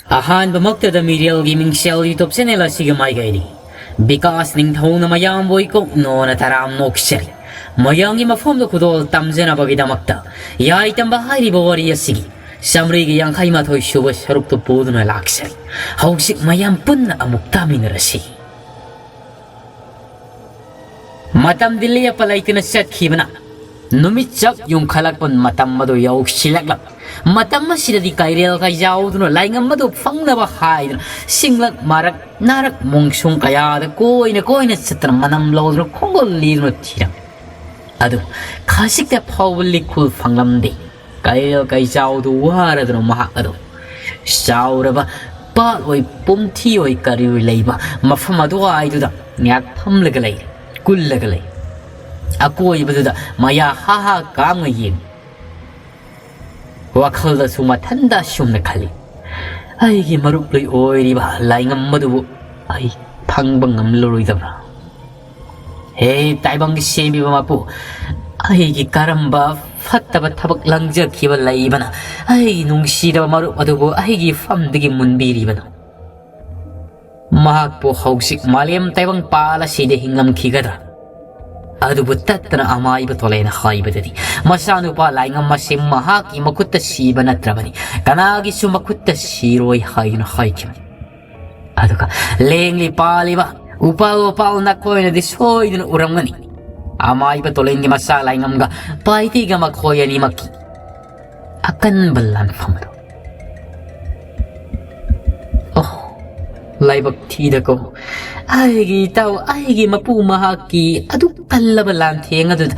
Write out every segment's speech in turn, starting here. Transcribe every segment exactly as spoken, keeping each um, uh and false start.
ꯑꯍꯥꯟꯕꯃꯛꯇꯗ ꯃꯤꯔꯦꯜꯒꯤ ꯃꯤꯡꯁꯦꯜ YouTube channel ꯑꯁꯤꯒꯤ ꯃꯥꯏꯀꯩꯗꯒꯤ ꯕꯤꯀꯥꯁ ꯅꯤꯡꯊꯧꯅ ꯃꯌꯥꯝꯕꯨ ꯏꯀꯣꯛ ꯅꯣꯅ ꯇꯔꯥꯝ ꯅꯣꯛꯆꯔꯤ꯫ ꯃꯌꯥꯝꯒꯤ ꯃꯐꯝꯗ ꯈꯨꯗꯣꯜ ꯇꯝꯖꯅꯕꯒꯤꯗꯃꯛꯇ ꯌꯥꯏꯇꯝꯕ ꯍꯥꯏꯔꯤꯕ ꯋꯥꯔꯤ ꯑꯁꯤꯒꯤ ꯆꯥꯃꯔꯤꯒ ꯌꯥꯡꯈꯩ ꯃꯥꯊꯣꯏ ꯁꯨꯕ ꯁꯔꯨꯛꯇꯨ ꯄꯨꯗꯨꯅ ꯂꯥꯛꯆꯔꯤ꯫ ꯍꯧꯖꯤꯛ ꯃꯌꯥꯝ ꯄꯨꯟꯅ ꯑꯃꯨꯛ ꯇꯥꯃꯤꯟꯅꯔꯁꯤ꯫ ꯃꯇꯝꯗꯤ ꯂꯦꯞꯄ ꯂꯩꯇꯅ ꯆꯠꯈꯤꯕꯅ ꯅꯨꯃꯤꯠ ꯆꯞ ꯌꯨꯡꯈꯠꯂꯛꯄ ꯃꯇꯝ ꯑꯗꯨ ꯌꯧꯁꯤꯜꯂꯛꯂꯕ꯫ ꯃꯇꯝ ꯑꯁꯤꯗꯗꯤ ꯀꯩꯔꯦꯜ ꯀꯩꯖꯥꯎꯗꯨꯅ ꯂꯥꯏꯉꯝ ꯑꯗꯨ ꯐꯪꯅꯕ ꯍꯥꯏꯗꯨꯅ ꯁꯤꯡꯂꯛ ꯃꯔꯛ ꯅꯥꯔꯛ ꯃꯣꯡꯁꯣꯡ ꯀꯌꯥꯗ ꯀꯣꯏꯅ ꯀꯣꯏꯅ ꯆꯠꯇꯅ ꯃꯅꯝ ꯂꯧꯗꯨꯅ ꯈꯣꯡꯒꯣꯜ ꯂꯤꯗꯨꯅ ꯊꯤꯔꯝꯃꯤ꯫ ꯑꯗꯨ ꯈꯖꯤꯛꯇ ꯐꯥꯎꯕ ꯂꯤꯈꯨꯜ ꯐꯪꯂꯝꯗꯦ꯫ ꯀꯩꯔꯦꯜ ꯀꯩꯆꯥꯎꯗꯨ ꯋꯥꯔꯗꯨꯅ ꯃꯍꯥꯛ ꯑꯗꯨ ꯆꯥꯎꯔꯕ ꯄꯥꯠ ꯑꯣꯏ ꯄꯨꯝꯊꯤ ꯑꯣꯏ ꯀꯔꯤ ꯑꯣꯏ ꯂꯩꯕ ꯃꯐꯝ ꯑꯗꯨꯋꯥꯏꯗꯨꯗ ꯉꯥꯏꯍꯥꯛ ꯐꯝꯂꯒ ꯂꯩ, ꯀꯨꯜꯂꯒ ꯂꯩ꯫ ꯑꯀꯣꯏꯕꯗꯨꯗ ꯃꯌꯥ ꯍꯥ ꯍꯥ ꯀꯥꯝꯅ ꯌꯦꯡ꯫ ꯋꯥꯈꯜꯗꯁꯨ ꯃꯊꯟꯗ ꯑꯁꯨꯝꯅ ꯈꯜꯂꯤ, "ꯑꯩꯒꯤ ꯃꯔꯨꯞ ꯂꯣꯏ ꯑꯣꯏꯔꯤꯕ ꯂꯥꯏꯉꯝ ꯑꯗꯨꯕꯨ ꯑꯩ ꯐꯪꯕ ꯉꯝꯂꯔꯣꯏꯗꯕ꯭ꯔꯥ? ꯍꯦ ꯇꯥꯏꯕꯪꯒꯤ ꯁꯦꯝꯕꯤꯕ ꯃꯄꯨ, ꯑꯩꯒꯤ ꯀꯔꯝꯕ ꯐꯠꯇꯕ ꯊꯕꯛ ꯂꯪꯖꯈꯤꯕ ꯂꯩꯕꯅ ꯑꯩꯒꯤ ꯅꯨꯡꯁꯤꯔꯕ ꯃꯔꯨꯞ ꯑꯗꯨꯕꯨ ꯑꯩꯒꯤ ꯐꯝꯗꯒꯤ ꯃꯨꯟꯕꯤꯔꯤꯕꯅꯣ?" ꯃꯍꯥꯛꯄꯨ ꯍꯧꯖꯤꯛ ꯃꯥꯂꯦꯝ ꯇꯥꯏꯕꯪꯄꯥꯜ ꯑꯁꯤꯗ ꯍꯤꯡꯂꯝꯈꯤꯒꯗ꯭ꯔꯥ? ꯑꯗꯨꯕꯨ ꯇꯠꯇꯅ ꯑꯃꯥꯏꯕ ꯇꯣꯂꯦꯅ ꯍꯥꯏꯕꯗꯗꯤ, ꯃꯆꯥꯅꯨꯄꯥ ꯂꯥꯏꯉꯝ ꯑꯁꯤ ꯃꯍꯥꯛꯀꯤ ꯃꯈꯨꯠꯇ ꯁꯤꯕ ꯅꯠꯇ꯭ꯔꯕꯅꯤ, ꯀꯅꯥꯒꯤꯁꯨ ꯃꯈꯨꯠꯇ ꯁꯤꯔꯣꯏ ꯍꯥꯏꯗꯨꯅ ꯍꯥꯏꯈꯤꯕꯅꯤ꯫ ꯑꯗꯨꯒ ꯂꯦꯡꯂꯤ ꯄꯥꯜꯂꯤꯕ ꯎꯄꯥꯜ ꯋꯥꯄꯥꯜ ꯅꯈꯣꯏꯅꯗꯤ ꯁꯣꯏꯗꯅ ꯎꯔꯝꯒꯅꯤ꯫ ꯑꯃꯥꯏꯕ ꯇꯣꯂꯦꯟꯒꯤ ꯃꯆꯥ ꯂꯥꯏꯉꯝꯒ ꯄꯥꯏꯇꯤꯒ ꯃꯈꯣꯏ ꯑꯅꯤꯃꯛꯀꯤ ꯑꯀꯟꯕ ꯂꯥꯟꯐꯝ ꯑꯗꯨ꯫ ꯑꯣ, ꯂꯥꯏꯕꯛ ꯊꯤꯗꯀꯣ꯫ ꯑꯩꯒꯤ ꯏꯇꯥꯎ, ꯑꯩꯒꯤ ꯃꯄꯨ ꯃꯍꯥꯛꯀꯤ ꯑꯗꯨꯛ ꯀꯜꯂꯕ ꯂꯥꯟꯊꯦꯡ ꯑꯗꯨꯗ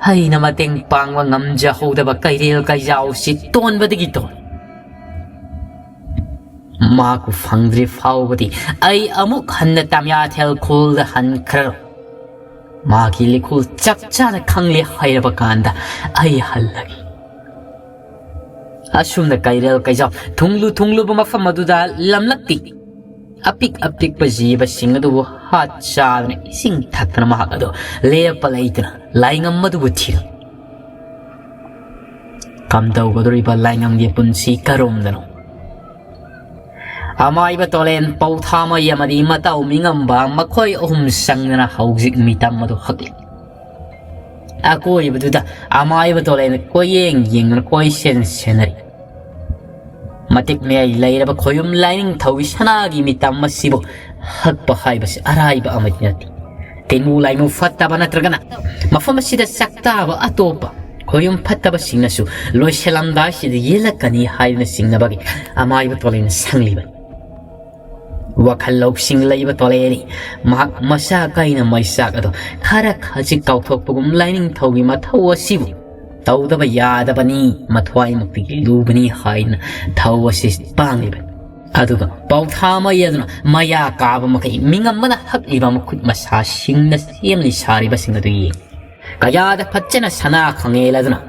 ꯑꯩꯅ ꯃꯇꯦꯡ ꯄꯥꯡꯕ ꯉꯝꯖꯍꯧꯗꯕ ꯀꯩꯔꯦꯜ ꯀꯩꯖꯥꯎꯁꯤ ꯇꯣꯟꯕꯗꯒꯤ ꯇꯣꯟ꯫ ꯃꯍꯥꯛꯄꯨ ꯐꯪꯗ꯭ꯔꯤ ꯐꯥꯎꯕꯗꯤ ꯑꯩ ꯑꯃꯨꯛ ꯍꯟꯅ ꯇꯥꯃꯤꯌꯥꯊꯦꯜ ꯈꯨꯜꯗ ꯍꯟꯈ꯭ꯔꯔꯣꯏ꯫ ꯃꯍꯥꯛꯀꯤ ꯂꯤꯈꯨꯜ ꯆꯞ ꯆꯥꯅ ꯈꯪꯂꯦ ꯍꯥꯏꯔꯕ ꯀꯥꯟꯗ ꯑꯩ ꯍꯜꯂꯒꯦ꯫ ꯑꯁꯨꯝꯅ ꯀꯩꯔꯦꯜ ꯀꯩꯖꯥꯎ ꯊꯨꯡꯂꯨ ꯊꯨꯡꯂꯨꯕ ꯃꯐꯝ ꯑꯗꯨꯗ ꯂꯝꯂꯛꯇꯤ ꯑꯄꯤꯛ ꯑꯄꯤꯛꯄ ꯖꯤꯕꯁꯤꯡ ꯑꯗꯨꯕꯨ ꯍꯥꯠ ꯆꯥꯗꯨꯅ ꯏꯁꯤꯡ ꯊꯛꯇꯅ ꯃꯍꯥꯛ ꯑꯗꯨ ꯂꯦꯞꯄ ꯂꯩꯇꯅ ꯂꯥꯏꯉꯝ ꯑꯗꯨꯕꯨ ꯊꯤꯔꯝꯃꯤ꯫ ꯀꯝꯗꯧꯒꯗꯧꯔꯤꯕ ꯂꯥꯏꯉꯝꯒꯤ ꯄꯨꯟꯁꯤ ꯀꯔꯣꯝꯗꯅꯣ? ꯑꯃꯥꯏꯕ ꯇꯣꯂꯦꯟ, ꯄꯧꯊꯥꯃꯩ ꯑꯃꯗꯤ ꯃꯇꯥꯎ ꯃꯤꯉꯝꯕ ꯃꯈꯣꯏ ꯑꯍꯨꯝ ꯆꯪꯗꯅ ꯍꯧꯖꯤꯛ ꯃꯤꯇꯝ ꯑꯗꯨ ꯍꯛꯂꯤ꯫ ꯑꯀꯣꯏꯕꯗꯨꯗ ꯑꯃꯥꯏꯕ ꯇꯣꯂꯦꯟ ꯀꯣꯏꯌꯦꯡ ꯌꯦꯡꯗꯨꯅ ꯀꯣꯏꯁꯦꯟ ꯁꯦꯟꯅꯔꯤ꯫ ꯃꯇꯤꯛ ꯃꯌꯥꯏ ꯂꯩꯔꯕ ꯈꯣꯌꯨꯝ ꯂꯥꯏꯅꯤꯡꯊꯧꯒꯤ ꯁꯅꯥꯒꯤ ꯃꯤꯇꯝ ꯑꯁꯤꯕꯨ ꯍꯛꯄ ꯍꯥꯏꯕꯁꯤ ꯑꯔꯥꯏꯕ ꯑꯃꯗꯤ ꯅꯠꯇꯦ꯫ ꯇꯤꯟꯃꯨ ꯂꯥꯏꯃꯨ ꯐꯠꯇꯕ ꯅꯠꯇ꯭ꯔꯒꯅ ꯃꯐꯝ ꯑꯁꯤꯗ ꯆꯥꯛꯇꯥꯕ ꯑꯇꯣꯞꯄ ꯈꯣꯌꯨꯝ ꯐꯠꯇꯕꯁꯤꯡꯅꯁꯨ ꯂꯣꯏꯁꯤꯜꯂꯝꯗꯥꯏꯁꯤꯗ ꯌꯦꯜꯂꯛꯀꯅꯤ ꯍꯥꯏꯗꯨꯅ ꯆꯤꯡꯅꯕꯒꯤ ꯑꯃꯥꯏꯕ ꯇꯣꯂꯦꯟꯅ ꯁꯪꯂꯤꯕꯅꯤ꯫ ꯋꯥꯈꯜ ꯂꯧꯁꯤꯡ ꯂꯩꯕ ꯇꯣꯂꯦꯟꯅꯤ꯫ ꯃꯍꯥꯛ ꯃꯁꯥ ꯀꯩꯅ ꯃꯩꯆꯥꯛ ꯑꯗꯣ ꯈꯔ ꯈꯖꯤꯛ ꯀꯥꯎꯊꯣꯛꯄꯒꯨꯝ ꯂꯥꯏꯅꯤꯡꯊꯧꯒꯤ ꯃꯊꯧ ꯑꯁꯤꯕꯨ ꯇꯧꯗꯕ ꯌꯥꯗꯕꯅꯤ, ꯃꯊ꯭ꯋꯥꯏꯃꯛꯇꯒꯤ ꯂꯨꯕꯅꯤ ꯍꯥꯏꯅ ꯊꯧ ꯑꯁꯤ ꯄꯥꯡꯂꯤꯕꯅꯤ꯫ ꯑꯗꯨꯒ ꯄꯥꯎꯊꯥꯃꯩ ꯑꯗꯨꯅ ꯃꯌꯥ ꯀꯥꯕ ꯃꯈꯩ ꯃꯤꯉꯝꯕꯅ ꯍꯛꯂꯤꯕ ꯃꯈꯨꯠ ꯃꯁꯥꯁꯤꯡꯅ ꯁꯦꯝꯂꯤ ꯁꯥꯔꯤꯕꯁꯤꯡ ꯑꯗꯨ ꯌꯦꯡꯏ꯫ ꯀꯌꯥꯗ ꯐꯠꯖꯅ ꯁꯅꯥ ꯈꯪꯉꯦꯜ ꯑꯗꯨꯅ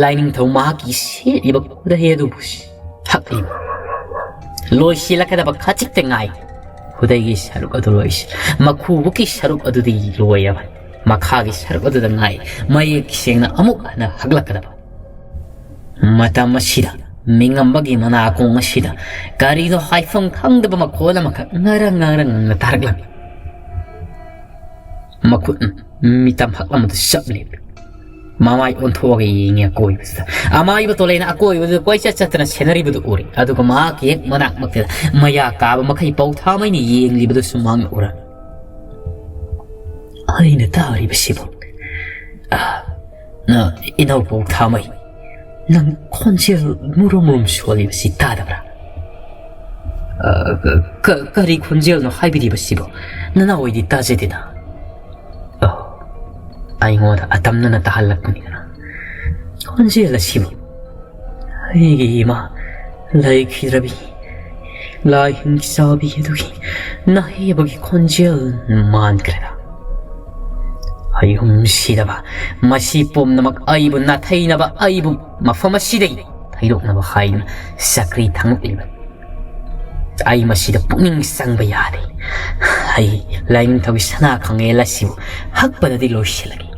ꯂꯥꯏꯅꯤꯡꯊꯧ ꯃꯍꯥꯛꯀꯤ ꯁꯦꯠꯂꯤꯕ ꯈꯨꯗꯩ ꯑꯗꯨꯕꯨ ꯍꯛꯂꯤꯕ꯫ ꯂꯣꯏꯁꯤꯜꯂꯛꯀꯗꯕ ꯈꯖꯤꯛꯇ ꯉꯥꯏ꯫ ꯈꯨꯗꯩꯒꯤ ꯁꯔꯨꯛ ꯑꯗꯨ ꯂꯣꯏꯁꯤ-, ꯃꯈꯨꯕꯨꯛꯀꯤ ꯁꯔꯨꯛ ꯑꯗꯨꯗꯤ ꯂꯣꯏꯔꯕ꯫ ꯃꯈꯥꯒꯤ ꯁꯔꯨꯛ ꯑꯗꯨꯗ ꯉꯥꯏ ꯃꯌꯦꯛ ꯁꯦꯡꯅ ꯑꯃꯨꯛ ꯍꯟꯅ ꯍꯛꯂꯛꯀꯗꯕ꯫ ꯃꯇꯝ ꯑꯁꯤꯗ ꯃꯤꯉꯝꯕꯒꯤ ꯃꯅꯥꯀꯣꯡ ꯑꯁꯤꯗ ꯀꯔꯤꯅꯣ ꯍꯥꯏꯐꯝ ꯈꯪꯗꯕ ꯃꯈꯣꯜ ꯑꯃꯈꯛ ꯉꯔꯪ ꯉꯔꯪꯅ ꯇꯥꯔꯛꯂꯝꯃꯤ꯫ ꯃꯈꯨꯠꯅ ꯃꯤꯇꯝ ꯍꯛꯂꯝꯕꯗꯨ ꯆꯞ ꯂꯦꯞꯄꯤ꯫ ꯃꯃꯥꯏ ꯑꯣꯟꯊꯣꯛꯑꯒ ꯌꯦꯡꯉꯤ ꯑꯀꯣꯏꯕꯁꯤꯗ꯫ ꯑꯃꯥꯏꯕ ꯇꯣꯂꯩꯅ ꯑꯀꯣꯏꯕꯗꯨꯗ ꯀꯣꯏꯆꯠ ꯆꯠꯇꯅ ꯁꯦꯟꯅꯔꯤꯕꯗꯨ ꯎꯔꯤ꯫ ꯑꯗꯨꯒ ꯃꯍꯥꯛꯀꯤ ꯍꯦꯛ ꯃꯅꯥꯛꯃꯛꯇꯗ ꯃꯌꯥ ꯀꯥꯕ ꯃꯈꯩ ꯄꯧꯊꯥꯃꯩꯅ ꯌꯦꯡꯂꯤꯕꯗꯨꯁꯨ ꯃꯍꯥꯛꯅ ꯎꯔꯝꯃꯤ꯫ ꯑꯩꯅ ꯇꯥꯔꯤꯕꯁꯤꯕꯨ? ꯑ, ꯅ, ꯏꯅꯧ ꯄꯧꯊꯥꯃꯩ, ꯅꯪ ꯈꯣꯟꯖꯦꯜ ꯃꯨꯔꯨꯝ ꯃꯨꯔꯨꯝ ꯁꯣꯜꯂꯤꯕꯁꯤ ꯇꯥꯗꯕ꯭ꯔꯥ? ꯑ, ꯀ-, ꯀ-, ꯀꯔꯤ ꯈꯣꯟꯖꯦꯜꯅꯣ ꯍꯥꯏꯕꯤꯔꯤꯕꯁꯤꯕꯣ? ꯅꯅꯥꯎ ꯑꯩꯗꯤ ꯇꯥꯖꯗꯦꯅ꯫ ꯑꯣ, ꯑꯩꯉꯣꯟꯗ ꯑꯇꯝꯅꯅ ꯇꯥꯍꯜꯂꯛꯄꯅꯤꯗꯅ꯫ ꯈꯣꯟꯖꯦꯜ ꯑꯁꯤꯕꯨ ꯑꯩꯒꯤ ꯏꯃꯥ ꯂꯩꯈꯤꯗ꯭ꯔꯕꯤ ꯂꯥꯏ ꯍꯤꯡꯆꯥꯕꯤ ꯑꯗꯨꯒꯤ ꯅꯍꯦꯕꯒꯤ ꯈꯣꯟꯖꯦꯜ ꯃꯥꯟꯈ꯭ꯔꯦꯗ꯫ ꯑꯩꯍꯨꯝ ꯁꯤꯔꯕ ꯃꯁꯤ ꯄꯨꯝꯅꯃꯛ ꯑꯩꯕꯨ ꯅꯥꯊꯩꯅꯕ, ꯑꯩꯕꯨ ꯃꯐꯝ ꯑꯁꯤꯗꯒꯤ ꯊꯩꯗꯣꯛꯅꯕ ꯍꯥꯏꯗꯨꯅ ꯆꯀ꯭ꯔꯤ ꯊꯥꯡꯂꯛꯂꯤꯕ꯫ ꯑꯩ ꯃꯁꯤꯗ ꯄꯨꯛꯅꯤꯡ ꯆꯪꯕ ꯌꯥꯗꯦ꯫ ꯑꯩ ꯂꯥꯏꯅꯤꯡꯊꯧꯒꯤ ꯁꯅꯥ ꯈꯪꯉꯦꯜ ꯑꯁꯤꯕꯨ ꯍꯛꯄꯗꯗꯤ ꯂꯣꯏꯁꯤꯜꯂꯒꯦ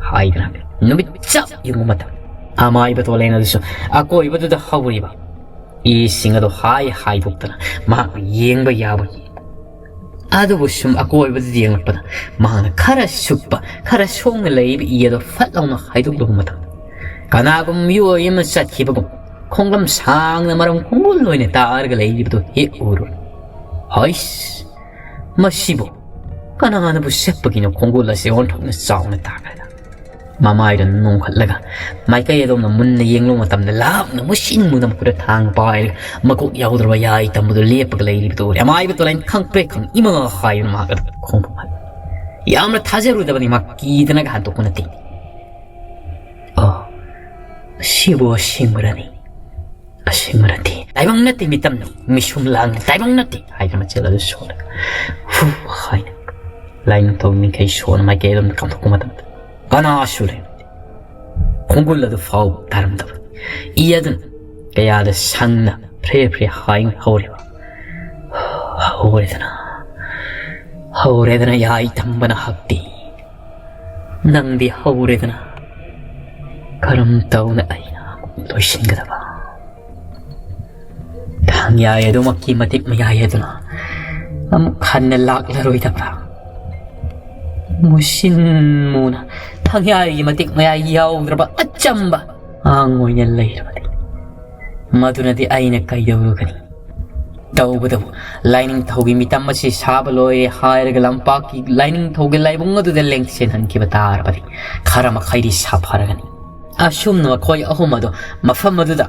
ꯍꯥꯏꯗꯨꯅ ꯅꯨꯃꯤꯠ ꯆꯞ ꯌꯨꯡꯕ ꯃꯇꯝ ꯑꯃꯥꯏꯕ ꯇꯣꯂꯦꯟ ꯑꯗꯨꯁꯨ ꯑꯀꯣꯏꯕꯗꯨꯗ ꯍꯧꯔꯤꯕ ꯏꯁꯤꯡ ꯑꯗꯣ ꯍꯥꯏ ꯍꯥꯏꯗꯣꯛꯇꯅ ꯃꯍꯥꯛꯅ ꯌꯦꯡꯕ ꯌꯥꯕ ꯌꯦꯡ꯫ ꯑꯗꯨꯕꯨ ꯁꯨꯝ ꯑꯀꯣꯏꯕꯗ ꯌꯦꯡꯂꯛꯄꯗ ꯃꯍꯥꯛꯅ ꯈꯔ ꯁꯨꯞꯄ, ꯈꯔ ꯁꯣꯡꯅ ꯂꯩꯔꯤꯕ ꯏ ꯑꯗꯣ ꯐꯠ ꯂꯥꯎꯅ ꯍꯥꯏꯗꯣꯛꯂꯨꯕ ꯃꯇꯝꯗ, ꯀꯅꯥꯒꯨꯝꯕ ꯃꯤꯑꯣꯏ ꯑꯃ ꯆꯠꯈꯤꯕꯒꯨꯝ ꯈꯣꯡꯂꯝ ꯁꯥꯡꯅ ꯃꯔꯝ ꯈꯣꯡꯒꯨꯜ ꯑꯣꯏꯅ ꯇꯥꯔꯒ ꯂꯩꯔꯤꯕꯗꯨ ꯍꯦꯛ ꯎꯔꯨꯔꯦ꯫ ꯍꯩꯁ! ꯃꯁꯤꯕꯨ ꯀꯅꯥꯅꯕꯨ ꯁꯦꯠꯄꯒꯤꯅꯣ? ꯈꯣꯡꯒꯨꯜ ꯑꯁꯤ ꯑꯣꯟꯊꯣꯛꯅ ꯆꯥꯎꯅ ꯇꯥꯈ꯭ꯔꯦꯗ꯫ ꯃꯃꯥꯏꯗꯨ ꯅꯣꯡꯈꯠꯂꯒ ꯃꯥꯏꯀꯩ ꯑꯗꯣꯝꯗ ꯃꯨꯟꯅ ꯌꯦꯡꯂꯨꯕ ꯃꯇꯝꯗ, ꯂꯥꯞꯅ ꯃꯨꯁꯤꯟ ꯃꯨꯅ ꯃꯈꯨꯠꯇ ꯊꯥꯡ ꯄꯥꯏꯔꯒ ꯃꯀꯣꯛ ꯌꯥꯎꯗ꯭ꯔꯕ ꯌꯥꯏ ꯇꯝꯕꯗꯨ ꯂꯦꯞꯄꯒ ꯂꯩꯔꯤꯕꯗꯨ ꯎꯔꯦ꯫ ꯑꯃꯥꯏꯕ ꯇꯣꯂꯥꯏꯅ ꯈꯪꯄ꯭ꯔꯦꯛ ꯈꯪ ꯏꯃꯪ ꯍꯥꯏꯗꯨꯅ ꯃꯍꯥꯛ ꯑꯗꯨ ꯈꯣꯡꯐꯝ ꯍꯜꯂꯦ꯫ ꯌꯥꯝꯅ ꯊꯥꯖꯔꯨꯗꯕꯅꯤ, ꯃꯍꯥꯛ ꯀꯤꯗꯅꯒ ꯍꯟꯗꯣꯛꯄ ꯅꯠꯇꯦ꯫ "ꯑꯣ, ꯁꯤꯕꯨ ꯑꯁꯦꯡꯕꯔꯅꯤ? ꯑꯁꯦꯡꯕ ꯅꯠꯇꯦ, ꯇꯥꯏꯕꯪ ꯅꯠꯇꯦ, ꯃꯤꯇꯝꯅꯤ, ꯃꯤꯁꯨꯝ ꯂꯥꯡꯅꯤ, ꯇꯥꯏꯕꯪ ꯅꯠꯇꯦ" ꯍꯥꯏꯗꯨꯅ ꯃꯆꯦꯜ ꯑꯗꯨ ꯁꯣꯜꯂꯒ ꯍꯨ ꯍꯥꯏꯅ ꯂꯥꯏꯅꯤꯡꯊꯧ ꯃꯤꯈꯩ ꯁꯣꯟꯅ ꯃꯥꯏꯀꯩ ꯑꯗꯣꯝꯗ ꯀꯥꯞꯊꯣꯛꯄ ꯃꯇꯝꯗ, ꯀꯅꯥꯁꯨ ꯂꯩꯔꯝꯗꯦ꯫ ꯈꯣꯡꯒꯨꯜ ꯑꯗꯨ ꯐꯥꯎ ꯇꯥꯔꯝꯗꯕ꯫ ꯏ ꯑꯗꯨꯅ ꯀꯌꯥꯗ ꯁꯪꯅ ꯐ꯭ꯔꯦ ꯐ꯭ꯔꯦ ꯍꯥꯏ ꯍꯧꯔꯤꯕ꯫ ꯍꯧꯔꯦꯗꯅ, ꯍꯧꯔꯦꯗꯅ ꯌꯥꯏ ꯇꯝꯕꯅ ꯍꯛꯇꯤ꯫ ꯅꯪꯗꯤ ꯍꯧꯔꯦꯗꯅ, ꯀꯔꯝ ꯇꯧꯅ ꯑꯩꯅ ꯑꯃꯨꯛ ꯂꯣꯏꯁꯤꯟꯒꯗꯕ? ꯊꯥꯡꯌꯥꯏ ꯑꯗꯨꯃꯛꯀꯤ ꯃꯇꯤꯛ ꯃꯌꯥꯏ ꯑꯗꯨꯅ ꯑꯃꯨꯛ ꯍꯟꯅ ꯂꯥꯛꯂꯔꯣꯏꯗꯕ꯭ꯔꯥ? ꯃꯨꯁꯤꯟ ꯃꯨꯅ ꯊꯥꯡꯌꯥꯏꯒꯤ ꯃꯇꯤꯛ ꯃꯌꯥꯏ ꯌꯥꯎꯗ꯭ꯔꯕ ꯑꯆꯝꯕ ꯑꯉꯥꯡ ꯑꯣꯏꯅ ꯂꯩꯔꯕꯗꯤ, ꯃꯗꯨꯅꯗꯤ ꯑꯩꯅ ꯀꯩꯗꯧꯔꯨꯒꯅꯤ? ꯇꯧꯕꯇꯕꯨ ꯂꯥꯏꯅꯤꯡꯊꯧꯒꯤ ꯃꯤꯇꯝ ꯑꯁꯤ ꯁꯥꯕ ꯂꯣꯏꯔꯦ ꯍꯥꯏꯔꯒ ꯂꯝꯄꯥꯛꯀꯤ ꯂꯥꯏꯅꯤꯡꯊꯧꯒꯤ ꯂꯥꯏꯕꯨꯡ ꯑꯗꯨꯗ ꯂꯦꯡꯁꯤꯟꯍꯟꯈꯤꯕ ꯇꯥꯔꯕꯗꯤ ꯈꯔ ꯃꯈꯩꯗꯤ ꯁꯥꯐꯔꯒꯅꯤ꯫ ꯑꯁꯨꯝꯅ ꯃꯈꯣꯏ ꯑꯍꯨꯝ ꯑꯗꯨ ꯃꯐꯝ ꯑꯗꯨꯗ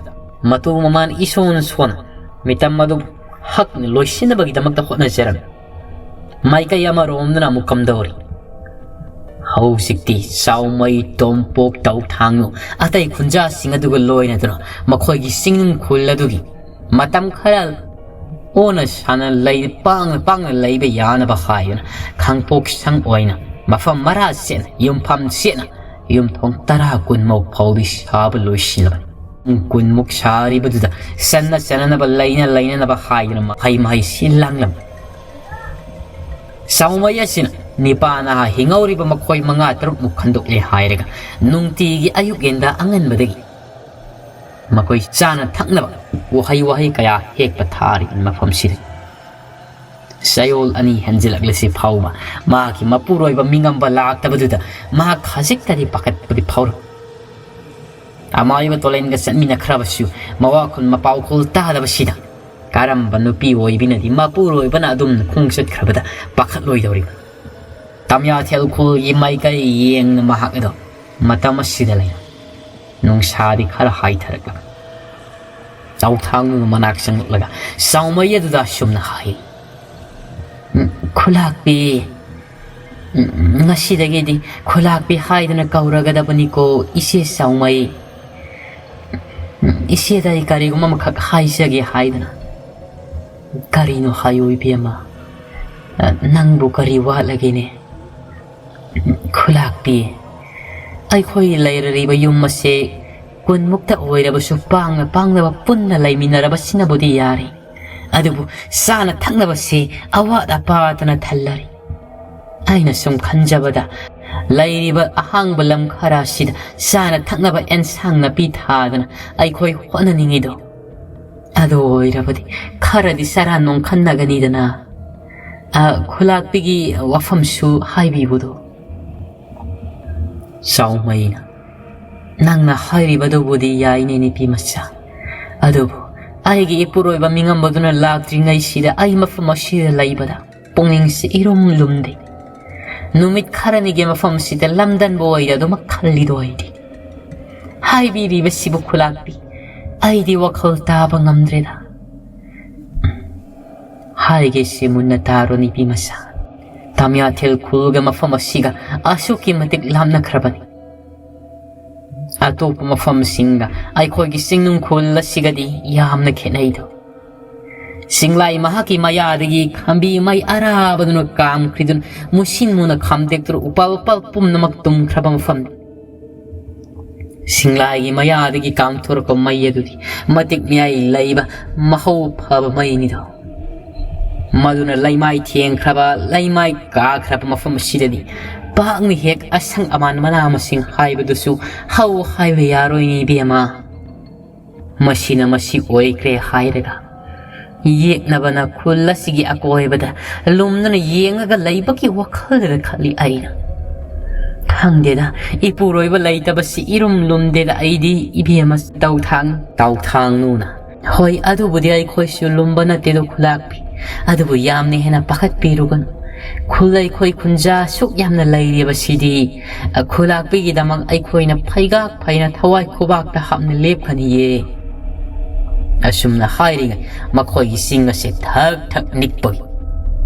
ꯃꯇꯨ ꯃꯃꯥꯟ ꯏꯁꯣꯟ ꯁꯣꯟꯅ ꯃꯤꯇꯝ ꯑꯗꯨ ꯍꯛꯅ ꯂꯣꯏꯁꯤꯟꯅꯕꯒꯤꯗꯃꯛꯇ ꯍꯣꯠꯅꯖꯔꯝꯃꯤ꯫ ꯃꯥꯏꯀꯩ ꯑꯃꯔꯣꯝꯗꯅ ꯑꯃꯨꯛ ꯀꯝꯗꯧꯔꯤ? ꯍꯧꯖꯤꯛꯇꯤ ꯆꯥꯎꯃꯩ, ꯇꯣꯝꯄꯣꯛ, ꯇꯧꯊꯥꯡꯅꯨ, ꯑꯇꯩ ꯈꯨꯟꯖꯥꯁꯤꯡ ꯑꯗꯨꯒ ꯂꯣꯏꯅꯗꯨꯅ ꯃꯈꯣꯏꯒꯤ ꯆꯤꯡꯅꯨꯡ ꯈꯨꯜ ꯑꯗꯨꯒꯤ ꯃꯇꯝ ꯈꯔ ꯑꯣꯟꯅ ꯁꯥꯅ ꯂꯩ-, ꯄꯥꯡꯅ ꯄꯥꯡꯅ ꯂꯩꯕ ꯌꯥꯅꯕ ꯍꯥꯏꯗꯨꯅ ꯈꯥꯡꯄꯣꯛ ꯁꯪ ꯑꯣꯏꯅ ꯃꯐꯝ ꯃꯔꯥ ꯁꯦꯠꯅ, ꯌꯨꯝꯐꯝ ꯁꯦꯠꯅ, ꯌꯨꯝꯊꯣꯡ ꯇꯔꯥ ꯀꯨꯟꯃꯨꯛ ꯐꯥꯎꯗꯤ ꯁꯥꯕ ꯂꯣꯏꯁꯤꯜꯂꯕꯅꯤ꯫ ꯀꯨꯟꯃꯨꯛ ꯁꯥꯔꯤꯕꯗꯨꯗ ꯆꯟꯅ ꯆꯟꯅꯅꯕ, ꯂꯩꯅ ꯂꯩꯅꯅꯕ ꯍꯥꯏꯗꯨꯅ ꯃꯍꯩ ꯃꯍꯩ ꯁꯤ ꯂꯥꯡꯂꯝꯃꯤ꯫ ꯆꯥꯎꯃꯩ ꯑꯁꯤꯅ ꯅꯤꯄꯥ ꯅꯍꯥ ꯍꯤꯡꯍꯧꯔꯤꯕ ꯃꯈꯣꯏ ꯃꯉꯥ ꯇꯔꯨꯛꯃꯨꯛ ꯈꯟꯗꯣꯛꯂꯦ ꯍꯥꯏꯔꯒ ꯅꯨꯡꯇꯤꯒꯤ ꯑꯌꯨꯛ ꯌꯦꯟꯗ ꯑꯉꯟꯕꯗꯒꯤ ꯃꯈꯣꯏ ꯆꯥꯅ ꯊꯛꯅꯕ ꯎꯍꯩ ꯋꯥꯍꯩ ꯀꯌꯥ ꯍꯦꯛꯄ ꯊꯥꯔꯤ ꯃꯐꯝꯁꯤꯗ꯫ ꯆꯌꯣꯜ ꯑꯅꯤ ꯍꯦꯟꯖꯤꯜꯂꯛꯂꯁꯤ ꯐꯥꯎꯕ ꯃꯍꯥꯛꯀꯤ ꯃꯄꯨꯔꯣꯏꯕ ꯃꯤꯉꯝꯕ ꯂꯥꯛꯇꯕꯗꯨꯗ ꯃꯍꯥꯛ ꯈꯖꯤꯛꯇꯗꯤ ꯄꯥꯈꯠꯄꯗꯤ ꯐꯥꯎꯔꯝꯃꯤ꯫ ꯑꯃꯥꯏꯕ ꯇꯣꯂꯦꯟꯒ ꯆꯠꯃꯤꯟꯅꯈ꯭ꯔꯕꯁꯨ ꯃꯋꯥꯈꯨꯜ ꯃꯄꯥꯎꯈꯨꯜ ꯇꯥꯗꯕꯁꯤꯗ ꯀꯔꯝꯕ ꯅꯨꯄꯤ ꯑꯣꯏꯕꯤꯅꯗꯤ ꯃꯄꯨꯔꯣꯏꯕꯅ ꯑꯗꯨꯝ ꯈꯣꯡ ꯆꯠꯈ꯭ꯔꯕꯗ ꯄꯥꯈꯠꯂꯣꯏꯗꯧꯔꯤꯕ? ꯇꯥꯃꯤꯌꯥꯊꯦꯜ ꯈꯨꯜꯒꯤ ꯃꯥꯏꯀꯩ ꯌꯦꯡꯅ ꯃꯍꯥꯛ ꯑꯗꯣ ꯃꯇꯝ ꯑꯁꯤꯗ ꯂꯩꯔꯝꯃꯤ꯫ ꯅꯨꯡꯁꯥꯗꯤ ꯈꯔ ꯍꯥꯏꯊꯔꯛꯂꯝꯃꯤ꯫ ꯆꯥꯎꯊꯥꯡꯅ ꯃꯅꯥꯛ ꯆꯪꯂꯛꯂꯒ ꯆꯥꯎꯃꯩ ꯑꯗꯨꯗ ꯑꯁꯨꯝꯅ ꯍꯥꯏ, "ꯎꯝ, ꯈꯨꯂꯥꯛꯄꯤ, ꯎꯝ, ꯉꯁꯤꯗꯒꯤꯗꯤ ꯈꯨꯂꯥꯛꯄꯤ ꯍꯥꯏꯗꯅ ꯀꯧꯔꯒꯗꯕꯅꯤꯀꯣ, ꯏꯆꯦ ꯆꯥꯎꯃꯩ꯫ ꯎꯝ, ꯏꯆꯦꯗ ꯑꯩ ꯀꯔꯤꯒꯨꯝꯕ ꯑꯃꯈꯛ ꯍꯥꯏꯖꯒꯦ ꯍꯥꯏꯗꯅ꯫" "ꯀꯔꯤꯅꯣ ꯍꯥꯏꯌꯨ ꯏꯕꯦꯝꯃ? ꯅꯪꯕꯨ ꯀꯔꯤ ꯋꯥꯠꯂꯒꯦꯅꯦ?" "ꯈꯨꯂꯥꯛꯄꯤ, ꯑꯩꯈꯣꯏ ꯂꯩꯔꯔꯤꯕ ꯌꯨꯝ ꯑꯁꯦ ꯀꯨꯟꯃꯨꯛꯇ ꯑꯣꯏꯔꯕꯁꯨ ꯄꯥꯡꯅ ꯄꯥꯡꯅꯕ ꯄꯨꯟꯅ ꯂꯩꯃꯤꯟꯅꯔꯕꯁꯤꯅꯕꯨꯗꯤ ꯌꯥꯔꯤ꯫ ꯑꯗꯨꯕꯨ ꯆꯥꯅ ꯊꯛꯅꯕꯁꯤ ꯑꯋꯥꯠ ꯑꯄꯥꯇꯅ ꯊꯜꯂꯔꯤ꯫ ꯑꯩꯅ ꯁꯨꯝ ꯈꯟꯖꯕꯗ ꯂꯩꯔꯤꯕ ꯑꯍꯥꯡꯕ ꯂꯝ ꯈꯔ ꯑꯁꯤꯗ ꯆꯥꯅ ꯊꯛꯅꯕ ꯑꯦꯟꯁꯥꯡ ꯅꯥꯄꯤ ꯊꯥꯗꯅ ꯑꯩꯈꯣꯏ ꯍꯣꯠꯅꯅꯤꯡꯉꯤꯗꯣ꯫ ꯑꯗꯨ ꯑꯣꯏꯔꯕꯗꯤ ꯈꯔꯗꯤ ꯆꯔꯥ ꯅꯣꯡꯈꯟꯅꯒꯅꯤꯗꯅ꯫ ꯑ, ꯈꯨꯂꯥꯛꯄꯤꯒꯤ ꯋꯥꯐꯝꯁꯨ ꯍꯥꯏꯕꯤꯕꯗꯣ꯫" ꯆꯥꯎꯃꯩꯅ, "ꯅꯪꯅ ꯍꯥꯏꯔꯤꯕꯗꯨꯕꯨꯗꯤ ꯌꯥꯏꯅꯦ, ꯅꯨꯄꯤ ꯃꯆꯥ꯫ ꯑꯗꯨꯕꯨ ꯑꯩꯒꯤ ꯏꯄꯨꯔꯣꯏꯕ ꯃꯤꯉꯝꯕꯗꯨꯅ ꯂꯥꯛꯇ꯭ꯔꯤꯉꯩꯁꯤꯗ ꯑꯩ ꯃꯐꯝ ꯑꯁꯤꯗ ꯂꯩꯕꯗ ꯄꯨꯛꯅꯤꯡꯁꯤ ꯏꯔꯨꯝ ꯂꯨꯝꯗꯦ꯫ ꯅꯨꯃꯤꯠ ꯈꯔꯅꯤꯒꯤ ꯃꯐꯝꯁꯤꯗ ꯂꯝꯗꯟꯕ ꯑꯣꯏꯔꯦ ꯑꯗꯨꯃꯛ ꯈꯜꯂꯤꯗꯣ ꯑꯩꯗꯤ꯫ ꯍꯥꯏꯕꯤꯔꯤꯕꯁꯤꯕꯨ ꯈꯨꯂꯥꯛꯄꯤ, ꯑꯩꯗꯤ ꯋꯥꯈꯜ ꯇꯥꯕ ꯉꯝꯗ꯭ꯔꯦꯗ꯫" "ꯍꯥꯏꯒꯦꯁꯤ ꯃꯨꯟꯅ ꯇꯥꯔꯣ, ꯅꯨꯄꯤ ꯃꯆꯥ꯫ ꯇꯥꯃꯤꯌꯥꯊꯦꯜ ꯈꯨꯜꯒ ꯃꯐꯝ ꯑꯁꯤꯒ ꯑꯁꯨꯛꯀꯤ ꯃꯇꯤꯛ ꯂꯥꯞꯅꯈ꯭ꯔꯕꯅꯤ꯫ ꯑꯇꯣꯞꯄ ꯃꯐꯝꯁꯤꯡꯒ ꯑꯩꯈꯣꯏꯒꯤ ꯆꯤꯡꯅꯨꯡ ꯈꯨꯜ ꯑꯁꯤꯒꯗꯤ ꯌꯥꯝꯅ ꯈꯦꯠꯅꯩꯗꯣ꯫ ꯆꯤꯡꯂꯥꯏ ꯃꯍꯥꯛꯀꯤ ꯃꯌꯥꯗꯒꯤ ꯈꯝꯕꯤ ꯃꯩ ꯑꯔꯥꯕꯗꯨꯅ ꯀꯥꯝꯈ꯭ꯔꯤꯗꯨꯅ ꯃꯨꯁꯤꯟ ꯃꯨꯅ ꯈꯥꯝꯗꯦꯛꯇꯨꯅ ꯎꯄꯥꯜ ꯋꯥꯄꯥꯜ ꯄꯨꯝꯅꯃꯛ ꯇꯨꯝꯈ꯭ꯔꯕ ꯃꯐꯝꯅꯤ꯫ ꯆꯤꯡꯂꯥꯏꯒꯤ ꯃꯌꯥꯗꯒꯤ ꯀꯥꯝꯊꯣꯔꯛꯄ ꯃꯩ ꯑꯗꯨꯗꯤ ꯃꯇꯤꯛ ꯃꯌꯥꯏ ꯂꯩꯕ ꯃꯍꯧ ꯐꯕ ꯃꯩꯅꯤꯗꯣ꯫ ꯃꯗꯨꯅ ꯂꯩꯃꯥꯏ ꯊꯦꯡꯈ꯭ꯔꯕ, ꯂꯩꯃꯥꯏ ꯀꯥꯈ꯭ꯔꯕ ꯃꯐꯝ ꯑꯁꯤꯗꯗꯤ ꯄꯥꯛꯅ ꯍꯦꯛ ꯑꯁꯪ ꯑꯃꯥꯟ ꯃꯅꯥ ꯃꯁꯤꯡ ꯍꯥꯏꯕꯗꯨꯁꯨ ꯍꯧ ꯍꯥꯏꯕ ꯌꯥꯔꯣꯏꯅꯦ ꯏꯕꯦꯝꯃ꯫ ꯃꯁꯤꯅ ꯃꯁꯤ ꯑꯣꯏꯈ꯭ꯔꯦ ꯍꯥꯏꯔꯒ ꯌꯦꯛꯅꯕꯅ ꯈꯨꯜ ꯑꯁꯤꯒꯤ ꯑꯀꯣꯏꯕꯗ ꯂꯨꯝꯗꯨꯅ ꯌꯦꯡꯉꯒ ꯂꯩꯕꯒꯤ ꯋꯥꯈꯜꯗ ꯈꯜꯂꯤ ꯑꯩꯅ꯫ ꯈꯪꯗꯦꯗ, ꯏꯄꯨꯔꯣꯏꯕ ꯂꯩꯇꯕꯁꯤ ꯏꯔꯨꯝ ꯂꯨꯝꯗꯦꯗ ꯑꯩꯗꯤ, ꯏꯕꯦꯝꯃ ꯇꯧꯊꯥꯡ-, ꯇꯧꯊꯥꯡꯅꯨꯅ꯫ ꯍꯣꯏ, ꯑꯗꯨꯕꯨꯗꯤ ꯑꯩꯈꯣꯏꯁꯨ ꯂꯨꯝꯕ ꯅꯠꯇꯦꯗꯣ ꯈꯨꯂꯥꯛꯄꯤ, ꯑꯗꯨꯕꯨ ꯌꯥꯝꯅ ꯍꯦꯟꯅ ꯄꯥꯈꯠꯄꯤꯔꯨꯒꯅꯨ꯫ ꯈꯨꯜ ꯑꯩꯈꯣꯏ ꯈꯨꯟꯖꯥ ꯑꯁꯨꯛ ꯌꯥꯝꯅ ꯂꯩꯔꯤꯕꯁꯤꯗꯤ, ꯑ, ꯈꯨꯂꯥꯛꯄꯤꯒꯤꯗꯃꯛ ꯑꯩꯈꯣꯏꯅ ꯐꯩꯒꯥꯛ ꯐꯩꯅ ꯊꯋꯥꯏ ꯈꯨꯕꯥꯛꯇ ꯍꯥꯞꯅ ꯂꯦꯞꯀꯅꯤꯌꯦ꯫ ꯑꯁꯨꯝꯅ ꯍꯥꯏꯔꯤꯉꯩ ꯃꯈꯣꯏꯒꯤ ꯆꯤꯡ ꯑꯁꯤ ꯊꯛ ꯊꯛ ꯅꯤꯛꯄꯒꯤ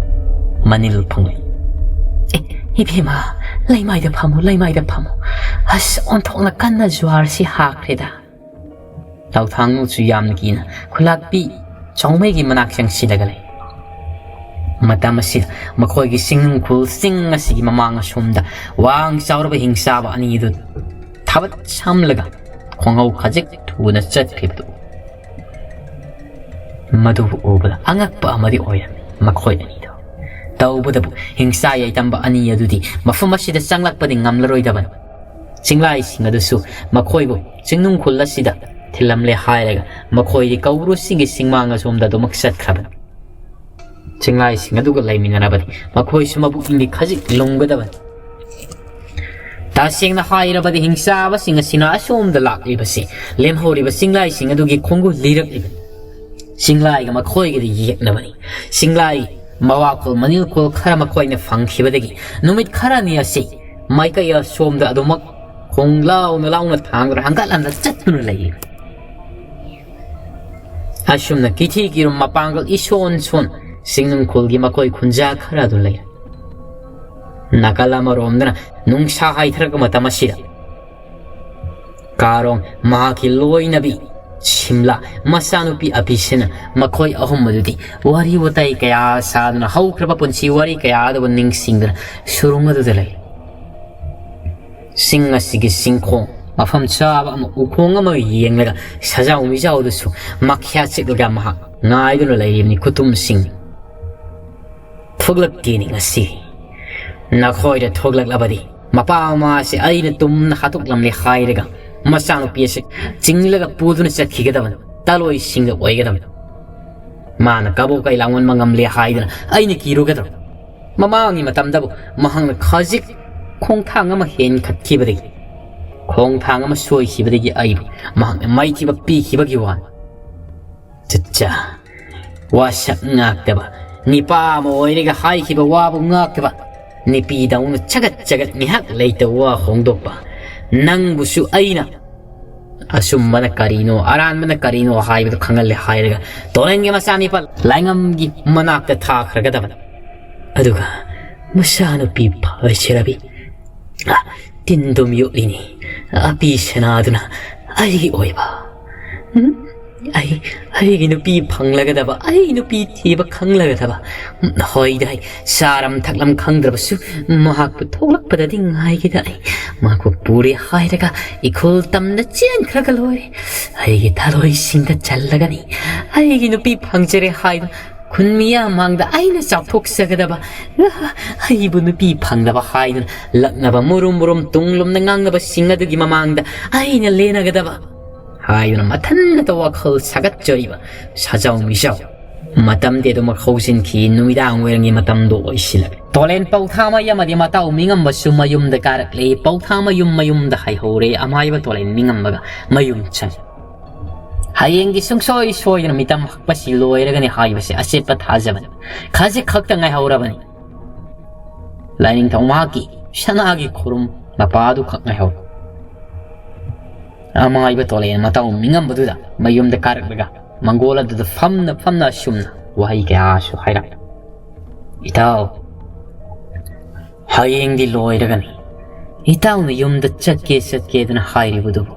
ꯃꯅꯤꯜ ꯐꯪꯂꯛꯏ꯫ "ꯑꯦ, ꯏꯕꯦꯝꯃ, ꯂꯩꯃꯥꯏꯗ ꯐꯝꯃꯨ, ꯂꯩꯃꯥꯏꯗ ꯐꯝꯃꯨ꯫ ꯑꯁ, ꯑꯣꯟꯊꯣꯛꯅ ꯀꯟꯅ ꯖ꯭ꯋꯥꯔꯁꯤ ꯍꯥꯈ꯭ꯔꯦꯗ꯫" ꯇꯧꯊꯥꯡꯅꯨꯁꯨ ꯌꯥꯝꯅ ꯀꯤꯅ ꯈꯨꯂꯥꯛꯄꯤ ꯆꯥꯎꯃꯩꯒꯤ ꯃꯅꯥꯛ ꯆꯪꯁꯤꯜꯂꯒ ꯂꯩ꯫ ꯃꯇꯝ ꯑꯁꯤꯗ ꯃꯈꯣꯏꯒꯤ ꯆꯤꯡꯅꯨꯡꯈꯨꯜ ꯆꯤꯡ ꯑꯁꯤꯒꯤ ꯃꯃꯥꯡ ꯑꯁꯣꯝꯗ ꯋꯥꯡ ꯆꯥꯎꯔꯕ ꯍꯤꯡꯆꯥꯕ ꯑꯅꯤ ꯑꯗꯨ ꯊꯥꯕꯠ ꯁꯝꯂꯒ ꯈꯣꯡꯍꯧ ꯈꯖꯤꯛ ꯊꯨꯅ ꯆꯠꯈꯤꯕꯗꯨ, ꯃꯗꯨꯕꯨ ꯎꯕꯗ ꯑꯉꯛꯄ ꯑꯃꯗꯤ ꯑꯣꯏꯔꯝꯃꯤ ꯃꯈꯣꯏ ꯑꯅꯤꯗꯨ꯫ ꯇꯧꯕꯗꯕꯨ ꯍꯤꯡꯁꯥ ꯌꯥꯏꯇꯝꯕ ꯑꯅꯤ ꯑꯗꯨꯗꯤ ꯃꯐꯝ ꯑꯁꯤꯗ ꯆꯪꯂꯛꯄꯗꯤ ꯉꯝꯂꯔꯣꯏꯗꯕꯅꯤ꯫ ꯆꯤꯡꯂꯥꯏꯁꯤꯡ ꯑꯗꯨꯁꯨ ꯃꯈꯣꯏꯕꯨ ꯆꯤꯡꯅꯨꯡꯈꯨꯜ ꯑꯁꯤꯗ ꯊꯤꯜꯂꯝꯂꯦ ꯍꯥꯏꯔꯒ ꯃꯈꯣꯏꯗꯤ ꯀꯧꯕ꯭ꯔꯨꯁꯤꯡꯒꯤ ꯆꯤꯡꯃꯥꯡ ꯑꯁꯣꯝꯗ ꯑꯗꯨꯃꯛ ꯆꯠꯈ꯭ꯔꯕꯅꯤ꯫ ꯆꯤꯡꯂꯥꯏꯁꯤꯡ ꯑꯗꯨꯒ ꯂꯩꯃꯤꯟꯅꯔꯕꯗꯤ ꯃꯈꯣꯏꯁꯨ ꯃꯕꯨꯛꯅꯤꯡꯗꯤ ꯈꯖꯤꯛ ꯂꯨꯝꯒꯗꯕꯅꯤ꯫ ꯇꯁꯦꯡꯅ ꯍꯥꯏꯔꯕꯗꯤ ꯍꯤꯡꯆꯥꯕꯁꯤꯡ ꯑꯁꯤꯅ ꯑꯁꯣꯝꯗ ꯂꯥꯛꯂꯤꯕꯁꯤ ꯂꯦꯝꯍꯧꯔꯤꯕ ꯆꯤꯡꯂꯥꯏꯁꯤꯡ ꯑꯗꯨꯒꯤ ꯈꯣꯡꯒꯨꯜ ꯂꯤꯔꯛꯂꯤꯕꯅꯤ꯫ ꯆꯤꯡꯂꯥꯏꯒ ꯃꯈꯣꯏꯒꯗꯤ ꯌꯦꯛꯅꯕꯅꯤ꯫ ꯆꯤꯡꯂꯥꯏ ꯃꯋꯥꯈꯨꯜ ꯃꯅꯤꯜꯈꯨꯜ ꯈꯔ ꯃꯈꯣꯏꯅ ꯐꯪꯈꯤꯕꯗꯒꯤ ꯅꯨꯃꯤꯠ ꯈꯔꯅꯤ ꯑꯁꯤ ꯃꯥꯏꯀꯩ ꯑꯁꯣꯝꯗ ꯑꯗꯨꯃꯛ ꯈꯣꯡ ꯂꯥꯎꯅ ꯂꯥꯎꯅ ꯊꯥꯡꯗꯨꯅ ꯍꯪꯒꯠ ꯍꯟꯗ ꯆꯠꯇꯨꯅ ꯂꯩꯔꯤ꯫ ꯑꯁꯨꯝꯅ ꯀꯤꯊꯤ ꯀꯤꯔꯨꯝ ꯃꯄꯥꯡꯒꯜ ꯏꯁꯣꯟ ꯁꯣꯟ ꯆꯤꯡꯅꯨꯡꯈꯨꯜꯒꯤ ꯃꯈꯣꯏ ꯈꯨꯟꯖꯥ ꯈꯔ ꯑꯗꯨ ꯂꯩꯔꯦ꯫ ꯅꯥꯀꯜ ꯑꯃꯔꯣꯝꯗꯅ ꯅꯨꯡꯁꯥ ꯍꯥꯏꯊꯔꯛꯄ ꯃꯇꯝ ꯑꯁꯤꯗ ꯀꯥꯔꯣꯡ ꯃꯍꯥꯛꯀꯤ ꯂꯣꯏꯅꯕꯤ ꯁꯤꯝꯂꯥ ꯃꯆꯥꯅꯨꯄꯤ ꯑꯄꯤꯁꯤꯅ ꯃꯈꯣꯏ ꯑꯍꯨꯝ ꯑꯗꯨꯗꯤ ꯋꯥꯔꯤ ꯋꯥꯇꯥꯏ ꯀꯌꯥ ꯁꯥꯗꯨꯅ ꯍꯧꯈ꯭ꯔꯕ ꯄꯨꯟꯁꯤ ꯋꯥꯔꯤ ꯀꯌꯥ ꯑꯗꯨꯕꯨ ꯅꯤꯡꯁꯤꯡꯗꯨꯅ ꯁꯨꯔꯨꯡ ꯑꯗꯨꯗ ꯂꯩ꯫ ꯆꯤꯡ ꯑꯁꯤꯒꯤ ꯆꯤꯡꯈꯣꯡ ꯃꯐꯝ ꯆꯥꯕ ꯑꯃ ꯎꯈꯣꯡ ꯑꯃ ꯌꯦꯡꯂꯒ ꯁꯖꯥꯎ ꯃꯤꯖꯥꯎꯗꯨꯁꯨ ꯃꯈ꯭ꯌꯥ ꯆꯤꯛꯂꯒ ꯃꯍꯥꯛ ꯉꯥꯏꯗꯨꯅ ꯂꯩꯔꯤꯕꯅꯤ ꯈꯨꯇꯨꯝꯁꯤꯡ꯫ ꯊꯣꯛꯂꯛꯇꯦꯅꯦ ꯉꯁꯤ꯫ ꯅꯈꯣꯏꯗ ꯊꯣꯛꯂꯛꯂꯕꯗꯤ ꯃꯄꯥ ꯃꯃꯥꯁꯦ ꯑꯩꯅ ꯇꯨꯝꯅ ꯍꯥꯠꯇꯣꯛꯂꯝꯂꯦ ꯍꯥꯏꯔꯒ ꯃꯆꯥꯅꯨꯄꯤ ꯑꯁꯤ ꯆꯤꯡꯂꯒ ꯄꯨꯗꯨꯅ ꯆꯠꯈꯤꯒꯗꯕꯅꯤ, ꯇꯥꯂꯣꯏꯁꯤꯡꯗ ꯑꯣꯏꯒꯗꯕꯅꯤ꯫ ꯃꯥꯅ ꯀꯕꯣꯛ ꯀꯩ ꯂꯥꯡꯑꯣꯟꯕ ꯉꯝꯂꯦ ꯍꯥꯏꯗꯨꯅ ꯑꯩꯅ ꯀꯤꯔꯨꯒꯗ꯭ꯔꯣ? ꯃꯃꯥꯡꯒꯤ ꯃꯇꯝꯗꯕꯨ ꯃꯍꯥꯛꯅ ꯈꯖꯤꯛ ꯈꯣꯡꯊꯥꯡ ꯑꯃ ꯍꯦꯟꯈꯠꯈꯤꯕꯗꯒꯤ, ꯈꯣꯡꯊꯥꯡ ꯑꯃ ꯁꯣꯏꯈꯤꯕꯗꯒꯤ ꯑꯩꯕꯨ ꯃꯍꯥꯛꯅ ꯃꯥꯏꯊꯤꯕ ꯄꯤꯈꯤꯕꯒꯤ ꯋꯥꯅꯤ꯫ ꯆꯠꯆꯥ, ꯋꯥꯁꯛ ꯉꯥꯛꯇꯕ, ꯅꯤꯄꯥ ꯑꯃ ꯑꯣꯏꯔꯒ ꯍꯥꯏꯈꯤꯕ ꯋꯥꯕꯨ ꯉꯥꯛꯇꯕ, ꯅꯨꯄꯤꯗꯧꯅ ꯆꯒꯠ ꯆꯒꯠ ꯉꯥꯏꯍꯥꯛ ꯂꯩꯇꯕ ꯋꯥ ꯍꯣꯡꯗꯣꯛꯄ, ꯅꯪꯕꯨꯁꯨ ꯑꯩꯅ ꯑꯆꯨꯝꯕꯅ ꯀꯔꯤꯅꯣ, ꯑꯔꯥꯟꯕꯅ ꯀꯔꯤꯅꯣ ꯍꯥꯏꯕꯗꯨ ꯈꯪꯍꯜꯂꯦ ꯍꯥꯏꯔꯒ ꯇꯣꯔꯦꯟꯒꯤ ꯃꯆꯥꯅꯤꯄꯥ ꯂꯥꯏꯉꯝꯒꯤ ꯃꯅꯥꯛꯇ ꯊꯥꯈ꯭ꯔꯒꯗꯕꯅꯤ꯫ ꯑꯗꯨꯒ ꯃꯆꯥꯅꯨꯄꯤ ꯐꯁꯤꯔꯕꯤ, ꯑ, ꯇꯤꯟꯗꯨꯝ ꯌꯣꯛꯂꯤꯅꯤ, ꯑꯄꯤ ꯁꯅꯥꯗꯨꯅ ꯑꯩꯒꯤ ꯑꯣꯏꯕ꯫ ꯎꯝ? ꯑꯩ, ꯑꯩꯒꯤ ꯅꯨꯄꯤ ꯐꯪꯂꯒꯗꯕ, ꯑꯩ ꯅꯨꯄꯤ ꯊꯤꯕ ꯈꯪꯂꯒꯗꯕ꯫ ꯎꯝ, ꯍꯣꯏꯗ, ꯑꯩ ꯆꯥꯔꯝ ꯊꯛꯂꯝ ꯈꯪꯗ꯭ꯔꯕꯁꯨ ꯃꯍꯥꯛꯄꯨ ꯊꯣꯛꯂꯛꯄꯗꯗꯤ ꯉꯥꯏꯒꯦꯗ꯫ ꯑꯩ ꯃꯍꯥꯛꯄꯨ ꯄꯨꯔꯦ ꯍꯥꯏꯔꯒ ꯏꯈꯨꯜ ꯇꯝꯅ ꯆꯦꯟꯈ꯭ꯔꯒ ꯂꯣꯏꯔꯦ꯫ ꯑꯩꯒꯤ ꯊꯔꯣꯏꯁꯤꯡꯗ ꯆꯜꯂꯒꯅꯤ꯫ ꯑꯩꯒꯤ ꯅꯨꯄꯤ ꯐꯪꯖꯔꯦ ꯍꯥꯏꯗꯨꯅ ꯈꯨꯟ ꯃꯤꯌꯥꯝ ꯃꯥꯡꯗ ꯑꯩꯅ ꯆꯥꯎꯊꯣꯛꯆꯒꯗꯕ꯫ ꯑꯩꯕꯨ ꯅꯨꯄꯤ ꯐꯪꯗꯕ ꯍꯥꯏꯗꯨꯅ ꯂꯛꯅꯕ, ꯃꯨꯔꯨꯝ ꯃꯨꯔꯨꯝ ꯇꯨꯡꯂꯣꯝꯗ ꯉꯥꯡꯅꯕꯁꯤꯡ ꯑꯗꯨꯒꯤ ꯃꯃꯥꯡꯗ ꯑꯩꯅ ꯂꯦꯟꯅꯒꯗꯕ ꯍꯥꯏꯗꯨꯅ ꯃꯊꯟꯇ ꯋꯥꯈꯜ ꯁꯥꯒꯠꯆꯔꯤꯕ ꯁꯥꯖꯥꯎ ꯃꯤꯖꯥꯎ꯫ ꯃꯇꯝꯗꯤ ꯑꯗꯨꯃꯛ ꯍꯧꯖꯤꯟꯈꯤ꯫ ꯅꯨꯃꯤꯗꯥꯡ ꯋꯥꯏꯔꯝꯒꯤ ꯃꯇꯝꯗꯣ ꯑꯣꯏꯁꯤꯜꯂꯛꯂꯦ꯫ ꯇꯣꯂꯦꯟ ꯄꯧꯊꯥꯃꯩ ꯑꯃꯗꯤ ꯃꯇꯥꯎ ꯃꯤꯉꯝꯕꯁꯨ ꯃꯌꯨꯝꯗ ꯀꯥꯔꯛꯂꯦ꯫ ꯄꯧꯊꯥꯃꯌꯨꯝ ꯃꯌꯨꯝꯗ ꯍꯥꯏꯍꯧꯔꯦ꯫ ꯑꯃꯥꯏꯕ ꯇꯣꯂꯦꯟ ꯃꯤꯉꯝꯕꯒ ꯃꯌꯨꯝ ꯆꯪꯉꯦ꯫ ꯍꯌꯦꯡꯗꯤ ꯁꯨꯡꯁꯣꯏ ꯁꯣꯏꯗꯅ ꯃꯤꯇꯝ ꯍꯛꯄꯁꯤ ꯂꯣꯏꯔꯒꯅꯤ ꯍꯥꯏꯕꯁꯦ ꯑꯆꯦꯠꯄ ꯊꯥꯖꯕꯅꯤ꯫ ꯈꯖꯤꯛ ꯈꯛꯇ ꯉꯥꯏꯍꯧꯔꯕꯅꯤ꯫ ꯂꯥꯏꯅꯤꯡꯊꯧ ꯃꯍꯥꯛꯀꯤ ꯁꯅꯥꯒꯤ ꯈꯨꯔꯨꯝ ꯃꯄꯥꯗꯨꯈꯛ ꯉꯥꯏꯍꯧꯔꯦ꯫ ꯑꯃꯥꯏꯕ ꯇꯣꯂꯦꯟ ꯃꯇꯥꯎ ꯃꯤꯉꯝꯕꯗꯨꯗ ꯃꯌꯨꯝꯗ ꯀꯥꯔꯛꯂꯒ ꯃꯪꯒꯣꯜ ꯑꯗꯨꯗ ꯐꯝꯅ ꯐꯝꯅ ꯑꯁꯨꯝꯅ ꯋꯥꯍꯩ ꯀꯌꯥꯁꯨ ꯍꯥꯏꯔꯝꯃꯤ꯫ ꯏꯇꯥꯎ, ꯍꯌꯦꯡꯗꯤ ꯂꯣꯏꯔꯒꯅꯤ꯫ ꯏꯇꯥꯎꯅ ꯌꯨꯝꯗ ꯆꯠꯀꯦ ꯆꯠꯀꯦꯗꯅ ꯍꯥꯏꯔꯤꯕꯗꯨꯕꯨ,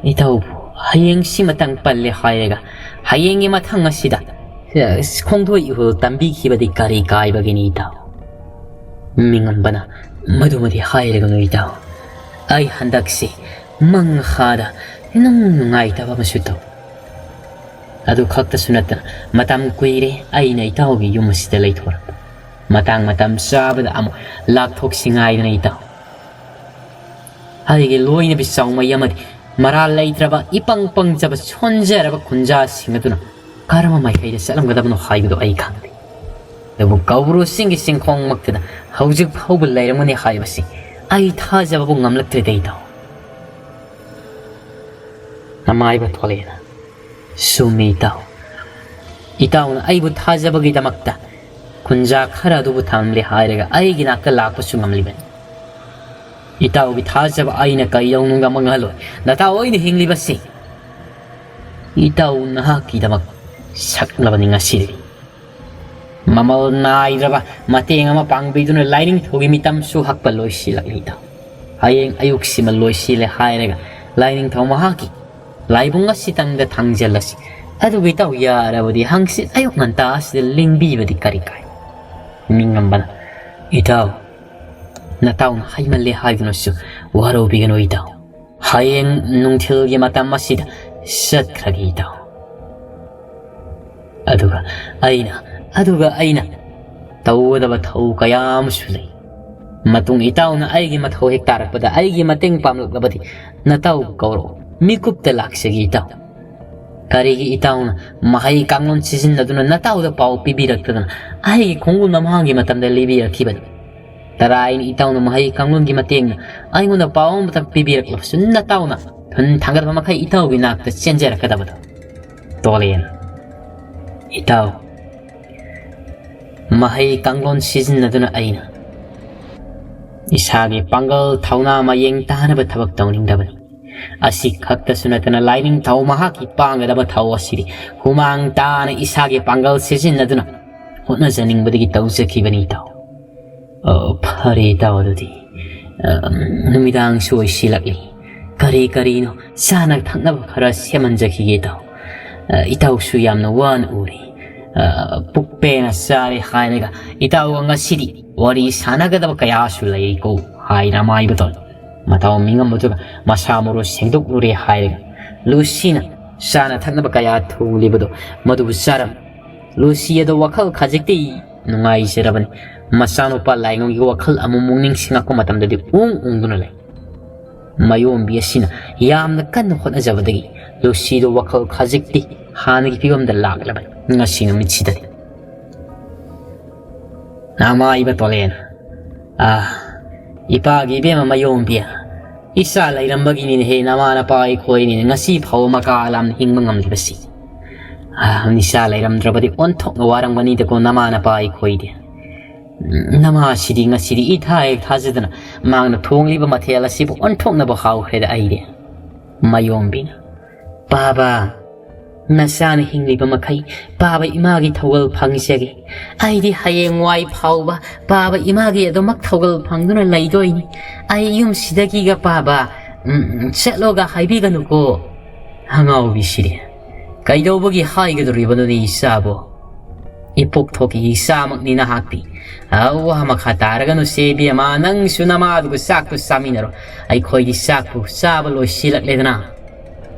ꯏꯇꯥꯎꯕꯨ ꯍꯌꯦꯡꯁꯤꯃꯇꯪ ꯄꯜꯂꯦ ꯍꯥꯏꯔꯒ ꯍꯌꯦꯡꯒꯤ ꯃꯊꯪ ꯑꯁꯤꯗ, ꯑ, ꯈꯣꯡꯗꯣꯏ ꯏꯍꯨꯜ ꯇꯝꯕꯤꯈꯤꯕꯗꯤ ꯀꯔꯤ ꯀꯥꯏꯕꯒꯤꯅꯤ ꯏꯇꯥꯎ? ꯃꯤꯉꯝꯕꯅ ꯃꯗꯨꯃꯗꯤ ꯍꯥꯏꯔꯒꯅꯨ ꯏꯇꯥꯎ꯫ ꯑꯩ ꯍꯟꯗꯛꯁꯤ ꯃꯪꯍꯥꯗ ꯅꯨꯡ ꯅꯨꯡꯉꯥꯏꯇꯕ ꯑꯃꯁꯨ ꯇꯧ꯫ ꯑꯗꯨ ꯈꯛꯇꯁꯨ ꯅꯠꯇꯅ ꯃꯇꯝ ꯀꯨꯏꯔꯦ ꯑꯩꯅ ꯏꯇꯥꯎꯒꯤ ꯌꯨꯝ ꯑꯁꯤꯗ ꯂꯩꯊꯣꯔꯛꯄ꯫ ꯃꯇꯥꯡ ꯃꯇꯝ ꯆꯥꯕꯗ ꯑꯃꯨꯛ ꯂꯥꯛꯊꯣꯛꯁꯤ ꯉꯥꯏꯗꯅ ꯏꯇꯥꯎ꯫ ꯑꯩꯒꯤ ꯂꯣꯏꯅꯕꯤ ꯆꯥꯎꯃꯩ ꯑꯃꯗꯤ ꯃꯔꯥꯜ ꯂꯩꯇ꯭ꯔꯕ, ꯏꯄꯪ ꯄꯪꯖꯕ, ꯁꯣꯟꯖꯔꯕ ꯈꯨꯟꯖꯥꯁꯤꯡ ꯑꯗꯨꯅ ꯀꯔꯝꯕ ꯃꯥꯏꯀꯩꯗ ꯆꯠꯂꯝꯒꯗꯕꯅꯣ ꯍꯥꯏꯕꯗꯨ ꯑꯩ ꯈꯪꯗꯦ꯫ ꯑꯗꯨꯕꯨ ꯀꯧꯕ꯭ꯔꯨ ꯆꯤꯡꯒꯤ ꯆꯤꯡꯈꯣꯡꯃꯛꯇꯗ ꯍꯧꯖꯤꯛ ꯐꯥꯎꯕ ꯂꯩꯔꯝꯒꯅꯤ ꯍꯥꯏꯕꯁꯤ ꯑꯩ ꯊꯥꯖꯕꯕꯨ ꯉꯝꯂꯛꯇ꯭ꯔꯦꯗ, ꯏꯇꯥꯎ꯫ ꯅꯃꯥꯏꯕ ꯊꯣꯛꯂꯛꯑꯦꯅ꯫ ꯆꯨꯝꯃꯤ, ꯏꯇꯥꯎ꯫ ꯏꯇꯥꯎꯅ ꯑꯩꯕꯨ ꯊꯥꯖꯕꯒꯤꯗꯃꯛꯇ ꯈꯨꯟꯖꯥ ꯈꯔ ꯑꯗꯨꯕꯨ ꯊꯝꯂꯦ ꯍꯥꯏꯔꯒ ꯑꯩꯒꯤ ꯅꯥꯛꯇ ꯂꯥꯛꯄꯁꯨ ꯉꯝꯂꯤꯕꯅꯤ꯫ ꯏꯇꯥꯎꯒꯤ ꯊꯥꯖꯕ ꯑꯩꯅ ꯀꯩꯗꯧꯅꯨꯡꯗ ꯃꯥꯡꯍꯜꯂꯣꯏ꯫ ꯅꯇꯥꯎ, ꯑꯩꯅ ꯍꯤꯡꯂꯤꯕꯁꯤ ꯏꯇꯥꯎ ꯅꯍꯥꯛꯀꯤꯗꯃꯛ ꯁꯛꯂꯕꯅꯤ ꯉꯁꯤꯗꯤ꯫ ꯃꯃꯜ ꯅꯥꯏꯗ꯭ꯔꯕ ꯃꯇꯦꯡ ꯑꯃ ꯄꯥꯡꯕꯤꯗꯨꯅ ꯂꯥꯏꯅꯤꯡꯊꯧꯒꯤ ꯃꯤꯇꯝꯁꯨ ꯍꯛꯄ ꯂꯣꯏꯁꯤꯜꯂꯛꯂꯤ, ꯏꯇꯥꯎ꯫ ꯍꯌꯦꯡ ꯑꯌꯨꯛꯁꯤꯃ ꯂꯣꯏꯁꯤꯜꯂꯦ ꯍꯥꯏꯔꯒ ꯂꯥꯏꯅꯤꯡꯊꯧ ꯃꯍꯥꯛꯀꯤ ꯂꯥꯏꯕꯨꯡ ꯑꯁꯤꯇꯪꯗ ꯊꯥꯡꯖꯜꯂꯁꯤ꯫ ꯑꯗꯨꯒ ꯏꯇꯥꯎ, ꯌꯥꯔꯕꯗꯤ ꯍꯪꯆꯤꯠ ꯑꯌꯨꯛ ꯉꯟꯇꯥ ꯑꯁꯤꯗ ꯂꯦꯡꯕꯤꯕꯗꯤ ꯀꯔꯤ ꯀꯥꯏ? ꯃꯤꯉꯝꯕꯅ, ꯏꯇꯥꯎ, ꯅꯇꯥꯎꯅ ꯍꯥꯏꯃꯜꯂꯦ ꯍꯥꯏꯗꯨꯅꯁꯨ ꯋꯥꯔꯧꯕꯤꯒꯅꯨ, ꯏꯇꯥꯎ꯫ ꯍꯌꯦꯡ ꯅꯨꯡꯊꯤꯜꯒꯤ ꯃꯇꯝ ꯑꯁꯤꯗ ꯆꯠꯈ꯭ꯔꯒꯦ, ꯏꯇꯥꯎ꯫ ꯑꯗꯨꯒ ꯑꯩꯅ, ꯑꯗꯨꯒ ꯑꯩꯅ ꯇꯧꯒꯗꯕ ꯊꯧ ꯀꯌꯥ ꯑꯃꯁꯨ ꯂꯩ꯫ ꯃꯇꯨꯡ ꯏꯇꯥꯎꯅ ꯑꯩꯒꯤ ꯃꯊꯧ ꯍꯦꯛ ꯇꯥꯔꯛꯄꯗ, ꯑꯩꯒꯤ ꯃꯇꯦꯡ ꯄꯥꯡꯂꯛꯂꯕꯗꯤ, ꯅꯇꯥꯎꯕꯨ ꯀꯧꯔꯛꯎ, ꯃꯤꯀꯨꯞꯇ ꯂꯥꯛꯆꯒꯦ, ꯏꯇꯥꯎ꯫ ꯀꯔꯤꯒꯤ ꯏꯇꯥꯎꯅ ꯃꯍꯩ ꯀꯥꯡꯂꯣꯟ ꯁꯤꯖꯤꯟꯅꯗꯨꯅ ꯅꯇꯥꯎꯗ ꯄꯥꯎ ꯄꯤꯕꯤꯔꯛꯇꯗꯅ ꯑꯩꯒꯤ ꯈꯣꯡꯒꯨꯜ ꯃꯃꯥꯡꯒꯤ ꯃꯇꯝꯗ ꯂꯤꯕꯤꯔꯛꯈꯤꯕꯅꯤ? ꯇꯔꯥꯏꯅ ꯏꯇꯥꯎꯅ ꯃꯍꯩ ꯀꯥꯡꯂꯣꯟꯒꯤ ꯃꯇꯦꯡꯅ ꯑꯩꯉꯣꯟꯗ ꯄꯥꯎ ꯑꯃꯇꯪ ꯄꯤꯕꯤꯔꯛꯂꯕꯁꯨ, ꯅꯇꯥꯎꯅ ꯊꯨꯟ ꯊꯥꯡꯒꯠꯄ ꯃꯈꯩ ꯏꯇꯥꯎꯒꯤ ꯅꯥꯛꯇ ꯆꯦꯟꯖꯔꯛꯀꯗꯕꯗꯣ꯫ ꯇꯣꯂꯦꯟ, ꯏꯇꯥꯎ, ꯃꯍꯩ ꯀꯥꯡꯂꯣꯟ ꯁꯤꯖꯤꯟꯅꯗꯨꯅ ꯑꯩꯅ ꯏꯁꯥꯒꯤ ꯄꯥꯡꯒꯜ ꯊꯧꯅꯥ ꯃꯌꯦꯡ ꯇꯥꯅꯕ ꯊꯕꯛ ꯇꯧꯅꯤꯡꯗꯕꯅꯤ꯫ ꯑꯁꯤ ꯈꯛꯇꯁꯨ ꯅꯠꯇꯅ, ꯂꯥꯏꯅꯤꯡꯊꯧ ꯃꯍꯥꯛꯀꯤ ꯄꯥꯡꯒꯗꯕ ꯊꯧ ꯑꯁꯤꯗꯤ ꯍꯨꯃꯥꯡ ꯇꯥꯅ ꯏꯁꯥꯒꯤ ꯄꯥꯡꯒꯜ ꯁꯤꯖꯤꯟꯅꯗꯨꯅ ꯍꯣꯠꯅꯖꯅꯤꯡꯕꯗꯒꯤ ꯇꯧꯖꯈꯤꯕꯅꯤ, ꯏꯇꯥꯎ꯫ ꯑꯣ, ꯐꯔꯦ, ꯏꯇꯥꯎ, ꯑꯗꯨꯗꯤ, ꯑ, ꯅꯨꯃꯤꯗꯥꯡꯁꯨ ꯑꯣꯏꯁꯤꯜꯂꯛꯂꯤ꯫ ꯀꯔꯤ ꯀꯔꯤꯅꯣ ꯆꯥꯅ ꯊꯛꯅꯕ ꯈꯔ ꯁꯦꯝꯍꯟꯖꯈꯤꯒꯦ, ꯏꯇꯥꯎ꯫ ꯑ, ꯏꯇꯥꯎꯁꯨ ꯌꯥꯝꯅ ꯋꯥꯅ ꯎꯔꯤ꯫ ꯑ, ꯄꯨꯛ ꯄꯦꯟꯅ ꯆꯥꯔꯦ ꯍꯥꯏꯔꯒ ꯏꯇꯥꯎꯒ ꯉꯁꯤꯗꯤ ꯋꯥꯔꯤ ꯁꯥꯟꯅꯒꯗꯕ ꯀꯌꯥꯁꯨ ꯂꯩꯔꯤꯀꯣ, ꯍꯥꯏꯅ ꯑꯃꯥꯏꯕ ꯇꯧꯔꯤ꯫ ꯃꯇꯥꯎ ꯃꯤꯉꯝꯕꯗꯨꯒ ꯃꯁꯥ ꯃꯔꯨ ꯁꯦꯡꯗꯣꯛꯂꯨꯔꯦ ꯍꯥꯏꯔꯒ ꯂꯨꯁꯤꯅ ꯆꯥꯅ ꯊꯛꯅꯕ ꯀꯌꯥ ꯊꯣꯡꯂꯤꯕꯗꯣ ꯃꯗꯨꯕꯨ ꯆꯥꯔꯝ꯫ ꯂꯨꯁꯤ ꯑꯗꯣ ꯋꯥꯈꯜ ꯈꯖꯤꯛꯇꯤ ꯅꯨꯡꯉꯥꯏꯖꯔꯕꯅꯤ꯫ ꯃꯆꯥꯅꯨꯄꯥ ꯂꯥꯏꯉꯣꯟꯒꯤ ꯋꯥꯈꯜ ꯑꯃꯨꯛꯃꯨꯛ ꯅꯤꯡꯁꯤꯡꯂꯛꯄ ꯃꯇꯝꯗꯗꯤ ꯎꯪ ꯎꯪꯗꯨꯅ ꯂꯩ꯫ ꯃꯌꯣꯝꯕꯤ ꯑꯁꯤꯅ ꯌꯥꯝꯅ ꯀꯟꯅ ꯍꯣꯠꯅꯖꯕꯗꯒꯤ ꯂꯨꯁꯤꯗꯣ ꯋꯥꯈꯜ ꯈꯖꯤꯛꯇꯤ ꯍꯥꯟꯅꯒꯤ ꯐꯤꯕꯝꯗ ꯂꯥꯛꯂꯕꯅꯤ꯫ ꯉꯁꯤ ꯅꯨꯃꯤꯠꯁꯤꯗꯗꯤ ꯅꯃꯥ ꯏꯕ ꯇꯣꯂꯦꯟ, ꯑꯥ, ꯏꯄꯥꯒꯤ ꯏꯕꯦꯝꯃ ꯃꯌꯣꯝꯕꯤ, ꯏꯆꯥ ꯂꯩꯔꯝꯕꯒꯤꯅꯤꯅꯦ ꯍꯦ, ꯅꯃꯥ ꯅꯄꯥ ꯑꯩꯈꯣꯏꯅꯤꯅꯦ ꯉꯁꯤ ꯐꯥꯎꯕ ꯃꯀꯥ ꯂꯥꯝꯅ ꯍꯤꯡꯕ ꯉꯝꯂꯤꯕꯁꯤ꯫ ꯑꯥ, ꯏꯆꯥ ꯂꯩꯔꯝꯗ꯭ꯔꯕꯗꯤ ꯑꯣꯟꯊꯣꯛꯅ ꯋꯥꯔꯝꯒꯅꯤꯗꯀꯣ ꯅꯃꯥ ꯅꯄꯥ ꯑꯩꯈꯣꯏꯗꯤ꯫ ꯎꯝ, ꯅꯃꯥꯁꯤꯗꯤ ꯉꯁꯤꯗꯤ ꯏꯊꯥ ꯍꯦꯛ ꯊꯥꯖꯗꯅ ꯃꯍꯥꯛꯅ ꯊꯣꯡꯂꯤꯕ ꯃꯊꯦꯜ ꯑꯁꯤꯕꯨ ꯑꯣꯟꯊꯣꯛꯅꯕ ꯍꯥꯎꯈ꯭ꯔꯦꯗ ꯑꯩꯗꯤ꯫ ꯃꯌꯣꯝꯕꯤꯅ, ꯄꯥꯕ, ꯅꯆꯥꯅ ꯍꯤꯡꯂꯤꯕ ꯃꯈꯩ ꯄꯥꯕ ꯏꯃꯥꯒꯤ ꯊꯧꯒꯜ ꯐꯪꯖꯒꯦ꯫ ꯑꯩꯗꯤ ꯍꯌꯦꯡꯋꯥꯏ ꯐꯥꯎꯕ ꯄꯥꯕ ꯏꯃꯥꯒꯤ ꯑꯗꯨꯃꯛ ꯊꯧꯒꯜ ꯐꯪꯗꯨꯅ ꯂꯩꯗꯣꯏꯅꯤ꯫ ꯑꯩ ꯌꯨꯝꯁꯤꯗꯒꯤꯒ ꯄꯥꯕ, ꯎꯝ, ꯆꯠꯂꯣꯒ ꯍꯥꯏꯕꯤꯒꯅꯨꯀꯣ꯫ ꯑꯉꯥꯎꯕꯤꯁꯤꯗꯤ ꯀꯩꯗꯧꯕꯒꯤ ꯍꯥꯏꯒꯗꯧꯔꯤꯕꯅꯣꯅꯦ ꯏꯆꯥꯕꯨ? ꯏꯄꯣꯛ ꯊꯣꯛꯀꯤ ꯏꯆꯥꯃꯛꯅꯤ ꯅꯍꯥꯛꯇꯤ꯫ ꯑ, ꯋꯥ ꯃꯈꯥ ꯇꯥꯔꯒꯅꯨ ꯁꯦ ꯏꯕꯦꯝꯃ, ꯅꯪꯁꯨ ꯅꯃꯥꯗꯨꯒ ꯆꯥꯛꯇꯨ ꯆꯥꯃꯤꯟꯅꯔꯣ꯫ ꯑꯩꯈꯣꯏꯗꯤ ꯆꯥꯛꯄꯨ ꯆꯥꯕ ꯂꯣꯏꯁꯤꯜꯂꯛꯂꯦꯗꯅ꯫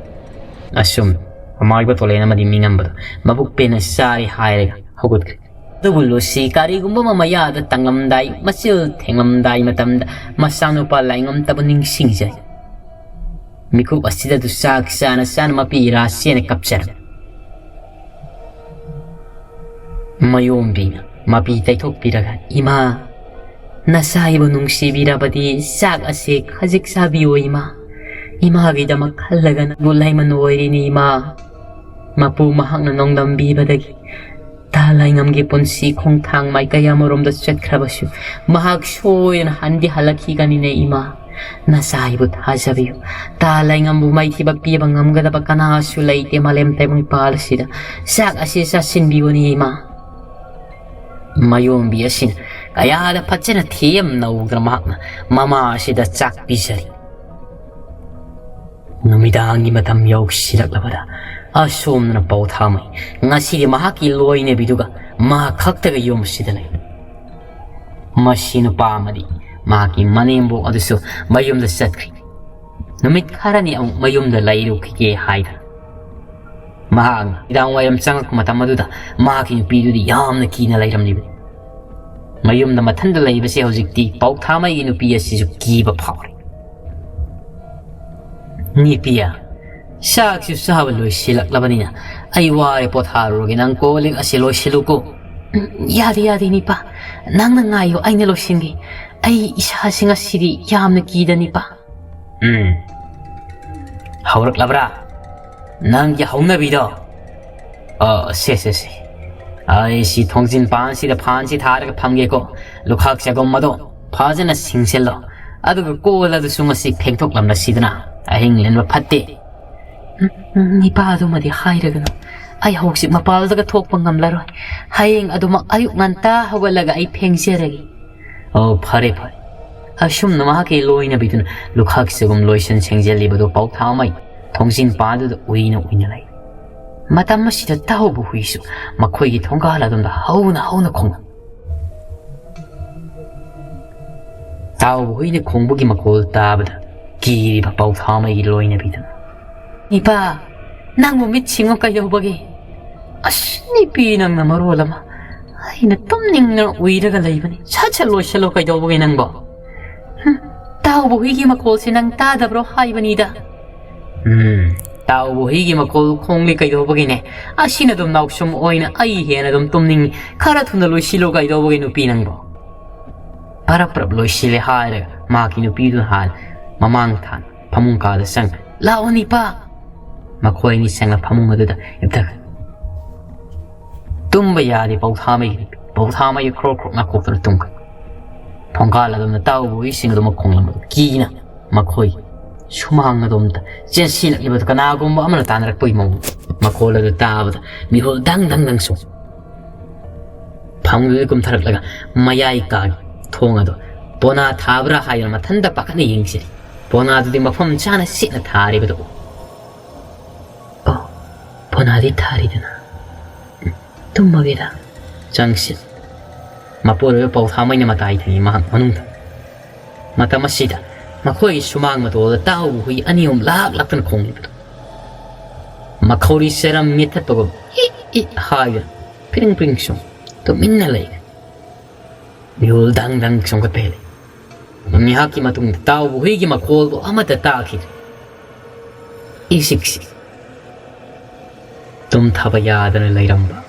ꯑꯁꯨꯝ ꯑꯃꯥꯏꯕ ꯇꯣꯂꯦꯟ ꯑꯃꯗꯤ ꯃꯤꯉꯝꯕꯗ ꯃꯕꯨꯛ ꯄꯦꯟꯅ ꯆꯥꯔꯤ ꯍꯥꯏꯔꯒ ꯍꯧꯒꯠꯈ꯭ꯔꯦ꯫ ꯑꯗꯨꯕꯨ ꯂꯨꯁꯤ ꯀꯔꯤꯒꯨꯝꯕ ꯑꯃ ꯃꯌꯥꯗ ꯇꯪꯂꯝꯗꯥꯏ, ꯃꯆꯤꯜ ꯊꯦꯡꯂꯝꯗꯥꯏ ꯃꯇꯝꯗ ꯃꯆꯥꯅꯨꯄꯥ ꯂꯥꯏꯉꯝꯇꯕꯨ ꯅꯤꯡꯁꯤꯡꯖꯩ꯫ ꯃꯤꯀꯨꯞ ꯑꯁꯤꯗ ꯑꯗꯨ ꯆꯥꯛ ꯆꯥꯅ ꯆꯥꯅ ꯃꯄꯤ ꯏꯔꯥ ꯆꯦꯅ ꯀꯞꯆꯔꯝꯃꯤ꯫ ꯃꯌꯣꯝꯕꯤꯅ ꯃꯄꯤ ꯇꯩꯊꯣꯛꯄꯤꯔꯒ, "ꯏꯃꯥ, ꯅꯆꯥ ꯑꯩꯕꯨ ꯅꯨꯡꯁꯤꯕꯤꯔꯕꯗꯤ ꯆꯥꯛ ꯑꯁꯦ ꯈꯖꯤꯛ ꯆꯥꯕꯤꯌꯣ ꯏꯃꯥ꯫ ꯏꯃꯥꯒꯤꯗꯃꯛ ꯈꯜꯂꯒ ꯅꯪꯕꯨ ꯂꯥꯏꯃꯟ ꯑꯣꯏꯔꯤꯅꯤ ꯏꯃꯥ꯫" ꯃꯄꯨ ꯃꯍꯥꯛꯅ ꯅꯣꯡꯗꯝꯕꯤꯕꯗꯒꯤ ꯇꯥ ꯂꯥꯏꯉꯝꯒꯤ ꯄꯨꯟꯁꯤ ꯈꯣꯡꯊꯥꯡ ꯃꯥꯏꯀꯩ ꯑꯃꯔꯣꯝꯗ ꯆꯠꯈ꯭ꯔꯕꯁꯨ ꯃꯍꯥꯛ ꯁꯣꯏꯗꯅ ꯍꯟꯗꯤ ꯍꯜꯂꯛꯈꯤꯒꯅꯤꯅꯦ ꯏꯃꯥ꯫ ꯅꯆꯥ ꯑꯩꯕꯨ ꯊꯥꯖꯕꯤꯌꯨ꯫ ꯇꯥ ꯂꯥꯏꯉꯝꯕꯨ ꯃꯥꯏꯊꯤꯕ ꯄꯤꯕ ꯉꯝꯒꯗꯕ ꯀꯅꯥꯁꯨ ꯂꯩꯇꯦ ꯃꯥꯂꯦꯝ ꯇꯥꯏꯕꯪꯄꯥꯜ ꯑꯁꯤꯗ꯫ ꯆꯥꯛ ꯑꯁꯤ ꯆꯥꯁꯤꯟꯕꯤꯌꯨꯅꯦ ꯏꯃꯥ꯫ ꯃꯌꯣꯝꯕꯤ ꯑꯁꯤꯅ ꯀꯌꯥꯗ ꯐꯖꯅ ꯊꯦꯝ ꯅꯧꯗꯅ ꯃꯍꯥꯛꯅ ꯃꯃꯥ ꯑꯁꯤꯗ ꯆꯥꯛ ꯄꯤꯖꯔꯤ꯫ ꯅꯨꯃꯤꯗꯥꯡꯒꯤ ꯃꯇꯝ ꯌꯧꯁꯤꯜꯂꯛꯂꯕꯗ ꯑꯁꯣꯝꯗꯅ ꯄꯥꯎꯊꯥꯃꯩ ꯉꯁꯤꯗꯤ ꯃꯍꯥꯛꯀꯤ ꯂꯣꯏꯅꯕꯤꯗꯨꯒ ꯃꯍꯥꯛ ꯈꯛꯇꯒ ꯌꯨꯝ ꯑꯁꯤꯗ ꯂꯩ꯫ ꯃꯁꯤ ꯅꯨꯄꯥ ꯑꯃꯗꯤ ꯃꯍꯥꯛꯀꯤ ꯃꯅꯦꯝꯕꯣꯛ ꯑꯗꯨꯁꯨ ꯃꯌꯨꯝꯗ ꯆꯠꯈ꯭ꯔꯤ꯫ ꯅꯨꯃꯤꯠ ꯈꯔꯅꯤ ꯑꯃꯨꯛ ꯃꯌꯨꯝꯗ ꯂꯩꯔꯨꯈꯤꯒꯦ ꯍꯥꯏꯗꯅ ꯃꯍꯥꯛꯅ ꯅꯨꯃꯤꯗꯥꯡ ꯋꯥꯏꯔꯝ ꯆꯪꯉꯛꯄ ꯃꯇꯝ ꯑꯗꯨꯗ ꯃꯍꯥꯛꯀꯤ ꯅꯨꯄꯤꯗꯨꯗꯤ ꯌꯥꯝꯅ ꯀꯤꯅ ꯂꯩꯔꯝꯂꯤꯕꯅꯤ꯫ ꯃꯌꯨꯝꯗ ꯃꯊꯟꯇ ꯂꯩꯕꯁꯦ ꯍꯧꯖꯤꯛꯇꯤ ꯄꯥꯎꯊꯥꯃꯩꯒꯤ ꯅꯨꯄꯤ ꯑꯁꯤꯁꯨ ꯀꯤꯕ ꯐꯥꯎꯔꯦ꯫ ꯅꯤꯄꯤꯌꯥ, ꯆꯥꯛꯁꯨ ꯆꯥꯕ ꯂꯣꯏꯁꯤꯜꯂꯛꯂꯕꯅꯤꯅ ꯑꯩ ꯋꯥꯔꯦ, ꯄꯣꯊꯥꯔꯨꯔꯒꯦ꯫ ꯅꯪ ꯀꯣꯜ ꯂꯤꯛ ꯑꯁꯤ ꯂꯣꯏꯁꯤꯜꯂꯨꯀꯣ꯫ "ꯎꯝ, ꯌꯥꯗꯦ, ꯌꯥꯗꯦ, ꯅꯤꯄꯥ꯫ ꯅꯪꯅ ꯉꯥꯏꯌꯨ, ꯑꯩꯅ ꯂꯣꯏꯁꯤꯟꯒꯦ꯫ ꯑꯩ ꯏꯁꯥꯁꯤ ꯉꯁꯤꯗꯤ ꯌꯥꯝꯅ ꯀꯤꯗ, ꯅꯤꯄꯥ꯫" "ꯎꯝ꯫ ꯍꯧꯔꯛꯂꯕ꯭ꯔꯥ ꯅꯪꯒꯤ ꯍꯧꯅꯕꯤꯗꯣ?" "ꯑ, ꯁꯦ, ꯁꯦ, ꯁꯦ꯫ ꯑꯩ ꯁꯤ ꯊꯣꯡꯖꯤꯟ ꯄꯥꯟꯁꯤꯗ ꯐꯥꯟꯁꯤ ꯊꯥꯔꯒ ꯐꯝꯒꯦꯀꯣ꯫ ꯂꯨꯈꯥꯛ ꯆꯒꯨꯝ ꯑꯗꯣ ꯐꯖꯅ ꯁꯤꯡꯁꯤꯜꯂꯣ꯫ ꯑꯗꯨꯒ ꯀꯣꯜ ꯑꯗꯨꯁꯨ ꯉꯁꯤ ꯐꯦꯡꯊꯣꯛꯂꯝꯂꯁꯤꯗꯅ꯫ ꯑꯍꯤꯡ ꯂꯦꯟꯕ ꯐꯠꯇꯦ꯫" "ꯎꯝ, ꯎꯝ, ꯅꯤꯄꯥ ꯑꯗꯨꯃꯗꯤ ꯍꯥꯏꯔꯒꯅꯨ꯫ ꯑꯩ ꯍꯧꯖꯤꯛ ꯃꯄꯥꯜꯗꯒ ꯊꯣꯛꯄ ꯉꯝꯂꯔꯣꯏ꯫ ꯍꯌꯦꯡ ꯑꯗꯨꯃꯛ ꯑꯌꯨꯛ ꯉꯟꯇꯥ ꯍꯧꯒꯠꯂꯒ ꯑꯩ ꯐꯦꯡꯖꯔꯒꯦ꯫" "ꯑꯣ, ꯐꯔꯦ, ꯐꯔꯦ꯫" ꯑꯁꯨꯝꯅ ꯃꯍꯥꯛꯀꯤ ꯂꯣꯏꯅꯕꯤꯗꯨꯅ ꯂꯨꯈꯥꯛ ꯆꯒꯨꯝ ꯂꯣꯏꯁꯤꯟ ꯁꯦꯡꯖꯤꯜꯂꯤꯕꯗꯨ ꯄꯥꯎꯊꯥꯃꯩ ꯊꯣꯡꯖꯤꯟ ꯄꯥꯟꯗꯨꯗ ꯎꯏꯅ ꯎꯏꯅ ꯂꯩ꯫ ꯃꯇꯝ ꯑꯁꯤꯗ ꯇꯥꯍꯧꯕ ꯍꯨꯏꯁꯨ ꯃꯈꯣꯏꯒꯤ ꯊꯣꯡꯒꯥꯜ ꯑꯗꯣꯝꯗ ꯍꯧꯅ ꯍꯧꯅ ꯈꯣꯡꯂꯛ꯫ ꯇꯥꯍꯧꯕ ꯍꯨꯏꯅ ꯈꯣꯡꯕꯒꯤ ꯃꯈꯣꯜ ꯇꯥꯕꯗ ꯀꯤꯔꯤꯕ ꯄꯥꯎꯊꯥꯃꯩꯒꯤ ꯂꯣꯏꯅꯕꯤꯗꯨꯅ, "ꯏꯄꯥ, ꯅꯪꯕꯨ ꯃꯤꯠ ꯁꯤꯡꯉꯨ ꯀꯩꯗꯧꯕꯒꯤ?" "ꯑꯁ, ꯅꯤꯄꯤ ꯅꯪꯅ ꯃꯔꯣꯜ ꯑꯃ꯫ ꯑꯩꯅ ꯇꯨꯝꯅꯤꯡꯗꯅ ꯎꯏꯔꯒ ꯂꯩꯕꯅꯤ꯫ ꯁꯠ ꯁꯠ ꯂꯣꯏꯁꯤꯜꯂꯣ ꯀꯩꯗꯧꯕꯒꯤ ꯅꯪꯕꯣ?" "ꯍꯨꯝ, ꯇꯥꯍꯧꯕ ꯍꯨꯏꯒꯤ ꯃꯈꯣꯜꯁꯤ ꯅꯪ ꯇꯥꯗꯕ꯭ꯔꯣ ꯍꯥꯏꯕꯅꯤꯗ?" "ꯎꯝ, ꯇꯥꯍꯧꯕ ꯍꯨꯏꯒꯤ ꯃꯈꯣꯜ ꯈꯣꯡꯂꯤ ꯀꯩꯗꯧꯕꯒꯤꯅꯦ? ꯑꯁꯤꯅ ꯑꯗꯨꯝ ꯅꯥꯎꯁꯨꯝ ꯑꯣꯏꯅ ꯑꯩ ꯍꯦꯟꯅ ꯑꯗꯨꯝ ꯇꯨꯝꯅꯤꯡꯉꯤ꯫ ꯈꯔ ꯊꯨꯅ ꯂꯣꯏꯁꯤꯜꯂꯣ ꯀꯩꯗꯧꯕꯒꯤ ꯅꯨꯄꯤ ꯅꯪꯕꯣ?" ꯄꯔꯞ ꯄꯔꯞ ꯂꯣꯏꯁꯤꯜꯂꯦ ꯍꯥꯏꯔꯒ ꯃꯍꯥꯛꯀꯤ ꯅꯨꯄꯤꯗꯨꯅ ꯍꯥꯟꯅ ꯃꯃꯥꯡ ꯊꯥꯟ ꯐꯃꯨꯡ ꯀꯥꯗ ꯆꯪ, "ꯂꯥꯛꯑꯣ ꯅꯤꯄꯥ꯫" ꯃꯈꯣꯏ ꯑꯅꯤ ꯆꯪꯂ ꯐꯃꯨꯡ ꯑꯗꯨꯗ ꯍꯤꯞꯊꯈ꯭ꯔꯦ꯫ ꯇꯨꯝꯕ ꯌꯥꯗꯦ ꯄꯥꯎꯊꯥꯃꯩꯒꯤ ꯅꯨꯄꯤ꯫ ꯄꯥꯎꯊꯥꯃꯩ ꯈ꯭ꯔꯣꯛ ꯈ꯭ꯔꯣꯛ ꯅꯥꯀꯣꯛꯇꯨꯅ ꯇꯨꯝꯈ꯭ꯔꯦ꯫ ꯊꯣꯡꯒꯥꯜ ꯑꯗꯣꯝꯗ ꯇꯥꯍꯧꯕ ꯍꯨꯏꯁꯤꯡ ꯑꯗꯨꯃꯛ ꯈꯣꯡꯂꯝꯕꯗꯨ ꯀꯤꯅ ꯃꯈꯣꯏ ꯁꯨꯃꯥꯡ ꯑꯗꯣꯝꯗ ꯆꯦꯟꯁꯤꯜꯂꯛꯂꯤꯕꯗꯨ ꯀꯅꯥꯒꯨꯝꯕ ꯑꯃꯅ ꯇꯥꯟꯅꯔꯛꯄꯒꯤ ꯃꯑꯣꯡ꯫ ꯃꯈꯣꯜ ꯑꯗꯨ ꯇꯥꯕꯗ ꯃꯤꯍꯨꯜ ꯗꯪ ꯗꯪ ꯗꯪ ꯁꯨꯡ꯫ ꯐꯃꯨꯡꯗꯨꯗ ꯀꯨꯝꯊꯔꯛꯂꯒ ꯃꯌꯥꯏ ꯀꯥꯒꯤ ꯊꯣꯡ ꯑꯗꯨ ꯄꯣꯅꯥ ꯊꯥꯕ꯭ꯔꯥ ꯍꯥꯏꯗꯨꯅ ꯃꯊꯟꯇ ꯄꯥꯈꯠꯅ ꯌꯦꯡꯁꯤꯜꯂꯤ꯫ ꯄꯣꯅꯥꯗꯨꯗꯤ ꯃꯐꯝ ꯆꯥꯅ ꯁꯤꯠꯅ ꯊꯥꯔꯤꯕꯗꯨ ꯎ꯫ "ꯑꯣ, ꯄꯣꯅꯥꯗꯤ ꯊꯥꯔꯤꯗꯅ꯫ ꯎꯝ, ꯇꯨꯝꯃꯒꯦꯗ꯫ ꯆꯪꯁꯤ꯫" ꯃꯄꯨꯔꯣꯏꯕ ꯄꯥꯎꯊꯥꯃꯩꯅ ꯃꯇꯥꯏ ꯊꯝꯃꯤ ꯃꯍꯥꯛ ꯃꯅꯨꯡꯗ꯫ ꯃꯇꯝ ꯑꯁꯤꯗ ꯃꯈꯣꯏꯒꯤ ꯁꯨꯃꯥꯡ ꯃꯇꯣꯜꯗ ꯇꯥꯍꯧꯕ ꯍꯨꯏ ꯑꯅꯤ ꯑꯍꯨꯝ ꯂꯥꯛ ꯂꯥꯛꯇꯅ ꯈꯣꯡꯂꯤꯕꯗꯨ꯫ ꯃꯈꯧꯔꯤ ꯆꯔꯝ ꯃꯦꯠꯊꯠꯄꯒꯨꯝ ꯏꯛ ꯏꯛ ꯍꯥꯏꯗꯨꯅ ꯐꯤꯔꯤꯡ ꯐꯤꯔꯤꯡ ꯁꯨꯝ ꯇꯨꯃꯤꯟꯅ ꯂꯩꯔꯦ꯫ ꯃꯤꯍꯨꯜ ꯗꯪ ꯗꯪ ꯆꯣꯡꯈꯠꯄ ꯍꯦꯜꯂꯦ꯫ ꯉꯥꯏꯍꯥꯛꯀꯤ ꯃꯇꯨꯡꯗ ꯇꯥꯍꯧꯕ ꯍꯨꯏꯒꯤ ꯃꯈꯣꯜꯕꯨ ꯑꯃꯠꯇ ꯇꯥꯈꯤꯗ꯭ꯔꯦ꯫ ꯏꯁꯤꯛꯁꯤ ꯇꯨꯝꯊꯕ ꯌꯥꯗꯅ ꯂꯩꯔꯝꯕ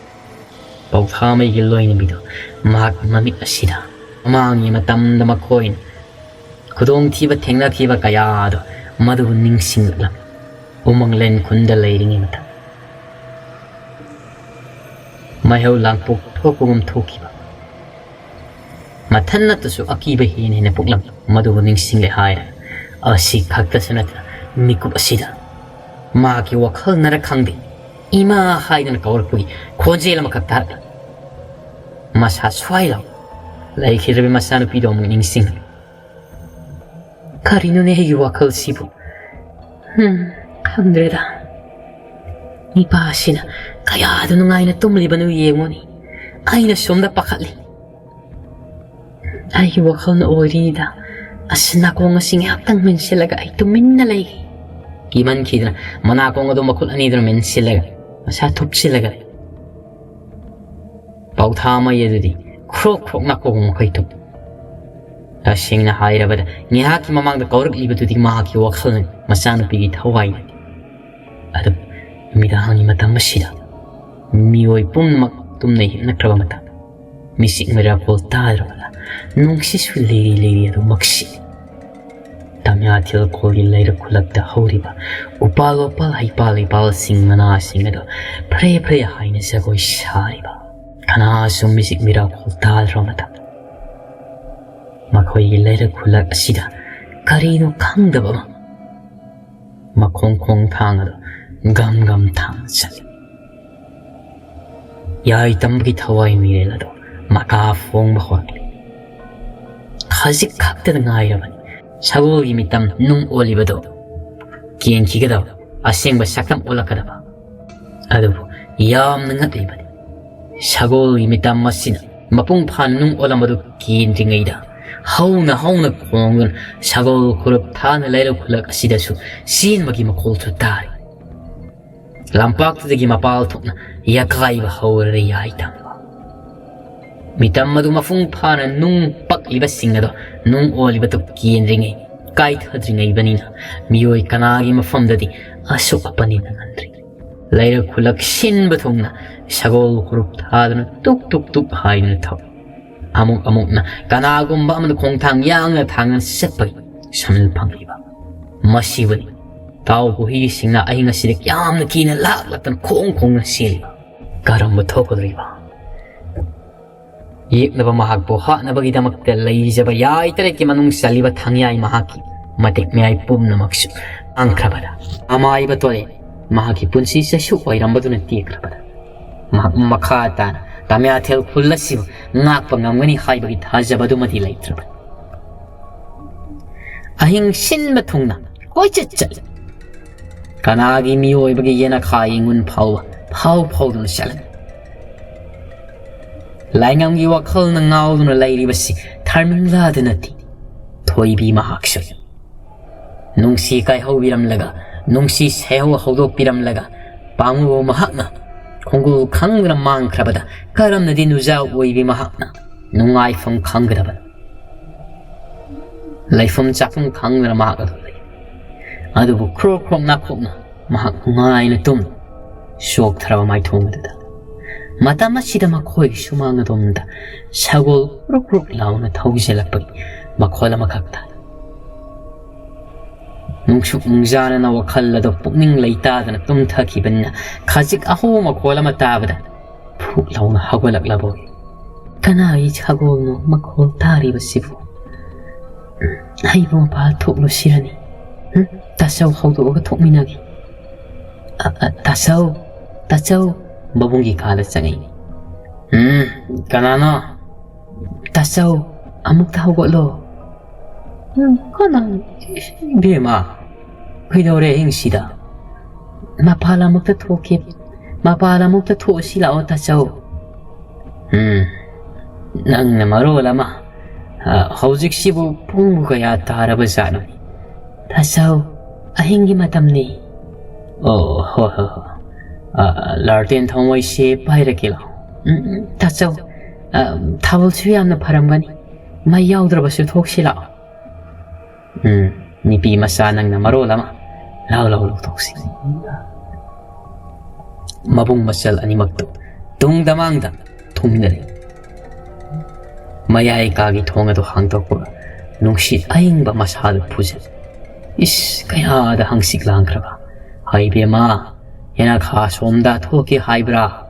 ꯄꯧꯊꯥꯃꯩꯒꯤ ꯂꯣꯏꯅꯕꯤꯗꯨ ꯃꯍꯥꯛ ꯃꯃꯤꯠ ꯑꯁꯤꯗ ꯃꯃꯥꯡꯒꯤ ꯃꯇꯝꯗ ꯃꯈꯣꯏꯅ ꯈꯨꯗꯣꯡꯊꯤꯕ ꯊꯦꯡꯅꯈꯤꯕ ꯀꯌꯥꯗꯣ ꯃꯗꯨꯕꯨ ꯅꯤꯡꯁꯤꯡꯂꯛꯂꯝꯃꯤ꯫ ꯎꯃꯪ ꯂꯦꯟ ꯈꯨꯟꯗ ꯂꯩꯔꯤꯉꯩ ꯃꯇꯝ ꯃꯩꯍꯧ ꯂꯥꯡꯄꯣꯛ ꯊꯣꯛꯄꯒꯨꯝ ꯊꯣꯛꯈꯤꯕ ꯃꯊꯟ ꯅꯠꯇꯁꯨ ꯑꯀꯤꯕ ꯍꯦꯟꯅ ꯍꯦꯟꯅ ꯄꯣꯛꯂꯝꯃꯤ꯫ ꯃꯗꯨꯕꯨ ꯅꯤꯡꯁꯤꯡꯂꯦ ꯍꯥꯏꯔꯦ꯫ ꯑꯁꯤ ꯈꯛꯇꯁꯨ ꯅꯠꯇꯅ ꯃꯤꯀꯨꯞ ꯑꯁꯤꯗ ꯃꯍꯥꯛꯀꯤ ꯋꯥꯈꯜꯅꯔ ꯈꯪꯗꯦ, ꯏꯃꯥ ꯍꯥꯏꯗꯨꯅ ꯀꯧꯔꯛꯄꯒꯤ ꯈꯣꯟꯖꯦꯜ ꯑꯃꯈꯛ ꯇꯥꯔꯛꯂꯤ꯫ ꯃꯁꯥ ꯁ꯭ꯋꯥꯏ ꯂꯥꯎ ꯂꯩꯈꯤꯗ꯭ꯔꯕꯤ ꯃꯆꯥꯅꯨꯄꯤꯗꯣ ꯑꯃꯨꯛ ꯅꯤꯡꯁꯤꯡꯂꯛꯂꯤ꯫ ꯀꯔꯤꯅꯣꯅꯦ ꯑꯩꯒꯤ ꯋꯥꯈꯜꯁꯤꯕꯨ? ꯎꯝ, ꯈꯪꯗ꯭ꯔꯦꯗ꯫ ꯅꯤꯄꯥꯁꯤꯅ ꯀꯌꯥꯗ ꯅꯨꯡꯉꯥꯏꯅ ꯇꯨꯝꯂꯤꯕꯅꯣ ꯌꯦꯡꯉꯨꯅꯤ꯫ ꯑꯩꯅ ꯁꯣꯝꯗ ꯄꯥꯈꯠꯂꯤ꯫ ꯑꯩꯒꯤ ꯋꯥꯈꯜꯅ ꯑꯣꯏꯔꯤꯅꯤꯗ꯫ ꯑꯁ, ꯅꯥꯀꯣꯡ ꯑꯁꯤ ꯉꯥꯏꯍꯥꯛꯇꯪ ꯃꯦꯟꯁꯤꯜꯂꯒ ꯑꯩ ꯇꯨꯃꯤꯟꯅ ꯂꯩꯒꯦ꯫ ꯀꯤꯃꯟꯈꯤꯗꯅ ꯃꯅꯥꯀꯣꯡ ꯑꯗꯨ ꯃꯈꯨꯠ ꯑꯅꯤꯗꯨꯅ ꯃꯦꯟꯁꯤꯜꯂꯒ ꯃꯁꯥ ꯊꯨꯞꯁꯤꯜꯂꯒ ꯂꯩ꯫ ꯄꯥꯎꯊꯥꯃꯩ ꯑꯗꯨꯗꯤ ꯈ꯭ꯔꯣꯛ ꯈ꯭ꯔꯣꯛ ꯅꯥꯀꯣꯡ ꯃꯈꯩ ꯇꯨꯞ꯫ ꯇꯁꯦꯡꯅ ꯍꯥꯏꯔꯕꯗ, ꯉꯥꯏꯍꯥꯛꯀꯤ ꯃꯃꯥꯡꯗ ꯀꯧꯔꯛꯂꯤꯕꯗꯨꯗꯤ ꯃꯍꯥꯛꯀꯤ ꯋꯥꯈꯜꯅꯤ, ꯃꯆꯥꯅꯨꯄꯤꯒꯤ ꯊꯋꯥꯏꯅꯤ꯫ ꯑꯗꯨꯕꯨ ꯅꯨꯃꯤꯗꯥꯡꯒꯤ ꯃꯇꯝ ꯑꯁꯤꯗ ꯃꯤꯑꯣꯏ ꯄꯨꯝꯅꯃꯛ ꯇꯨꯝꯅ ꯍꯤꯞꯅꯈ꯭ꯔꯕ ꯃꯇꯝ, ꯃꯤꯆꯤꯛ ꯃꯤꯔꯥꯈꯣꯜ ꯇꯥꯗ꯭ꯔꯕꯗ ꯅꯨꯡꯁꯤꯠꯁꯨ ꯂꯤꯔꯤ ꯂꯤꯔꯤ ꯑꯗꯨ ꯃꯛꯁꯤ꯫ ꯇꯝꯌꯥꯊꯦꯜ ꯈꯣꯜꯒꯤ ꯂꯩꯔꯛ ꯈꯨꯜꯂꯛꯇ ꯍꯧꯔꯤꯕ ꯎꯄꯥꯜ ꯋꯥꯄꯥꯜ, ꯍꯩꯄꯥꯜ ꯂꯩꯄꯥꯜꯁꯤꯡ, ꯃꯅꯥꯁꯤꯡ ꯑꯗꯨ ꯐ꯭ꯔꯦ ꯐ꯭ꯔꯦ ꯍꯥꯏꯅ ꯖꯒꯣꯏ ꯁꯥꯔꯤꯕ ꯀꯅꯥꯁꯨ ꯃꯤꯆꯤꯛ ꯃꯤꯔꯥꯈꯣꯜ ꯇꯥꯗ꯭ꯔꯕ ꯃꯇꯝ, ꯃꯈꯣꯏꯒꯤ ꯂꯩꯔꯛ ꯈꯨꯜꯂꯛ ꯑꯁꯤꯗ ꯀꯔꯤꯅꯣ ꯈꯪꯗꯕ ꯑꯃ ꯃꯈꯣꯡ ꯈꯣꯡ ꯊꯥꯡ ꯑꯗꯨ ꯒꯝ ꯒꯝ ꯊꯥꯡꯅ ꯆꯠꯂꯤ꯫ ꯌꯥꯏ ꯇꯝꯕꯒꯤ ꯊꯋꯥꯏ ꯃꯤꯔꯦꯜ ꯑꯗꯨ ꯃꯀꯥ ꯐꯣꯡꯕ ꯍꯧꯔꯛꯂꯤ꯫ ꯈꯖꯤꯛ ꯈꯛꯇꯗ ꯉꯥꯏꯔꯕꯅꯤ ꯁꯒꯣꯜꯒꯤ ꯃꯤꯇꯝ ꯅꯨꯡ ꯑꯣꯜꯂꯤꯕꯗꯨ ꯀꯦꯟꯈꯤꯒꯗꯕ, ꯑꯁꯦꯡꯕ ꯁꯛꯇꯝ ꯑꯣꯜꯂꯛꯀꯗꯕ꯫ ꯑꯗꯨꯕꯨ ꯌꯥꯝꯅ ꯉꯛꯂꯤꯕꯅꯤ꯫ ꯁꯒꯣꯜꯒꯤ ꯃꯤꯇꯝ ꯑꯁꯤꯅ ꯃꯄꯨꯡ ꯐꯥꯅ ꯅꯨꯡ ꯑꯣꯜꯂꯝꯕꯗꯨ ꯀꯦꯟꯗ꯭ꯔꯤꯉꯩꯗ ꯍꯧꯅ ꯍꯧꯅ ꯈꯣꯡꯗꯨꯅ ꯁꯒꯣꯜ ꯈꯨꯔꯨꯞ ꯊꯥꯅ ꯂꯩꯔꯛ ꯈꯨꯜꯂꯛ ꯑꯁꯤꯗꯁꯨ ꯆꯦꯟꯕꯒꯤ ꯃꯈꯣꯜꯁꯨ ꯇꯥꯔꯤ꯫ ꯂꯝꯄꯥꯛꯇꯨꯗꯒꯤ ꯃꯄꯥꯜ ꯊꯣꯛꯅ ꯌꯥꯀꯥꯏꯕ ꯍꯧꯔꯔꯦ ꯌꯥꯏ ꯇꯝꯕ꯫ ꯃꯤꯇꯝ ꯑꯗꯨ ꯃꯄꯨꯡ ꯐꯥꯅ ꯅꯨꯡ ꯄꯛꯂꯤꯕꯁꯤꯡ ꯑꯗꯣ ꯅꯨꯡ ꯑꯣꯜꯂꯤꯕꯗꯨ ꯀꯦꯟꯗ꯭ꯔꯤꯉꯩ ꯀꯥꯏꯊꯗ꯭ꯔꯤꯉꯩꯕꯅꯤꯅ ꯃꯤꯑꯣꯏ ꯀꯅꯥꯒꯤ ꯃꯐꯝꯗꯗꯤ ꯑꯁꯣꯛ ꯑꯄꯟ ꯅꯪꯍꯟꯗ꯭ꯔꯤ꯫ ꯂꯩꯔꯛ ꯈꯨꯜꯂꯛ ꯁꯤꯟꯕ ꯊꯨꯡꯅ ꯁꯒꯣꯜ ꯍꯨꯔꯨꯞ ꯊꯥꯗꯨꯅ ꯇꯨꯛ ꯇꯨꯛ ꯇꯨꯛ ꯍꯥꯏꯗꯨꯅ ꯊꯧ꯫ ꯑꯃꯨꯛ ꯑꯃꯨꯛꯅ ꯀꯅꯥꯒꯨꯝꯕ ꯑꯃꯅ ꯈꯣꯡꯊꯥꯡ ꯌꯥꯡꯅ ꯊꯥꯡꯅ ꯆꯠꯄꯒꯤ ꯁꯝꯅ ꯐꯪꯂꯤꯕ꯫ ꯃꯁꯤꯕꯨꯅꯤ ꯇꯥꯎ ꯕꯨꯍꯤꯁꯤꯡꯅ ꯑꯍꯤꯡ ꯑꯁꯤꯗ ꯌꯥꯝꯅ ꯀꯤꯅ ꯂꯥꯛ ꯂꯥꯛꯇꯅ ꯈꯣꯡ ꯈꯣꯡꯅ ꯆꯦꯜꯂꯤꯕ꯫ ꯀꯔꯝꯕ ꯊꯣꯛꯀꯗꯧꯔꯤꯕ? ꯌꯦꯛꯅꯕ ꯃꯍꯥꯛꯄꯨ ꯍꯥꯠꯅꯕꯒꯤꯗꯃꯛꯇ ꯂꯩꯖꯕ ꯌꯥꯏ ꯇꯔꯦꯠꯀꯤ ꯃꯅꯨꯡ ꯆꯜꯂꯤꯕ ꯊꯥꯡꯌꯥꯏ ꯃꯍꯥꯛꯀꯤ ꯃꯇꯤꯛ ꯃꯌꯥꯏ ꯄꯨꯝꯅꯃꯛꯁꯨ ꯃꯥꯡꯈ꯭ꯔꯕꯗ, ꯑꯃꯥꯏꯕ ꯇꯣꯔꯦꯟ ꯃꯍꯥꯛꯀꯤ ꯄꯨꯟꯁꯤ ꯆꯩꯁꯨ ꯑꯣꯏꯔꯝꯕꯗꯨꯅ ꯇꯦꯛꯈ꯭ꯔꯕꯗ, ꯃꯍꯥꯛ ꯃꯈꯥ ꯇꯥꯅ ꯇꯃ꯭ꯌꯥꯊꯦꯜ ꯈꯨꯜ ꯑꯁꯤꯕꯨ ꯉꯥꯛꯄ ꯉꯝꯒꯅꯤ ꯍꯥꯏꯕꯒꯤ ꯊꯥꯖꯕꯗꯨꯃꯗꯤ ꯂꯩꯇ꯭ꯔꯕꯅꯤ꯫ ꯑꯍꯤꯡ ꯁꯤꯟꯕ ꯊꯨꯡꯅ ꯀꯣꯏꯆꯠ ꯆꯠꯂꯤ꯫ ꯀꯅꯥꯒꯤ ꯃꯤꯑꯣꯏꯕꯒꯤ ꯌꯦꯅꯈꯥ ꯌꯦꯡꯉꯨꯟ ꯐꯥꯎꯕ ꯐꯥꯎ ꯐꯥꯎꯗꯨꯅ ꯆꯠꯂꯝꯃꯤ꯫ ꯂꯥꯏꯉꯝꯒꯤ ꯋꯥꯈꯜꯅ ꯉꯥꯎꯗꯨꯅ ꯂꯩꯔꯤꯕꯁꯤ ꯊꯥꯔꯃꯤꯡꯂꯥꯗ ꯅꯠꯇꯦ, ꯊꯣꯏꯕꯤ ꯃꯍꯥꯛꯁꯨ꯫ ꯅꯨꯡꯁꯤ ꯀꯥꯏꯍꯧꯕꯤꯔꯝꯂꯒ, ꯅꯨꯡꯁꯤ ꯁꯩꯍꯧ ꯍꯧꯗꯣꯛꯄꯤꯔꯝꯂꯒ, ꯄꯥꯝꯃꯨꯕ ꯃꯍꯥꯛꯅ ꯈꯣꯡꯒꯨꯜ ꯈꯪꯗꯅ ꯃꯥꯡꯈ꯭ꯔꯕꯗ, ꯀꯔꯝꯅꯗꯤ ꯅꯨꯖꯥ ꯑꯣꯏꯕꯤ ꯃꯍꯥꯛꯅ ꯅꯨꯡꯉꯥꯏꯐꯝ ꯈꯪꯒꯗꯕꯅꯣ? ꯂꯩꯐꯝ ꯆꯥꯐꯝ ꯈꯪꯗꯅ ꯃꯍꯥꯛ ꯑꯗꯨ ꯂꯩ꯫ ꯑꯗꯨꯕꯨ ꯈ꯭ꯔꯣꯛ ꯈ꯭ꯔꯣꯛ ꯅꯥꯈꯣꯛꯅ ꯃꯍꯥꯛ ꯅꯨꯡꯉꯥꯏꯅ ꯇꯨꯝ, ꯆꯣꯛꯊꯔꯕ ꯃꯥꯏꯊꯣꯡ ꯑꯗꯨꯗ꯫ ꯃꯇꯝ ꯑꯁꯤꯗ ꯃꯈꯣꯏꯒꯤ ꯁꯨꯃꯥꯡ ꯑꯗꯣꯝꯗ ꯁꯒꯣꯜ ꯀ꯭ꯔꯨꯛ ꯀ꯭ꯔꯨꯛ ꯂꯥꯎꯅ ꯊꯧꯖꯤꯜꯂꯛꯄꯒꯤ ꯃꯈꯣꯜ ꯑꯃꯈꯛ ꯇꯥꯏ꯫ ꯅꯨꯡꯁꯨꯛ ꯅꯨꯡꯖꯥꯅꯅ ꯋꯥꯈꯜ ꯑꯗꯨ ꯄꯨꯛꯅꯤꯡ ꯂꯩꯇꯥꯗꯅ ꯇꯨꯝꯊꯈꯤꯕꯅꯤꯅ, ꯈꯖꯤꯛ ꯑꯍꯧꯕ ꯃꯈꯣꯜ ꯑꯃ ꯇꯥꯕꯗ ꯐꯨꯛ ꯂꯥꯎꯅ ꯍꯧꯒꯠꯂꯛꯂꯕ ꯑꯣꯏ꯫ "ꯀꯅꯥꯒꯤ ꯁꯒꯣꯜꯅꯣ ꯃꯈꯣꯜ ꯇꯥꯔꯤꯕꯁꯤꯕꯨ? ꯑꯩꯕꯨ ꯃꯄꯥꯜ ꯊꯣꯛꯂꯨꯁꯤꯔꯅꯤ꯫ ꯍꯨꯝ? ꯇꯥꯆꯧ ꯍꯧꯗꯣꯛꯑꯒ ꯊꯣꯛꯃꯤꯟꯅꯒꯦ꯫ ꯑ, ꯑ, ꯇꯥꯆꯧ, ꯇꯥꯆꯧ!" ꯃꯕꯨꯡꯒꯤ ꯀꯥꯗ ꯆꯪꯉꯛꯏ꯫ "ꯎꯝ, ꯀꯅꯥꯅꯣ?" "ꯇꯥꯆꯧ, ꯑꯃꯨꯛꯇ ꯍꯧꯒꯠꯂꯣ꯫" "ꯎꯝ, ꯀꯅꯥꯅꯣ? ꯏꯕꯦꯝꯃ, ꯀꯩꯗꯧꯔꯦ ꯑꯍꯤꯡꯁꯤꯗ?" "ꯃꯄꯥꯜ ꯑꯃꯨꯛꯇ ꯊꯣꯛꯀꯦ, ꯃꯄꯥꯜ ꯑꯃꯨꯛꯇ ꯊꯣꯛꯎꯁꯤ ꯂꯥꯛꯑꯣ, ꯇꯥꯆꯧ꯫" "ꯎꯝ, ꯅꯪꯅ ꯃꯔꯣꯜ ꯑꯃ꯫ ꯑ, ꯍꯧꯖꯤꯛꯁꯤꯕꯨ ꯄꯨꯡꯕꯨ ꯀꯌꯥ ꯇꯥꯔꯕ ꯖꯥꯠꯅꯣ?" "ꯇꯥꯆꯧ, ꯑꯍꯤꯡꯒꯤ ꯃꯇꯝꯅꯤ꯫" "ꯑꯣ, ꯍꯣꯏ, ꯍꯣꯏ, ꯍꯣꯏ꯫ ꯑ, ꯂꯥꯔꯇꯦꯟ ꯊꯥꯎꯃꯩꯁꯦ ꯄꯥꯏꯔꯛꯀꯦ ꯂꯥꯛꯑꯣ꯫" "ꯎꯝ, ꯎꯝ, ꯇꯥꯆꯧ, ꯑ, ꯊꯥꯕꯜꯁꯨ ꯌꯥꯝꯅ ꯐꯔꯝꯒꯅꯤ꯫ ꯃꯩ ꯌꯥꯎꯗ꯭ꯔꯕꯁꯨ ꯊꯣꯛꯁꯤ ꯂꯥꯛꯑꯣ꯫" ꯎꯝ, ꯅꯨꯄꯤ ꯃꯆꯥ ꯅꯪꯅ ꯃꯔꯣꯜ ꯑꯃ꯫ ꯂꯥꯎ, ꯂꯥꯎ, ꯂꯧꯊꯣꯛꯁꯤ꯫ ꯃꯕꯨꯡ ꯃꯆꯜ ꯑꯅꯤꯃꯛꯇꯨ ꯇꯨꯡꯗ ꯃꯥꯡꯗ ꯊꯨꯝꯗꯔꯦ꯫ ꯃꯌꯥꯏ ꯀꯥꯒꯤ ꯊꯣꯡ ꯑꯗꯨ ꯍꯥꯡꯗꯣꯛꯄꯒ ꯅꯨꯡꯁꯤꯠ ꯑꯏꯪꯕ ꯃꯁꯥꯗꯨ ꯐꯨꯖꯜꯂꯤ꯫ ꯏꯁ, ꯀꯌꯥꯗ ꯍꯪꯆꯤꯠ ꯂꯥꯡꯈ꯭ꯔꯕ! ꯍꯩ ꯕꯦꯝꯃ, ꯌꯦꯅꯈꯥ ꯁꯣꯝꯗ ꯊꯣꯛꯀꯦ ꯍꯥꯏꯕ꯭ꯔꯥ?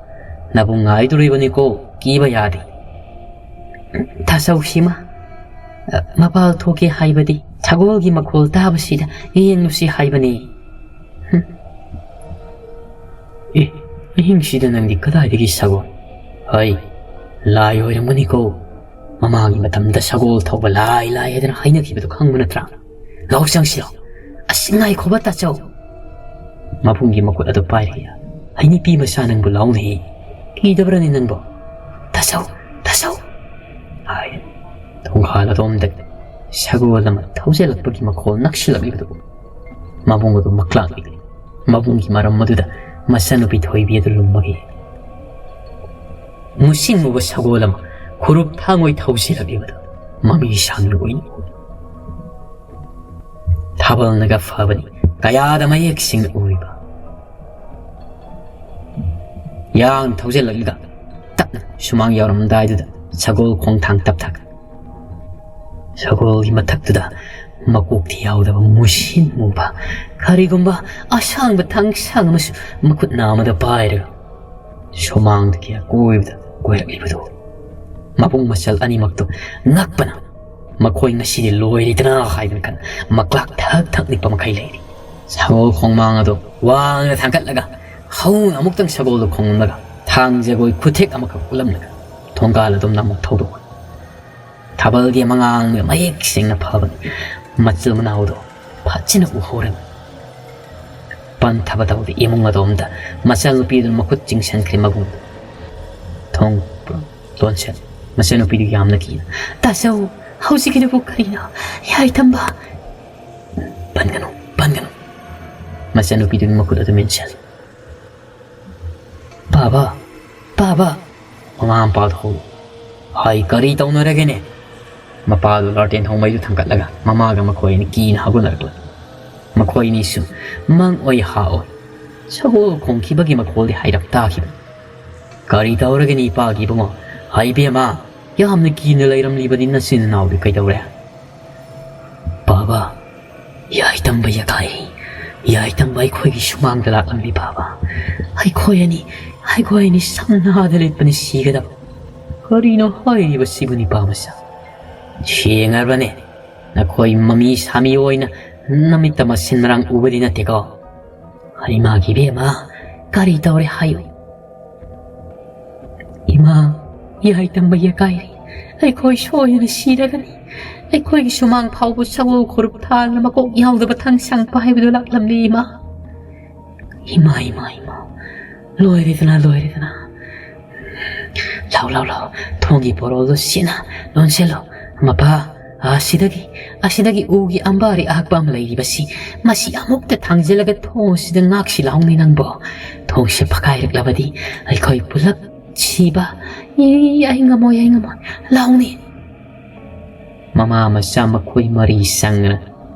ꯅꯕꯨꯡ ꯉꯥꯏꯗꯣꯔꯤꯕꯅꯤꯀꯣ, ꯀꯤꯕ ꯌꯥꯗꯦ꯫ ꯇꯥꯆꯧ, ꯁꯤꯃ, ꯃꯄꯥꯜ ꯊꯣꯛꯀꯦ ꯍꯥꯏꯕꯗꯤ ꯁꯒꯣꯜꯒꯤ ꯃꯈꯣꯜ ꯇꯥꯕꯁꯤꯗ ꯌꯦꯡꯂꯨꯁꯤ ꯍꯥꯏꯕꯅꯤ꯫ ꯍꯨꯝ꯫ ꯑꯦ, ꯑꯍꯤꯡꯁꯤꯗ ꯅꯪꯗꯤ ꯀꯗꯥꯏꯗꯒꯤ ꯁꯒꯣꯜ? ꯍꯩ, ꯂꯥꯏ ꯑꯣꯏꯔꯝꯒꯅꯤꯀꯣ꯫ ꯃꯃꯥꯡꯒꯤ ꯃꯇꯝꯗ ꯁꯒꯣꯜ ꯊꯧꯕ ꯂꯥꯏ ꯂꯥꯏ ꯍꯥꯏꯗꯅ ꯍꯥꯏꯅꯈꯤꯕꯗꯨ ꯈꯪꯕ ꯅꯠꯇ꯭ꯔꯥ? ꯂꯥꯛꯑꯣ ꯆꯪꯁꯤꯔꯣ꯫ ꯑꯁ, ꯉꯥꯏꯈꯣꯕ ꯇꯥꯆꯧ꯫ ꯃꯕꯨꯡꯒꯤ ꯃꯈꯨꯠ ꯑꯗꯨ ꯄꯥꯏꯔꯤ꯫ "ꯍꯩ ꯅꯨꯄꯤ ꯃꯆꯥ ꯅꯪꯕꯨ ꯂꯥꯎꯅꯦ꯫ ꯀꯤꯗꯕ꯭ꯔꯅꯦ ꯅꯪꯕꯣ? ꯇꯥꯆꯧ, ꯇꯥꯆꯧ!" ꯍꯥꯏ꯫ ꯊꯣꯡꯈꯥꯜ ꯑꯗꯣꯝꯗ ꯁꯒꯣꯜ ꯑꯃ ꯊꯧꯖꯤꯜꯂꯛꯄꯒꯤ ꯃꯈꯣꯜ ꯅꯛꯁꯤꯜꯂꯛꯂꯤꯕꯗꯨ ꯃꯕꯨꯡ ꯑꯗꯨ ꯃꯛꯂꯥꯛꯂꯤ꯫ ꯃꯕꯨꯡꯒꯤ ꯃꯔꯝ ꯑꯗꯨꯗ ꯃꯆꯟꯅꯨꯄꯤ ꯊꯣꯏꯕꯤ ꯑꯗꯨ ꯂꯨꯝꯃꯒꯤ ꯃꯨꯁꯤꯟ ꯃꯨꯕ ꯁꯒꯣꯜ ꯑꯃ ꯈꯨꯔꯨꯞ ꯊꯥꯡꯉꯣꯏ ꯊꯧꯖꯤꯜꯂꯛꯂꯤꯕꯗꯨ ꯃꯃꯤ ꯁꯥꯡꯅ ꯎꯏ꯫ ꯊꯥꯕꯜꯅꯒ ꯐꯕꯅꯤ, ꯀꯌꯥꯗ ꯃꯌꯦꯛ ꯁꯦꯡꯅ ꯎꯔꯤꯕ꯫ ꯌꯥꯡ ꯊꯧꯖꯤꯜꯂꯛꯂꯒ ꯇꯞꯅ ꯁꯨꯃꯥꯡ ꯌꯧꯔꯝꯗꯥꯏꯗꯨꯗ ꯁꯒꯣꯜ ꯈꯣꯡꯊꯥꯡ ꯇꯞꯊꯈ꯭ꯔꯦ꯫ ꯁꯒꯣꯜꯒꯤ ꯃꯊꯛꯇꯨꯗ ꯃꯀꯣꯛꯇꯤ ꯌꯥꯎꯗꯕ ꯃꯨꯁꯤꯟ ꯃꯨꯕ ꯀꯔꯤꯒꯨꯝꯕ ꯑꯁꯥꯡꯕ ꯊꯥꯡꯁꯥꯡ ꯑꯃꯁꯨ ꯃꯈꯨꯠ ꯅꯥꯝꯃꯗ ꯄꯥꯏꯔꯒ ꯁꯨꯃꯥꯡꯗꯒꯤ ꯑꯀꯣꯏꯕꯗ ꯀꯣꯏꯔꯛꯂꯤꯕꯗꯨ ꯃꯕꯨꯡ ꯃꯆꯜ ꯑꯅꯤꯃꯛꯇꯨ ꯉꯛꯄꯅ ꯃꯈꯣꯏ ꯉꯁꯤꯗꯤ ꯂꯣꯏꯔꯦꯗꯅ ꯍꯥꯏꯗꯨꯅ ꯈꯟ ꯃꯀ꯭ꯂꯥꯛ ꯊꯛ ꯊꯛ ꯅꯤꯛꯄ ꯃꯈꯩ ꯂꯩꯔꯤ꯫ ꯁꯒꯣꯜ ꯈꯣꯡꯃꯥꯡ ꯑꯗꯨ ꯋꯥꯡꯅ ꯊꯥꯡꯒꯠꯂꯒ ꯍꯧꯅ ꯑꯃꯨꯛꯇꯪ ꯁꯒꯣꯜꯗꯨ ꯈꯣꯡꯂꯝꯂꯒ ꯊꯥꯡ ꯖꯒꯣꯏ ꯈꯨꯊꯦꯛ ꯑꯃꯈꯛ ꯎꯠꯂꯝꯂꯒ ꯊꯣꯡꯒꯥꯜ ꯑꯗꯨꯝ ꯅꯝꯃ ꯊꯧꯗꯣꯛ ꯊꯥꯕꯜꯒꯤ ꯃꯉꯥꯡ ꯃꯌꯦꯛ ꯁꯦꯡꯅ ꯐꯕꯅꯤ꯫ ꯃꯆꯤꯜ ꯃꯅꯥꯎꯗꯣ ꯐꯖꯅ ꯎꯍꯧꯔꯝꯃꯤ꯫ ꯄꯟ ꯊꯕ ꯇꯧꯗꯦ꯫ ꯏꯃꯨꯡ ꯑꯗꯣꯝꯗ ꯃꯆꯜꯅꯨꯄꯤꯗꯨꯅ ꯃꯈꯨꯠ ꯆꯤꯡꯁꯟꯈ꯭ꯔꯦ ꯃꯕꯨꯡ꯫ ꯊꯣꯡ ꯂꯣꯟꯁꯦ꯫ ꯃꯆꯟꯅꯨꯄꯤꯗꯨ ꯌꯥꯝꯅ ꯀꯤꯅ, "ꯇꯥꯆꯧ, ꯍꯧꯖꯤꯛꯀꯤꯗꯨꯕꯨ ꯀꯔꯤꯅꯣ? ꯌꯥꯏꯊꯝꯕ!" "ꯄꯟꯒꯅꯨ, ꯄꯟꯒꯅꯨ!" ꯃꯆꯟꯅꯨꯄꯤꯗꯨꯒꯤ ꯃꯈꯨꯠ ꯑꯗꯨ ꯃꯦꯟꯁꯤꯜꯂꯤ꯫ "ꯄꯥꯕ, ꯄꯥꯕ!" ꯃꯃꯥ ꯃꯄꯥꯗꯨ ꯍꯧꯔꯛꯏ꯫ "ꯍꯥꯏ, ꯀꯔꯤ ꯇꯧꯅꯔꯒꯦꯅꯦ?" ꯃꯄꯥꯗꯨ ꯂꯥꯔꯇꯦꯟ ꯊꯣꯡꯃꯩꯗꯨ ꯊꯥꯡꯒꯠꯂꯒ ꯃꯃꯥꯒ ꯃꯈꯣꯏ ꯑꯅꯤ ꯀꯤꯅ ꯍꯥꯞꯒꯠꯅꯔꯛꯂꯦ꯫ ꯃꯈꯣꯏ ꯑꯅꯤꯁꯨ ꯃꯪ ꯑꯣꯏ ꯍꯥ ꯑꯣꯏ ꯁꯒꯣꯜ ꯈꯣꯡꯈꯤꯕꯒꯤ ꯃꯈꯣꯜꯗꯤ ꯍꯥꯏꯔꯞ ꯇꯥꯈꯤꯕ꯫ "ꯀꯔꯤ ꯇꯧꯔꯒꯅꯤ ꯏꯄꯥꯒꯤ ꯏꯕꯨꯡꯉꯣ? ꯍꯥꯏ ꯏꯕꯦꯝꯃ, ꯌꯥꯝꯅ ꯀꯤꯅ ꯂꯩꯔꯝꯂꯤꯕꯗꯤ ꯅꯆꯤꯟ ꯅꯅꯥꯎꯗꯤ ꯀꯩꯗꯧꯔꯦ?" "ꯕꯥꯕꯥ, ꯌꯥꯏꯇꯝꯕ ꯌꯥꯀꯥꯏ, ꯌꯥꯏꯇꯝꯕ ꯑꯩꯈꯣꯏꯒꯤ ꯁꯨꯃꯥꯡꯗ ꯂꯥꯛꯂꯝꯃꯤ ꯕꯥꯕꯥ꯫ ꯑꯩꯈꯣꯏ ꯑꯅꯤ, ꯑꯩꯈꯣꯏ ꯑꯅꯤ ꯁꯝꯅꯥꯗ ꯂꯦꯞꯄꯅꯤ ꯁꯤꯒꯗꯕ꯫ ꯀꯔꯤꯅꯣ ꯍꯥꯏꯔꯤꯕꯁꯤꯕꯨ ꯅꯤꯄꯥ ꯃꯆꯥ? ꯁꯦꯡꯉꯕꯅꯦ, ꯅꯈꯣꯏ ꯃꯃꯤ ꯁꯥꯃꯤ ꯑꯣꯏꯅ ꯅꯃꯤꯠꯇ ꯃꯁꯤꯟ ꯃꯔꯥꯡ ꯎꯕꯗꯤ ꯅꯠꯇꯦꯀꯣ?" "ꯍꯩꯃꯥꯒꯤ ꯏꯕꯦꯝꯃ, ꯀꯔꯤ ꯇꯧꯔꯦ ꯍꯥꯏꯌꯨ?" "ꯏꯃꯥ, ꯌꯥꯏꯇꯝꯕ ꯌꯦꯀꯥꯏꯔꯤ꯫ ꯑꯩꯈꯣꯏ ꯁꯣꯏꯗꯅ ꯁꯤꯔꯒꯅꯤ꯫ ꯑꯩꯈꯣꯏꯒꯤ ꯁꯨꯃꯥꯡ ꯐꯥꯎꯕ ꯁꯒꯣꯜ ꯈꯨꯔꯨꯞ ꯊꯥꯡꯅ ꯃꯀꯣꯛ ꯌꯥꯎꯗꯕ ꯊꯥꯡꯁꯥꯡ ꯄꯥꯏꯕꯗꯨ ꯂꯥꯛꯂꯝꯂꯤ ꯏꯃꯥ꯫" "ꯏꯃꯥ, ꯏꯃꯥ, ꯏꯃꯥ, ꯂꯣꯏꯔꯦꯗꯅ, ꯂꯣꯏꯔꯦꯗꯅ꯫ ꯂꯥꯎ, ꯂꯥꯎ, ꯂꯥꯎ, ꯊꯣꯡꯒꯤ ꯄꯣꯔꯣꯜꯗꯣ ꯁꯤꯅ ꯂꯣꯟꯁꯤꯜꯂꯣ꯫ ꯃꯄꯥ, ꯑꯁꯤꯗꯒꯤ, ꯑꯁꯤꯗꯒꯤ ꯎꯒꯤ ꯑꯝꯕꯥꯔꯤ ꯑꯍꯛꯄ ꯑꯃ ꯂꯩꯔꯤꯕꯁꯤ, ꯃꯁꯤ ꯑꯃꯨꯛꯇ ꯊꯥꯡꯖꯤꯜꯂꯒ ꯊꯣꯡ ꯑꯁꯤꯗ ꯉꯥꯛꯁꯤ ꯂꯥꯎꯅꯤ ꯅꯪꯕꯣ꯫ ꯊꯣꯡꯁꯤ ꯐꯛꯀꯥꯏꯔꯛꯂꯕꯗꯤ ꯑꯩꯈꯣꯏ ꯄꯨꯂꯞ ꯁꯤꯕ꯫ ꯏ, ꯑꯩ ꯉꯝꯃꯣꯏ, ꯑꯩ ꯉꯝꯃꯣꯏ꯫ ꯂꯥꯎꯅꯤ꯫" ꯃꯃꯥ ꯃꯆꯥ ꯃꯈꯣꯏ ꯃꯔꯤ ꯆꯪꯗꯅ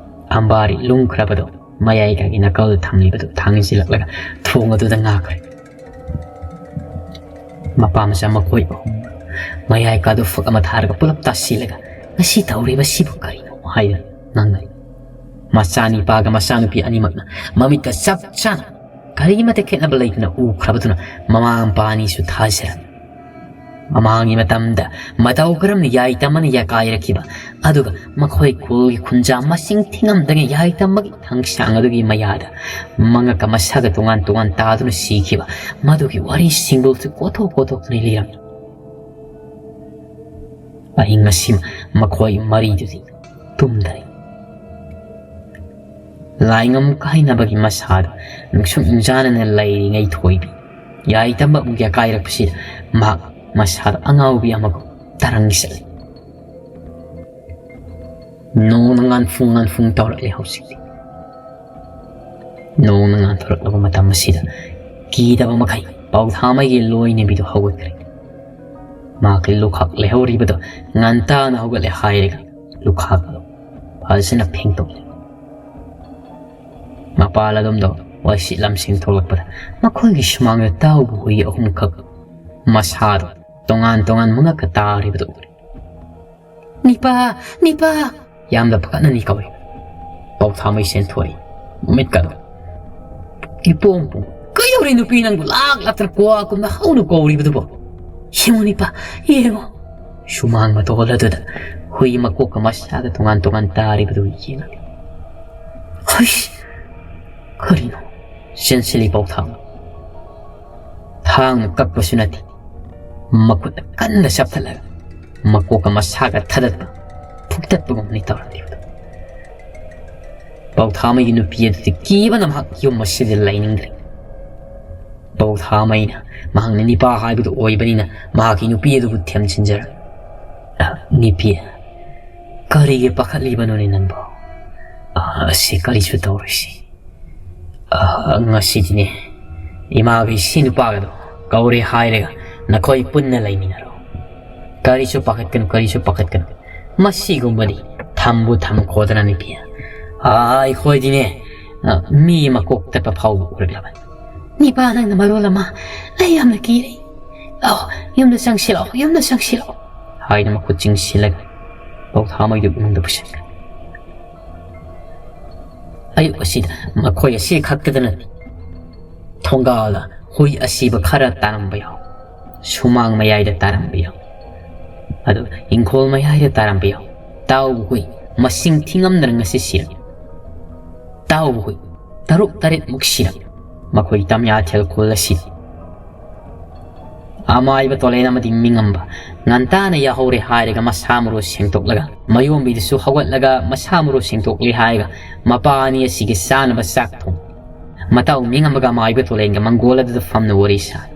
ꯑꯝꯕꯥꯔꯤ ꯂꯨꯝꯈ꯭ꯔꯕꯗꯣ ꯃꯌꯥꯏꯒꯤ ꯅꯥꯀꯜ ꯊꯝꯂꯤꯕꯗꯨ ꯊꯥꯡꯖꯤꯜꯂꯛꯂꯒ ꯊꯣꯡ ꯑꯗꯨꯗ ꯉꯥꯛꯈ꯭ꯔꯦ꯫ ꯃꯄꯥ ꯃꯆꯥ ꯃꯈꯣꯏ ꯑꯍꯨꯝ ꯃꯌꯥꯏ ꯀꯥꯗꯨ ꯐꯛ ꯑꯃ ꯊꯥꯔꯒ ꯄꯨꯂꯞ ꯇꯥꯁꯤꯜꯂꯒ, "ꯉꯁꯤ ꯇꯧꯔꯤꯕꯁꯤꯕꯨ ꯀꯔꯤꯅꯣ?" ꯍꯥꯏꯗꯅ ꯉꯥꯡꯅꯔꯤ꯫ ꯃꯆꯥꯅꯤꯄꯥꯒ ꯃꯆꯥꯅꯨꯄꯤ ꯑꯅꯤꯃꯛꯅ ꯃꯃꯤꯠꯇ ꯆꯞ ꯆꯥꯅ ꯀꯔꯤꯃꯠꯇ ꯈꯦꯠꯅꯕ ꯂꯩꯇꯅ ꯎꯈ꯭ꯔꯕꯗꯨꯅ ꯃꯃꯥ ꯃꯄꯥ ꯑꯅꯤꯁꯨ ꯊꯥꯖꯔꯝꯃꯤ꯫ ꯃꯃꯥꯡꯒꯤ ꯃꯇꯝꯗ ꯃꯇꯧ ꯀꯔꯝꯅ ꯌꯥꯏꯇꯝꯕꯅ ꯌꯥꯀꯥꯏꯔꯛꯈꯤꯕ, ꯑꯗꯨꯒ ꯃꯈꯣꯏ ꯈꯨꯜꯒꯤ ꯈꯨꯟꯖꯥ ꯃꯁꯤꯡ ꯊꯤꯉꯝꯗꯉꯩ ꯌꯥꯏꯇꯝꯕꯒꯤ ꯊꯥꯡꯁꯥꯡ ꯑꯗꯨꯒꯤ ꯃꯌꯥꯗ ꯃꯉꯛꯀ ꯃꯁꯥꯒ ꯇꯣꯉꯥꯟ ꯇꯣꯉꯥꯟ ꯇꯥꯗꯨꯅ ꯁꯤꯈꯤꯕ, ꯃꯗꯨꯒꯤ ꯋꯥꯔꯤ ꯁꯤꯡꯕꯨꯜꯁꯨ ꯀꯣꯊꯣꯛ ꯀꯣꯊꯣꯛꯇꯨꯅ ꯂꯤꯔꯝꯃꯤ꯫ ꯑꯍꯤꯡ ꯑꯁꯤꯃ ꯃꯈꯣꯏ ꯃꯔꯤꯗꯨꯗꯤ ꯇꯨꯝꯗꯔꯦ꯫ ꯂꯥꯏꯉꯝ ꯀꯥꯏꯅꯕꯒꯤ ꯃꯁꯥꯗ ꯅꯨꯡꯁꯨꯛ ꯅꯨꯡꯖꯥꯅꯅ ꯂꯩꯔꯤꯉꯩ ꯊꯣꯏꯕꯤ ꯌꯥꯏꯇꯝꯕ ꯑꯃꯨꯛ ꯌꯥꯀꯥꯏꯔꯛꯄꯁꯤꯗ ꯃꯍꯥꯛ ꯃꯁꯥꯗ ꯑꯉꯥꯎꯕꯤ ꯑꯃꯒꯨꯝ ꯇꯔꯪ ꯆꯠꯂꯤ꯫ ꯅꯣꯡꯅ ꯉꯥꯟꯐꯨꯡ ꯉꯥꯟꯐꯨꯡ ꯇꯧꯔꯛꯂꯤ ꯍꯧꯖꯤꯛꯇꯤ꯫ ꯅꯣꯡꯅ ꯉꯥꯟꯊꯣꯔꯛꯂꯕ ꯃꯇꯝ ꯑꯁꯤꯗ ꯀꯤꯗꯕ ꯃꯈꯩ ꯄꯥꯎꯊꯥꯃꯩꯒꯤ ꯂꯣꯏꯅꯕꯤꯗꯨ ꯍꯧꯒꯠꯈ꯭ꯔꯦ꯫ ꯃꯍꯥꯛꯀꯤ ꯂꯨꯈꯥꯛ ꯂꯩꯍꯧꯔꯤꯕꯗꯣ ꯉꯟꯇꯥꯅ ꯍꯧꯒꯠꯂꯦ ꯍꯥꯏꯔꯒ ꯂꯨꯈꯥꯛ ꯑꯗꯨ ꯐꯖꯅ ꯐꯦꯡꯗꯣꯛꯂꯦ꯫ ꯃꯄꯥꯜ ꯑꯗꯣꯝꯗ ꯋꯥꯏꯁꯤꯠ ꯂꯝꯁꯤꯡ ꯊꯣꯛꯂꯛꯄꯗ ꯃꯈꯣꯏꯒꯤ ꯁꯨꯃꯥꯡꯗ ꯇꯥꯎꯕ ꯍꯨꯏ ꯑꯍꯨꯝꯈꯛ ꯃꯁꯥꯗꯣ ꯇꯣꯉꯥꯟ ꯇꯣꯉꯥꯟꯕ ꯉꯥꯛꯇ ꯇꯥꯔꯤꯕꯗꯨ ꯎꯔꯦ꯫ "ꯅꯤꯄꯥ! ꯅꯤꯄꯥ!" ꯌꯥꯝꯅ ꯐꯒꯠꯅꯅꯤ ꯀꯧꯏ꯫ ꯄꯥꯎꯊꯥꯃꯩ ꯁꯦꯟꯊꯣꯛꯏ꯫ ꯃꯃꯤꯠꯀꯗꯣ ꯏꯄꯣꯝ ꯄꯣꯝ꯫ "ꯀꯩꯗꯧꯔꯦ ꯅꯨꯄꯤ ꯅꯪꯕꯨ ꯂꯥꯛ ꯂꯥꯛꯇꯅ ꯀ꯭ꯋꯥ ꯀꯨꯝꯅ ꯍꯧꯅ ꯀꯧꯔꯤꯕꯗꯨꯕꯣ? ꯌꯦꯡꯉꯨ ꯅꯤꯄꯥ, ꯌꯦꯡꯉꯨ!" ꯁꯨꯃꯥꯡ ꯃꯇꯣꯜ ꯑꯗꯨꯗ ꯍꯨꯏ ꯃꯀꯣꯛꯀ ꯃꯁꯥꯒ ꯇꯣꯉꯥꯟ ꯇꯣꯉꯥꯟ ꯇꯥꯔꯤꯕꯗꯨ ꯌꯦꯡꯉꯤ꯫ "ꯍꯩꯁ! ꯀꯔꯤꯅꯣ?" ꯆꯦꯟꯁꯤꯜꯂꯤ ꯄꯥꯎꯊꯥꯃꯩ꯫ ꯊꯥꯡꯅ ꯀꯛꯄꯁꯨ ꯅꯠꯇꯦ, ꯃꯈꯨꯠꯅ ꯀꯟꯅ ꯆꯞꯊꯠꯂꯒ ꯃꯀꯣꯛꯀ ꯃꯁꯥꯒ ꯊꯗꯠꯄ, ꯐꯨꯛꯇꯠꯄꯒꯨꯝꯕꯅꯤ ꯇꯧꯔꯝꯂꯤꯕꯗꯨ꯫ ꯄꯥꯎꯊꯥꯃꯩꯒꯤ ꯅꯨꯄꯤ ꯑꯗꯨꯗꯤ ꯀꯤꯕꯅ ꯃꯍꯥꯛ ꯌꯨꯝ ꯑꯁꯤꯗ ꯂꯩꯅꯤꯡꯗ꯭ꯔꯦ꯫ ꯄꯥꯎꯊꯥꯃꯩꯅ ꯃꯍꯥꯛꯅ ꯅꯤꯄꯥ ꯍꯥꯏꯕꯗꯨ ꯑꯣꯏꯕꯅꯤꯅ ꯃꯍꯥꯛꯀꯤ ꯅꯨꯄꯤ ꯑꯗꯨꯕꯨ ꯊꯦꯝꯖꯤꯟꯖꯔꯝꯃꯤ꯫ "ꯑ, ꯅꯤꯄꯤ, ꯀꯔꯤꯒꯤ ꯄꯥꯈꯠꯂꯤꯕꯅꯣꯅꯦ ꯅꯪꯕꯣ? ꯑ, ꯑꯁꯤ ꯀꯔꯤꯁꯨ ꯇꯧꯔꯣꯏꯁꯤ꯫ ꯑ, ꯉꯁꯤꯗꯤꯅꯦ, ꯏꯃꯥꯒ ꯏꯁꯤ ꯅꯨꯄꯥꯒꯗꯣ ꯀꯧꯔꯦ ꯍꯥꯏꯔꯒ ꯅꯈꯣꯏ ꯄꯨꯟꯅ ꯂꯩꯃꯤꯟꯅꯔꯣ꯫ ꯀꯔꯤꯁꯨ ꯄꯥꯈꯠꯀꯅꯨ, ꯀꯔꯤꯁꯨ ꯄꯥꯈꯠꯀꯅꯨ꯫ ꯃꯁꯤꯒꯨꯝꯕꯗꯤ ꯊꯝꯕꯨ ꯊꯝꯈꯣꯗꯅ ꯅꯤꯄꯤ꯫ ꯑ, ꯑꯩꯈꯣꯏꯗꯤꯅꯦ, ꯑ, ꯃꯤ ꯃꯀꯣꯛ ꯇꯠꯄ ꯐꯥꯎꯕ ꯎꯔꯛꯂꯕꯅꯤ꯫" "ꯅꯤꯄꯥ, ꯅꯪꯅ ꯃꯔꯣꯜ ꯑꯃ, ꯑꯩ ꯌꯥꯝꯅ ꯀꯤꯔꯦ꯫ ꯂꯥꯛꯑꯣ, ꯌꯨꯝꯗ ꯆꯪꯁꯤ ꯂꯥꯛꯑꯣ, ꯌꯨꯝꯗ ꯆꯪꯁꯤ ꯂꯥꯛꯑꯣ," ꯍꯥꯏꯅ ꯃꯈꯨꯠ ꯆꯤꯡꯁꯤꯜꯂꯒ ꯄꯥꯎꯊꯥꯃꯩꯗꯨ ꯏꯃꯨꯡꯗ ꯄꯨꯁꯤꯟꯈ꯭ꯔꯦ꯫ ꯑꯌꯨꯛ ꯑꯁꯤꯗ ꯃꯈꯣꯏ ꯑꯁꯤ ꯈꯛꯇꯗ ꯅꯠꯇꯦ, ꯊꯣꯡꯒꯥꯜꯗ ꯍꯨꯏ ꯑꯁꯤꯕ ꯈꯔ ꯇꯥꯔꯝꯕ ꯌꯥꯎ, ꯁꯨꯃꯥꯡ ꯃꯌꯥꯏꯗ ꯇꯥꯔꯝꯕ ꯌꯥꯎ, ꯑꯗꯨ ꯏꯪꯈꯣꯜ ꯃꯌꯥꯏꯗ ꯇꯥꯔꯝꯕ ꯌꯥꯎ꯫ ꯇꯥꯎꯕ ꯍꯨꯏ ꯃꯁꯤꯡ ꯊꯤꯉꯝꯗꯅ ꯉꯁꯤ ꯁꯤꯔꯝꯃꯤ꯫ ꯇꯥꯎꯕ ꯍꯨꯏ ꯇꯔꯨꯛ ꯇꯔꯦꯠꯃꯨꯛ ꯁꯤꯔꯝꯃꯤ꯫ ꯃꯈꯣꯏ ꯇꯝꯌꯥꯊꯦꯜ ꯈꯨꯜ ꯑꯁꯤꯗ ꯑꯃꯥꯏꯕ ꯇꯣꯂꯦꯟ ꯑꯃꯗꯤ ꯃꯤꯉꯝꯕ ꯉꯟꯇꯥꯅ ꯌꯥꯍꯧꯔꯦ ꯍꯥꯏꯔꯒ ꯃꯁꯥ ꯃꯔꯨ ꯁꯦꯡꯗꯣꯛꯂꯒ, ꯃꯌꯣꯝꯕꯤꯗꯨꯁꯨ ꯍꯧꯒꯠꯂꯒ ꯃꯁꯥ ꯃꯔꯨ ꯁꯦꯡꯗꯣꯛꯂꯦ ꯍꯥꯏꯔꯒ ꯃꯄꯥ ꯑꯅꯤ ꯑꯁꯤꯒꯤ ꯆꯥꯅꯕ ꯆꯥꯛ ꯊꯣꯡ꯫ ꯃꯇꯥꯎ ꯃꯤꯉꯝꯕꯒ ꯑꯃꯥꯏꯕ ꯇꯣꯂꯦꯟꯒ ꯃꯪꯒꯣꯜ ꯑꯗꯨꯗ ꯐꯝꯅ ꯋꯥꯔꯤ ꯁꯥꯏ꯫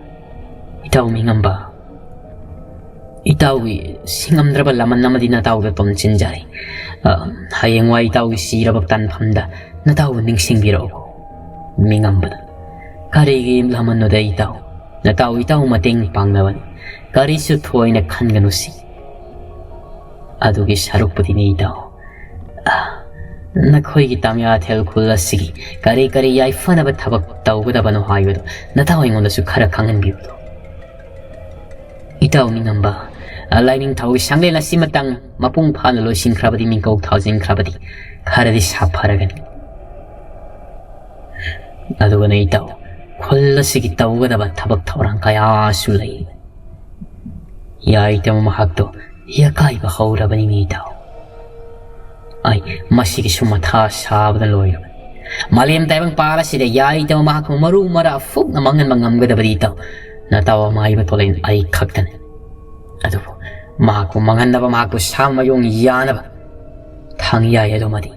"ꯏꯇꯥꯎ ꯃꯤꯉꯝꯕ, ꯏꯇꯥꯎꯒꯤ ꯁꯤꯡꯉꯝꯗ꯭ꯔꯕ ꯂꯃꯟ ꯑꯃꯗꯤ ꯅꯇꯥꯎꯗ ꯇꯣꯟꯁꯤꯟꯖꯔꯤ꯫ ꯑ, ꯍꯌꯦꯡꯋꯥꯏ ꯏꯇꯥꯎꯒꯤ ꯁꯤꯔꯕ ꯇꯥꯟꯐꯝꯗ ꯅꯇꯥꯎꯕꯨ ꯅꯤꯡꯁꯤꯡꯕꯤꯔꯛꯎ꯫" ꯃꯤꯉꯝꯕꯗ, "ꯀꯔꯤꯒꯤ ꯂꯃꯟꯅꯣꯗ ꯏꯇꯥꯎ? ꯅꯇꯥꯎ ꯏꯇꯥꯎ ꯃꯇꯦꯡ ꯄꯥꯡꯅꯕꯅꯤ꯫ ꯀꯔꯤꯁꯨ ꯊꯣꯏꯅ ꯈꯟꯒꯅꯨꯁꯤ꯫ ꯑꯗꯨꯒꯤ ꯁꯔꯨꯛꯄꯨꯗꯤꯅꯦ ꯏꯇꯥꯎ, ꯑ, ꯅꯈꯣꯏꯒꯤ ꯇꯥꯃꯤꯌꯥꯊꯦꯜ ꯈꯨꯜ ꯑꯁꯤꯒꯤ ꯀꯔꯤ ꯀꯔꯤ ꯌꯥꯏꯐꯅꯕ ꯊꯕꯛ ꯇꯧꯒꯗꯕꯅꯣ ꯍꯥꯏꯕꯗꯨ ꯅꯇꯥꯎ ꯑꯩꯉꯣꯟꯗꯁꯨ ꯈꯔ ꯈꯪꯍꯟꯕꯤꯌꯨ꯫ ꯏꯇꯥꯎ ꯅꯤꯡꯉꯝꯕ, ꯑ, ꯂꯥꯏꯅꯤꯡꯊꯧꯒꯤ ꯁꯪꯂꯦꯟ ꯑꯁꯤꯃꯇꯪ ꯃꯄꯨꯡ ꯐꯥꯅ ꯂꯣꯏꯁꯤꯟꯈ꯭ꯔꯕꯗꯤ, ꯃꯤꯡꯀꯧ ꯊꯥꯖꯤꯟꯈ꯭ꯔꯕꯗꯤ ꯈꯔꯗꯤ ꯁꯥꯐꯔꯒꯅꯤ꯫ ꯑꯗꯨꯒꯅꯦ ꯏꯇꯥꯎ, ꯈꯨꯜ ꯑꯁꯤꯒꯤ ꯇꯧꯒꯗꯕ ꯊꯕꯛ ꯊꯧꯔꯥꯡ ꯀꯌꯥꯁꯨ ꯂꯩ꯫ ꯌꯥꯏꯇꯝ ꯃꯍꯥꯛꯇꯣ ꯌꯥꯀꯥꯏꯕ ꯍꯧꯔꯕꯅꯤꯅꯦ ꯏꯇꯥꯎ꯫ ꯑꯩ ꯃꯁꯤꯒꯤꯁꯨ ꯃꯊꯥ ꯁꯥꯕꯗ ꯂꯣꯏꯔꯕꯅꯤ꯫ ꯃꯥꯂꯦꯝ ꯇꯥꯏꯕꯪ ꯄꯥꯜ ꯑꯁꯤꯗ ꯌꯥꯏꯇꯝ ꯃꯍꯥꯛꯄꯨ ꯃꯔꯨ ꯃꯔꯥ ꯐꯨꯛꯅ ꯃꯥꯡꯍꯟꯕ ꯉꯝꯒꯗꯕꯗꯤ ꯏꯇꯥꯎ, ꯅꯇꯥꯎ ꯑꯃꯥꯏꯕ ꯇꯣꯂꯦꯟ ꯑꯩ ꯈꯛꯇꯅꯤ꯫ ꯑꯗꯨꯕꯨ ꯃꯍꯥꯛꯄꯨ ꯃꯥꯡꯍꯟꯅꯕ, ꯃꯍꯥꯛꯄꯨ ꯁꯥ ꯃꯌꯣꯡ ꯌꯥꯅꯕ ꯊꯥꯡ ꯌꯥꯏ ꯑꯗꯨꯃꯗꯤ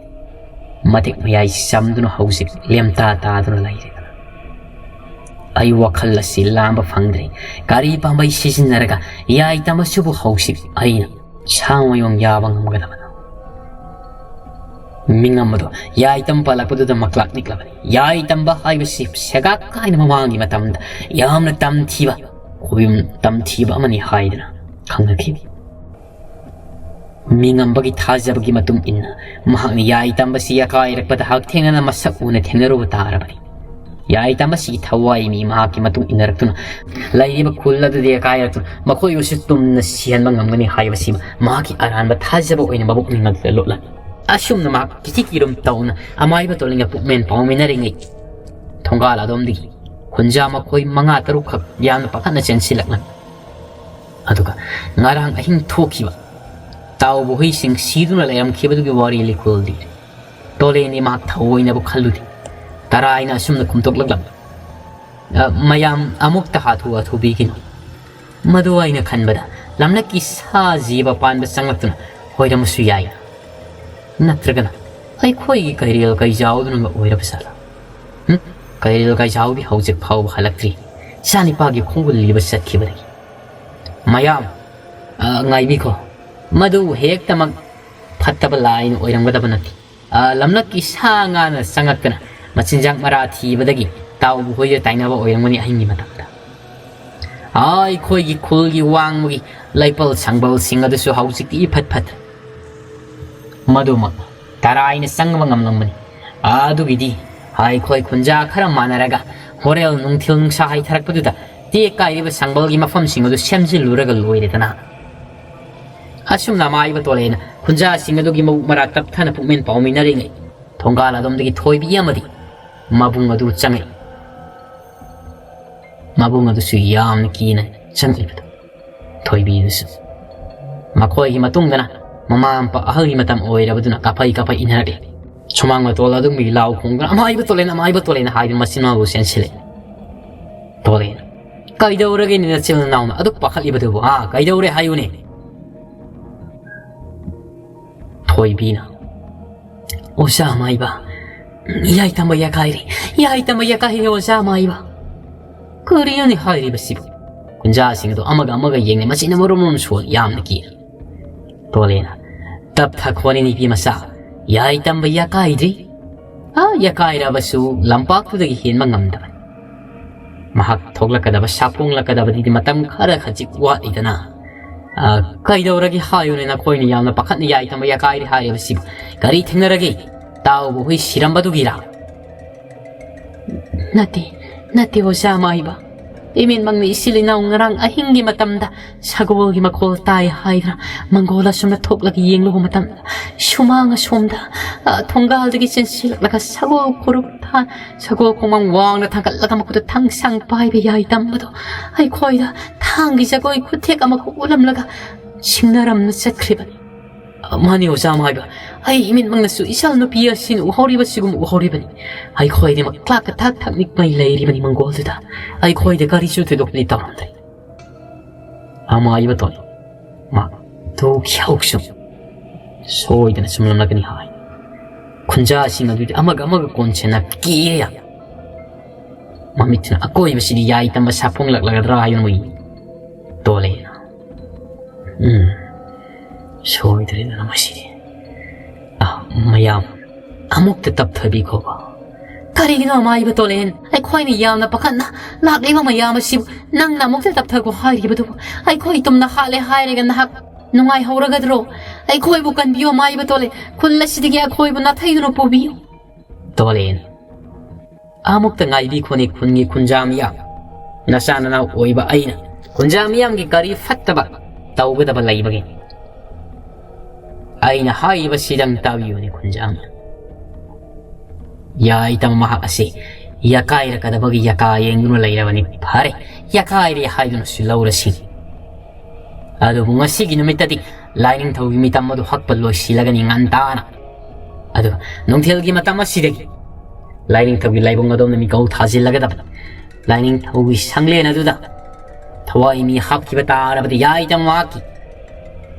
ꯃꯇꯤꯛ ꯃꯌꯥꯏ ꯆꯝꯗꯨꯅ ꯍꯧꯖꯤꯛ ꯂꯦꯝꯇꯥ ꯇꯥꯗꯨꯅ ꯂꯩꯔꯦꯗꯅ꯫ ꯑꯩ ꯋꯥꯈꯜ ꯑꯁꯤ ꯂꯥꯝꯕ ꯐꯪꯗ꯭ꯔꯦ꯫ ꯀꯔꯤ ꯄꯥꯝꯕꯩ ꯁꯤꯖꯤꯟꯅꯔꯒ ꯌꯥꯏꯇꯝ ꯑꯁꯤꯕꯨ ꯍꯧꯖꯤꯛ ꯑꯩꯅ ꯁꯥ ꯃꯌꯣꯡ ꯌꯥꯕ ꯉꯝꯒꯗꯕꯅꯣ? ꯃꯤꯉꯝ ꯑꯗꯣ ꯌꯥꯏꯇꯝ ꯄꯜꯂꯛꯄꯗꯨꯗ ꯃꯀ꯭ꯂꯥꯛ ꯅꯤꯛꯂꯕꯅꯤ꯫ ꯌꯥꯏꯇꯝꯕ ꯍꯥꯏꯕꯁꯤ ꯁꯦꯒꯥꯛ ꯀꯥꯏꯅ ꯃꯃꯥꯡꯒꯤ ꯃꯇꯝꯗ ꯌꯥꯝꯅ ꯇꯝꯊꯤꯕ, ꯈꯨꯕꯤꯝ ꯇꯝꯊꯤꯕ ꯑꯃꯅꯤ ꯍꯥꯏꯗꯅ ꯈꯪꯅꯈꯤ꯫ ꯃꯤꯉꯝꯕꯒꯤ ꯊꯥꯖꯕꯒꯤ ꯃꯇꯨꯡ ꯏꯟꯅ ꯃꯍꯥꯛꯅ ꯌꯥꯏꯇꯝꯕꯁꯤ ꯌꯥꯀꯥꯏꯔꯛꯄꯗ ꯍꯛꯊꯦꯡꯅꯅ ꯃꯁꯛ ꯎꯅ ꯊꯦꯡꯅꯔꯨꯕ ꯇꯥꯔꯕꯅꯤ꯫ ꯌꯥꯏꯇꯝꯕꯁꯤꯒꯤ ꯊꯋꯥꯏ ꯃꯤ ꯃꯍꯥꯛꯀꯤ ꯃꯇꯨꯡ ꯏꯟꯅꯔꯛꯇꯨꯅ ꯂꯩꯔꯤꯕ ꯈꯨꯜ ꯑꯗꯨꯗ ꯌꯥꯀꯥꯏꯔꯛꯇꯨꯅ ꯃꯈꯣꯏꯕꯨꯁꯨ ꯇꯨꯝꯅ ꯁꯤꯍꯟꯕ ꯉꯝꯒꯅꯤ ꯍꯥꯏꯕꯁꯤꯃ ꯃꯍꯥꯛꯀꯤ ꯑꯔꯥꯟꯕ ꯊꯥꯖꯕ ꯑꯣꯏꯅ ꯃꯕꯨꯛꯅꯤꯡ ꯑꯗꯨꯗ ꯂꯣꯠꯂꯝꯃꯤ꯫ ꯑꯁꯨꯝꯅ ꯃꯍꯥꯛ ꯀꯤꯊꯤ ꯀꯤꯔꯨꯝ ꯇꯧꯅ ꯑꯃꯥꯏꯕ ꯇꯣꯂꯤꯡꯒ ꯄꯨꯛꯃꯦꯟ ꯄꯥꯎꯃꯤꯟꯅꯔꯤꯉꯩ ꯊꯣꯡꯒꯥꯜ ꯑꯗꯣꯝꯗꯒꯤ ꯈꯨꯟꯖꯥ ꯃꯈꯣꯏ ꯃꯉꯥ ꯇꯔꯨꯛꯈꯛ ꯌꯥꯝꯅ ꯄꯥꯈꯠꯅ ꯆꯦꯟꯁꯤꯜꯂꯛꯂꯝꯃꯤ꯫ ꯑꯗꯨꯒ ꯉꯔꯥꯡ ꯑꯍꯤꯡ ꯊꯣꯛꯈꯤꯕ ꯇꯥꯎꯕ ꯍꯨꯏꯁꯤꯡ ꯁꯤꯗꯨꯅ ꯂꯩꯔꯝꯈꯤꯕꯗꯨꯒꯤ ꯋꯥꯔꯤ ꯂꯤꯀꯣꯜ ꯂꯤꯔꯦ꯫ ꯇꯣꯂꯦꯟꯗꯤ ꯃꯍꯥꯛ ꯊꯑꯣꯏꯅꯕꯨ ꯈꯜꯂꯨꯗꯦ꯫ ꯇꯔꯥꯏꯅ ꯑꯁꯨꯝꯅ ꯈꯨꯝꯇꯣꯛꯂꯛꯂꯝꯃꯤ꯫ "ꯑ, ꯃꯌꯥꯝ ꯑꯃꯨꯛꯇ ꯍꯥꯊꯨ ꯍꯥꯊꯨ ꯄꯤꯈꯤꯅꯨ꯫ ꯃꯗꯨ ꯑꯩꯅ ꯈꯟꯕꯗ ꯂꯝꯂꯛꯀꯤ ꯁꯥ ꯖꯤꯕ ꯄꯥꯟꯕ ꯆꯪꯂꯛꯇꯨꯅ ꯍꯣꯏꯔꯝꯕꯁꯨ ꯌꯥꯏ꯫ ꯅꯠꯇ꯭ꯔꯒꯅ ꯑꯩꯈꯣꯏꯒꯤ ꯀꯩꯔꯦꯜ ꯀꯩꯖꯥꯎꯗꯨꯅ ꯑꯣꯏꯔꯕ ꯖꯥꯠꯂꯥ? ꯍꯨꯝ? ꯀꯩꯔꯦꯜ ꯀꯩꯖꯥꯎꯗꯤ ꯍꯧꯖꯤꯛ ꯐꯥꯎꯕ ꯍꯜꯂꯛꯇ꯭ꯔꯤ꯫ ꯏꯆꯥꯅꯤꯄꯥꯒꯤ ꯈꯣꯡꯒꯨꯜ ꯂꯤꯕ ꯆꯠꯈꯤꯕꯗꯒꯤ꯫ ꯃꯌꯥꯝ, ꯑ, ꯉꯥꯏꯕꯤꯈꯣ꯫ ꯃꯗꯨ ꯍꯦꯛꯇꯃꯛ ꯐꯠꯇꯕ ꯂꯥꯏꯅ ꯑꯣꯏꯔꯝꯒꯗꯕ ꯅꯠꯇꯦ꯫ ꯑ, ꯂꯝꯂꯛꯀꯤ ꯁꯥ ꯉꯥꯅ ꯆꯪꯉꯛꯇꯅ ꯃꯆꯤꯟꯖꯥꯛ ꯃꯔꯥ ꯊꯤꯕꯗꯒꯤ ꯇꯥꯎꯕ ꯍꯣꯏꯗ ꯇꯥꯏꯅꯕ ꯑꯣꯏꯔꯝꯒꯅꯤ ꯑꯍꯤꯡꯒꯤ ꯃꯇꯝꯗ꯫ ꯑꯩꯈꯣꯏꯒꯤ ꯈꯨꯜꯒꯤ ꯋꯥꯡꯃꯒꯤ ꯂꯩꯄꯜ ꯁꯪꯕꯜꯁꯤꯡ ꯑꯗꯨꯁꯨ ꯍꯧꯖꯤꯛꯇꯤ ꯏꯐꯠ ꯐꯠꯇ꯭ꯔꯦ꯫ ꯃꯗꯨꯃꯛ ꯇꯔꯥꯏꯅ ꯆꯪꯕ ꯉꯝꯂꯝꯕꯅꯤ꯫ ꯑꯗꯨꯒꯤꯗꯤ ꯑꯩꯈꯣꯏ ꯈꯨꯟꯖꯥ ꯈꯔ ꯃꯥꯟꯅꯔꯒ ꯍꯣꯔꯦꯜ ꯅꯨꯡꯊꯤꯜ ꯅꯨꯡꯁꯥ ꯍꯩꯊꯔꯛꯄꯗꯨꯗ ꯇꯦꯛ ꯀꯥꯏꯔꯤꯕ ꯁꯪꯕꯜꯒꯤ ꯃꯐꯝꯁꯤꯡ ꯑꯗꯨ ꯁꯦꯝꯖꯤꯜꯂꯨꯔꯒ ꯂꯣꯏꯔꯦꯗꯅ꯫ ꯑꯁꯨꯝꯅ ꯑꯃꯥꯏꯕ ꯇꯣꯂꯦꯅ ꯈꯨꯟꯖꯥꯁꯤꯡ ꯑꯗꯨꯒꯤ ꯃꯕꯨꯛ ꯃꯔꯥ ꯇꯞꯊꯅ ꯄꯨꯛꯃꯦꯟ ꯄꯥꯎꯃꯤꯟꯅꯔꯤꯉꯩ, ꯊꯣꯡꯒꯥꯜ ꯑꯗꯣꯝꯗꯒꯤ ꯊꯣꯏꯕꯤ ꯑꯃꯗꯤ ꯃꯕꯨꯡ ꯑꯗꯨ ꯆꯪꯉꯛꯏ꯫ ꯃꯕꯨꯡ ꯑꯗꯨꯁꯨ ꯌꯥꯝꯅ ꯀꯤꯅ ꯆꯪꯂꯤꯕꯗꯨ꯫ ꯊꯣꯏꯕꯤꯗꯨꯁꯨ ꯃꯈꯣꯏꯒꯤ ꯃꯇꯨꯡꯗꯅ ꯃꯃꯥ ꯃꯄꯥ ꯑꯍꯜꯒꯤ ꯃꯇꯝ ꯑꯣꯏꯔꯕꯗꯨꯅ ꯀꯥꯐꯩ ꯀꯥꯐꯩ ꯏꯟꯅꯔꯛꯂꯤ꯫ ꯁꯨꯃꯥꯡ ꯃꯇꯣꯜ ꯑꯗꯨꯝꯒꯤ ꯂꯥꯎ ꯈꯣꯡꯗꯨꯅ "ꯑꯃꯥꯏꯕ ꯇꯣꯂꯦꯟ, ꯑꯃꯥꯏꯕ ꯇꯣꯂꯦꯟ" ꯍꯥꯏꯗꯨꯅ ꯃꯆꯤꯟ ꯃꯅꯥꯎꯕꯨ ꯆꯦꯟꯁꯤꯜꯂꯦ꯫ ꯇꯣꯂꯦꯟ, "ꯀꯩꯗꯧꯔꯒꯦꯅꯦ ꯅꯆꯤꯜ ꯅꯅꯥꯎꯅ ꯑꯗꯨꯛ ꯄꯥꯈꯠꯂꯤꯕꯗꯨꯕꯨ? ꯍꯥ, ꯀꯩꯗꯧꯔꯦ ꯍꯥꯏꯌꯨꯅꯦ?" ꯊꯣꯏꯕꯤꯅ, "ꯑꯣꯖꯥ ꯃꯥꯏꯕ, ꯌꯥꯏ ꯇꯝꯕ ꯌꯥꯀꯥꯏꯔꯦ, ꯌꯥꯏ ꯇꯝꯕ ꯌꯥꯀꯥꯏꯔꯦ ꯑꯣꯖꯥ ꯃꯥꯏꯕ"꯫ "ꯀꯔꯤꯅꯣꯅꯦ ꯍꯥꯏꯔꯤꯕꯁꯤꯕꯨ?" ꯈꯨꯟꯖꯥꯁꯤꯡ ꯑꯗꯨ ꯑꯃꯒ ꯑꯃꯒ ꯌꯦꯡꯅꯩ, ꯃꯆꯤꯟ ꯃꯔꯨꯝ ꯃꯔꯨꯝ ꯁꯣꯜꯂꯤ, ꯌꯥꯝꯅ ꯀꯤꯅ꯫ ꯇꯣꯂꯦꯅ, "ꯇꯞꯊꯈꯣꯅꯦ ꯅꯨꯄꯤ ꯃꯆꯥ, ꯌꯥꯏ ꯇꯝꯕ ꯌꯥꯀꯥꯏꯗ꯭ꯔꯤ꯫ ꯑꯥ, ꯌꯥꯀꯥꯏꯔꯕꯁꯨ ꯂꯝꯄꯥꯛꯇꯨꯗꯒꯤ ꯍꯦꯟꯕ ꯉꯝꯗꯕꯅꯤ꯫ ꯃꯍꯥꯛ ꯊꯣꯛꯂꯛꯀꯗꯕ, ꯁꯥꯐꯣꯡꯂꯛꯀꯗꯕꯗꯤ ꯃꯇꯝ ꯈꯔ ꯈꯖꯤꯛ ꯋꯥꯠꯂꯤꯗꯅ꯫ ꯑꯥ, ꯀꯩꯗꯧꯔꯒꯦ ꯍꯥꯏꯌꯨꯅꯦ, ꯅꯈꯣꯏꯅ ꯌꯥꯝꯅ ꯄꯥꯈꯠꯅ ꯌꯥꯏ ꯇꯝꯕ ꯌꯥꯀꯥꯏꯔꯦ ꯍꯥꯏꯔꯤꯕꯁꯤꯕꯨ? ꯀꯔꯤ ꯊꯦꯡꯅꯔꯒꯦ? ꯇꯥꯎꯕ ꯍꯨꯏ ꯁꯤꯔꯝꯕꯗꯨꯒꯤꯔꯥ?" "ꯅꯠꯇꯦ, ꯅꯠꯇꯦ ꯑꯣꯖꯥ ꯃꯥꯏꯕ꯫ ꯏꯃꯤꯠꯃꯛꯅ ꯏꯆꯤꯜ ꯏꯅꯥꯎ ꯉꯔꯥꯡ ꯑꯍꯤꯡꯒꯤ ꯃꯇꯝꯗ ꯁꯒꯣꯜꯒꯤ ꯃꯈꯣꯜ ꯇꯥꯏ ꯍꯥꯏꯗꯨꯅ ꯃꯪꯒꯣꯜ ꯑꯁꯨꯝꯅ ꯊꯣꯛꯂꯒ ꯌꯦꯡꯂꯨꯕ ꯃꯇꯝꯗ, ꯁꯨꯃꯥꯡ ꯑꯁꯣꯝꯗ, ꯑ, ꯊꯣꯡꯒꯥꯜꯗꯒꯤ ꯆꯦꯟꯁꯤꯜꯂꯛꯂꯒ ꯁꯒꯣꯜ ꯈꯨꯔꯨꯞ ꯊꯥ-, ꯁꯒꯣꯜ ꯈꯣꯡꯃꯥꯡ ꯋꯥꯡꯅ ꯊꯥꯡꯒꯠꯂꯒ ꯃꯈꯨꯠꯇ ꯊꯥꯡꯁꯥꯡ ꯄꯥꯏꯕ ꯌꯥꯏ ꯇꯝꯕꯗꯣ ꯑꯩꯈꯣꯏꯗ ꯊꯥꯡꯒꯤ ꯖꯒꯣꯏ ꯈꯨꯊꯦꯛ ꯑꯃꯈꯛ ꯎꯠꯂꯝꯂꯒ ꯁꯤꯡꯅꯔꯝꯅ ꯆꯠꯈ꯭ꯔꯤꯕꯅꯤ꯫ ꯃꯥꯅꯤ ꯑꯣꯖꯥ ꯃꯥꯏꯕ, ꯑꯩ ꯏꯃꯤꯠꯃꯛꯅꯁꯨ ꯏꯆꯥ ꯅꯨꯄꯤ ꯑꯁꯤꯅ ꯎꯍꯧꯔꯤꯕꯁꯤꯒꯨꯝ ꯎꯍꯧꯔꯤꯕꯅꯤ꯫ ꯑꯩꯈꯣꯏꯗꯤ ꯃꯛ ꯀ꯭ꯂꯥꯛꯀ ꯊꯥꯛ ꯊꯥꯛ ꯅꯤꯛꯄꯩ ꯂꯩꯔꯤꯕꯅꯤ ꯃꯪꯒꯣꯜꯗꯨꯗ꯫ ꯑꯩꯈꯣꯏꯗ ꯀꯔꯤꯁꯨ ꯊꯣꯏꯗꯣꯛꯄꯗꯤ ꯇꯧꯔꯝꯗ꯭ꯔꯦ꯫ ꯑꯃꯥꯏꯕ ꯇꯣꯟ, ꯃꯥ ꯇꯨ ꯈ꯭ꯌꯥꯎꯛꯁꯨ ꯁꯣꯏꯗꯅ ꯆꯨꯝꯂꯝꯂꯒꯅꯤ ꯍꯥꯏ꯫ ꯈꯨꯟꯖꯥꯁꯤꯡ ꯑꯗꯨꯗꯤ ꯑꯃꯒ ꯑꯃꯒ ꯀꯣꯟꯁꯤꯟꯅ ꯀꯤꯌꯦ ꯌꯥꯝ꯫ ꯃꯃꯤꯠꯁꯤꯅ ꯑꯀꯣꯏꯕꯁꯤꯗꯤ ꯌꯥꯏ ꯇꯝꯕ ꯁꯥꯐꯣꯡꯂꯛꯂꯒꯗ꯭ꯔꯥ ꯍꯥꯏꯕ ꯃꯣꯏ ꯇꯣꯂꯦꯅ꯫ ꯎꯝ, ꯁꯣꯏꯗ꯭ꯔꯦꯗꯅ ꯃꯁꯤꯗꯤ꯫ ꯑ, ꯃꯌꯥꯝ, ꯑꯃꯨꯛꯇ ꯇꯞꯊꯕꯤꯈꯣꯕ꯫ ꯀꯔꯤꯒꯤꯅꯣ ꯑꯃꯥꯏꯕ ꯇꯣꯂꯦꯟ? ꯑꯩꯈꯣꯏꯅ ꯌꯥꯝꯅ ꯄꯥꯈꯠꯅ ꯂꯥꯛꯂꯤꯕ ꯃꯌꯥꯝ ꯑꯁꯤꯕꯨ ꯅꯪꯅ ꯑꯃꯨꯛꯇ ꯇꯞꯊꯈꯣ ꯍꯥꯏꯔꯤꯕꯗꯨꯕꯨ, ꯑꯩꯈꯣꯏ ꯇꯨꯝꯅ ꯍꯥꯠꯂꯦ ꯍꯥꯏꯔꯒ ꯅꯍꯥꯛ ꯅꯨꯡꯉꯥꯏꯍꯧꯔꯒꯗ꯭ꯔꯣ? ꯑꯩꯈꯣꯏꯕꯨ ꯀꯟꯕꯤꯌꯨ ꯑꯃꯥꯏꯕ ꯇꯣꯂꯦꯟ, ꯈꯨꯜ ꯑꯁꯤꯗꯒꯤ ꯑꯩꯈꯣꯏꯕꯨ ꯅꯥꯊꯩꯗꯨꯅ ꯄꯨꯕꯤꯌꯨ꯫ ꯇꯣꯂꯦꯟ, ꯑꯃꯨꯛꯇ ꯉꯥꯏꯕꯤꯈꯣꯅꯦ ꯈꯨꯟꯒꯤ ꯈꯨꯟꯖꯥ ꯃꯤꯌꯥꯝ꯫ ꯅꯆꯥ ꯅꯅꯥꯎ ꯑꯣꯏꯕ ꯑꯩꯅ ꯈꯨꯟꯖꯥ ꯃꯤꯌꯥꯝꯒꯤ ꯀꯔꯤ ꯐꯠꯇꯕ ꯇꯧꯒꯗꯕ ꯂꯩꯕꯒꯦ? ꯑꯩꯅ ꯍꯥꯏꯔꯤꯕꯁꯤꯗꯪ ꯇꯥꯕꯤꯌꯨꯅꯦ ꯈꯨꯟꯖꯥ ꯃꯤꯌꯥꯝ꯫ ꯌꯥꯏꯇꯝ ꯃꯍꯥꯛ ꯑꯁꯤ ꯌꯥꯀꯥꯏꯔꯛꯀꯗꯕꯒꯤ ꯌꯥꯀꯥ ꯌꯦꯡꯗꯨꯅ ꯂꯩꯔꯕꯅꯤ꯫ ꯐꯔꯦ, ꯌꯥꯀꯥꯏꯔꯦ ꯍꯥꯏꯗꯨꯅꯁꯨ ꯂꯧꯔꯁꯤ꯫ ꯑꯗꯨꯕꯨ ꯉꯁꯤꯒꯤ ꯅꯨꯃꯤꯠꯇꯗꯤ ꯂꯥꯏꯅꯤꯡꯊꯧꯒꯤ ꯃꯤꯇꯝ ꯑꯗꯨ ꯍꯛꯄ ꯂꯣꯏꯁꯤꯜꯂꯒꯅꯤ ꯉꯟꯇꯥꯅ꯫ ꯑꯗꯨꯒ ꯅꯨꯡꯊꯤꯜꯒꯤ ꯃꯇꯝ ꯑꯁꯤꯗꯒꯤ ꯂꯥꯏꯅꯤꯡꯊꯧꯒꯤ ꯂꯥꯏꯕꯨꯡ ꯑꯗꯣꯝꯅ ꯃꯤꯀꯧ ꯊꯥꯖꯤꯜꯂꯒꯗꯕ꯫ ꯂꯥꯏꯅꯤꯡꯊꯧꯒꯤ ꯁꯪꯂꯦꯟ ꯑꯗꯨꯗ ꯊꯋꯥꯏ ꯃꯤ ꯍꯥꯞꯈꯤꯕ ꯇꯥꯔꯕꯗꯤ ꯌꯥꯏꯗ ꯃꯍꯥꯛꯀꯤ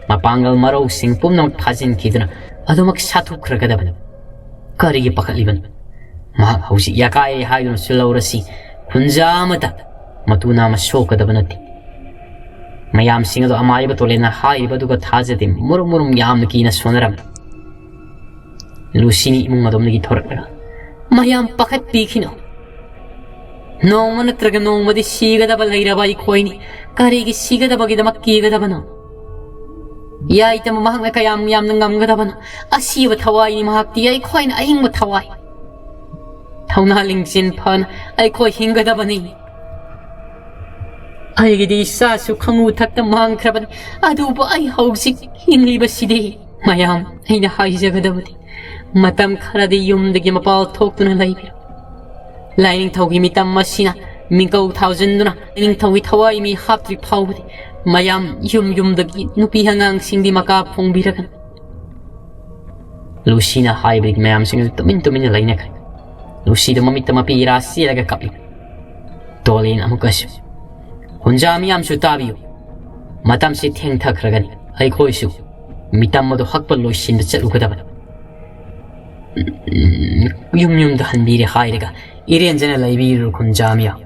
ꯃꯄꯥꯡꯒꯜ ꯃꯔꯧꯁꯤꯡ ꯄꯨꯝꯅꯃꯛ ꯊꯥꯖꯤꯟꯈꯤꯗꯨꯅ ꯑꯗꯨꯃꯛ ꯁꯥꯊꯨꯈ꯭ꯔꯒꯗꯕꯅꯤ꯫ ꯀꯔꯤꯒꯤ ꯄꯥꯈꯠꯂꯤꯕꯅꯣ? ꯃꯍꯥꯛ ꯍꯧꯖꯤꯛ ꯌꯥꯀꯥꯏꯔꯦ ꯍꯥꯏꯗꯨꯅꯁꯨ ꯂꯧꯔꯁꯤ, ꯈꯨꯟꯖꯥ ꯑꯃꯇ ꯃꯇꯨ ꯅꯥꯝꯃ ꯁꯣꯛꯀꯗꯕ ꯅꯠꯇꯦ꯫ ꯃꯌꯥꯝꯁꯤꯡ ꯑꯗꯨ ꯑꯃꯥꯏꯕ ꯇꯣꯂꯦꯟꯅ ꯍꯥꯏꯔꯤꯕ ꯑꯗꯨꯒ ꯊꯥꯖꯗꯦ꯫ ꯃꯨꯔꯨꯝ ꯃꯨꯔꯨꯝ ꯌꯥꯝꯅ ꯀꯤꯅ ꯁꯣꯟꯅꯔꯝꯃꯤ꯫ ꯂꯨꯁꯤꯅꯤ ꯏꯃꯨꯡ ꯑꯗꯣꯝꯗꯒꯤ ꯊꯣꯔꯛꯂꯒ, "ꯃꯌꯥꯝ ꯄꯥꯈꯠꯄꯤꯈꯤꯅꯨ꯫ ꯅꯣꯡꯃ ꯅꯠꯇ꯭ꯔꯒ ꯅꯣꯡꯃꯗꯤ ꯁꯤꯒꯗꯕ ꯂꯩꯔꯕ ꯑꯩꯈꯣꯏꯅꯤ꯫ ꯀꯔꯤꯒꯤ ꯁꯤꯒꯗꯕꯒꯤꯗꯃꯛ ꯀꯤꯒꯗꯕꯅꯣ? ꯌꯥꯏꯇꯝ ꯃꯍꯥꯛꯅ ꯀꯌꯥꯝ ꯌꯥꯝꯅ ꯉꯝꯒꯗꯕꯅꯣ? ꯑꯁꯤꯕ ꯊꯋꯥꯏꯅꯤ ꯃꯍꯥꯛꯇꯤ, ꯑꯩꯈꯣꯏꯅ ꯑꯍꯤꯡꯕ ꯊꯋꯥꯏ꯫ ꯊꯧꯅꯥ ꯂꯤꯡꯖꯦꯜ ꯐꯅ ꯑꯩꯈꯣꯏ ꯍꯤꯡꯒꯗꯕꯅꯤ꯫ ꯑꯩꯒꯤꯗꯤ ꯏꯆꯥꯁꯨ ꯈꯪꯉꯨ ꯊꯛꯇ ꯃꯥꯡꯈ꯭ꯔꯕꯅꯤ, ꯑꯗꯨꯕꯨ ꯑꯩ ꯍꯧꯖꯤꯛ ꯍꯤꯡꯂꯤꯕꯁꯤꯗꯤ ꯃꯌꯥꯝ ꯑꯩꯅ ꯍꯥꯏꯖꯒꯗꯕꯗꯤ ꯃꯇꯝ ꯈꯔꯗꯤ ꯌꯨꯝꯗꯒꯤ ꯃꯄꯥꯜ ꯊꯣꯛꯇꯨꯅ ꯂꯩꯕꯤꯔꯣ꯫ ꯂꯥꯏꯅꯤꯡꯊꯧꯒꯤ ꯃꯤꯇꯝ ꯑꯁꯤꯅ ꯃꯤꯡꯀꯧ ꯊꯥꯎꯖꯤꯟꯗꯨꯅ ꯂꯥꯏꯅꯤꯡꯊꯧꯒꯤ ꯊꯋꯥꯏ ꯃꯤ ꯍꯥꯞꯇ꯭ꯔꯤ ꯐꯥꯎꯕꯗꯤ ꯃꯌꯥꯝ ꯌꯨꯝ ꯌꯨꯝꯗꯒꯤ ꯅꯨꯄꯤ ꯑꯉꯥꯡꯁꯤꯡꯗꯤ ꯃꯀꯥ ꯐꯣꯡꯕꯤꯔꯒꯅꯨ꯫" ꯂꯨꯁꯤꯅ ꯍꯥꯏꯕꯗꯒꯤ ꯃꯌꯥꯝꯁꯤꯡ ꯑꯗꯨ ꯇꯨꯃꯤꯟ ꯇꯨꯃꯤꯟꯅ ꯂꯩꯅꯈ꯭ꯔꯦ꯫ ꯂꯨꯁꯤꯗꯨ ꯃꯃꯤꯠꯇ ꯃꯄꯤ ꯏꯔꯥ ꯆꯦꯜꯂꯒ ꯀꯞꯂꯤ꯫ ꯇꯣꯂꯦꯟ ꯑꯃꯨꯛꯀꯁꯨ, "ꯈꯨꯟꯖꯥ ꯃꯤꯌꯥꯝꯁꯨ ꯇꯥꯕꯤꯌꯨ, ꯃꯇꯝꯁꯤ ꯊꯦꯡꯊꯈ꯭ꯔꯒꯅꯤ, ꯑꯩꯈꯣꯏꯁꯨ ꯃꯤꯇꯝ ꯑꯗꯨ ꯍꯛꯄ ꯂꯣꯏꯁꯤꯟꯕ ꯆꯠꯂꯨꯒꯗꯕꯅꯤ꯫ ꯌꯨꯝ ꯌꯨꯝꯗ ꯍꯟꯕꯤꯔꯦ ꯍꯥꯏꯔꯒ ꯏꯔꯦꯟꯖꯅ ꯂꯩꯕꯤꯔꯨ ꯈꯨꯟꯖꯥ ꯃꯤꯌꯥꯝ꯫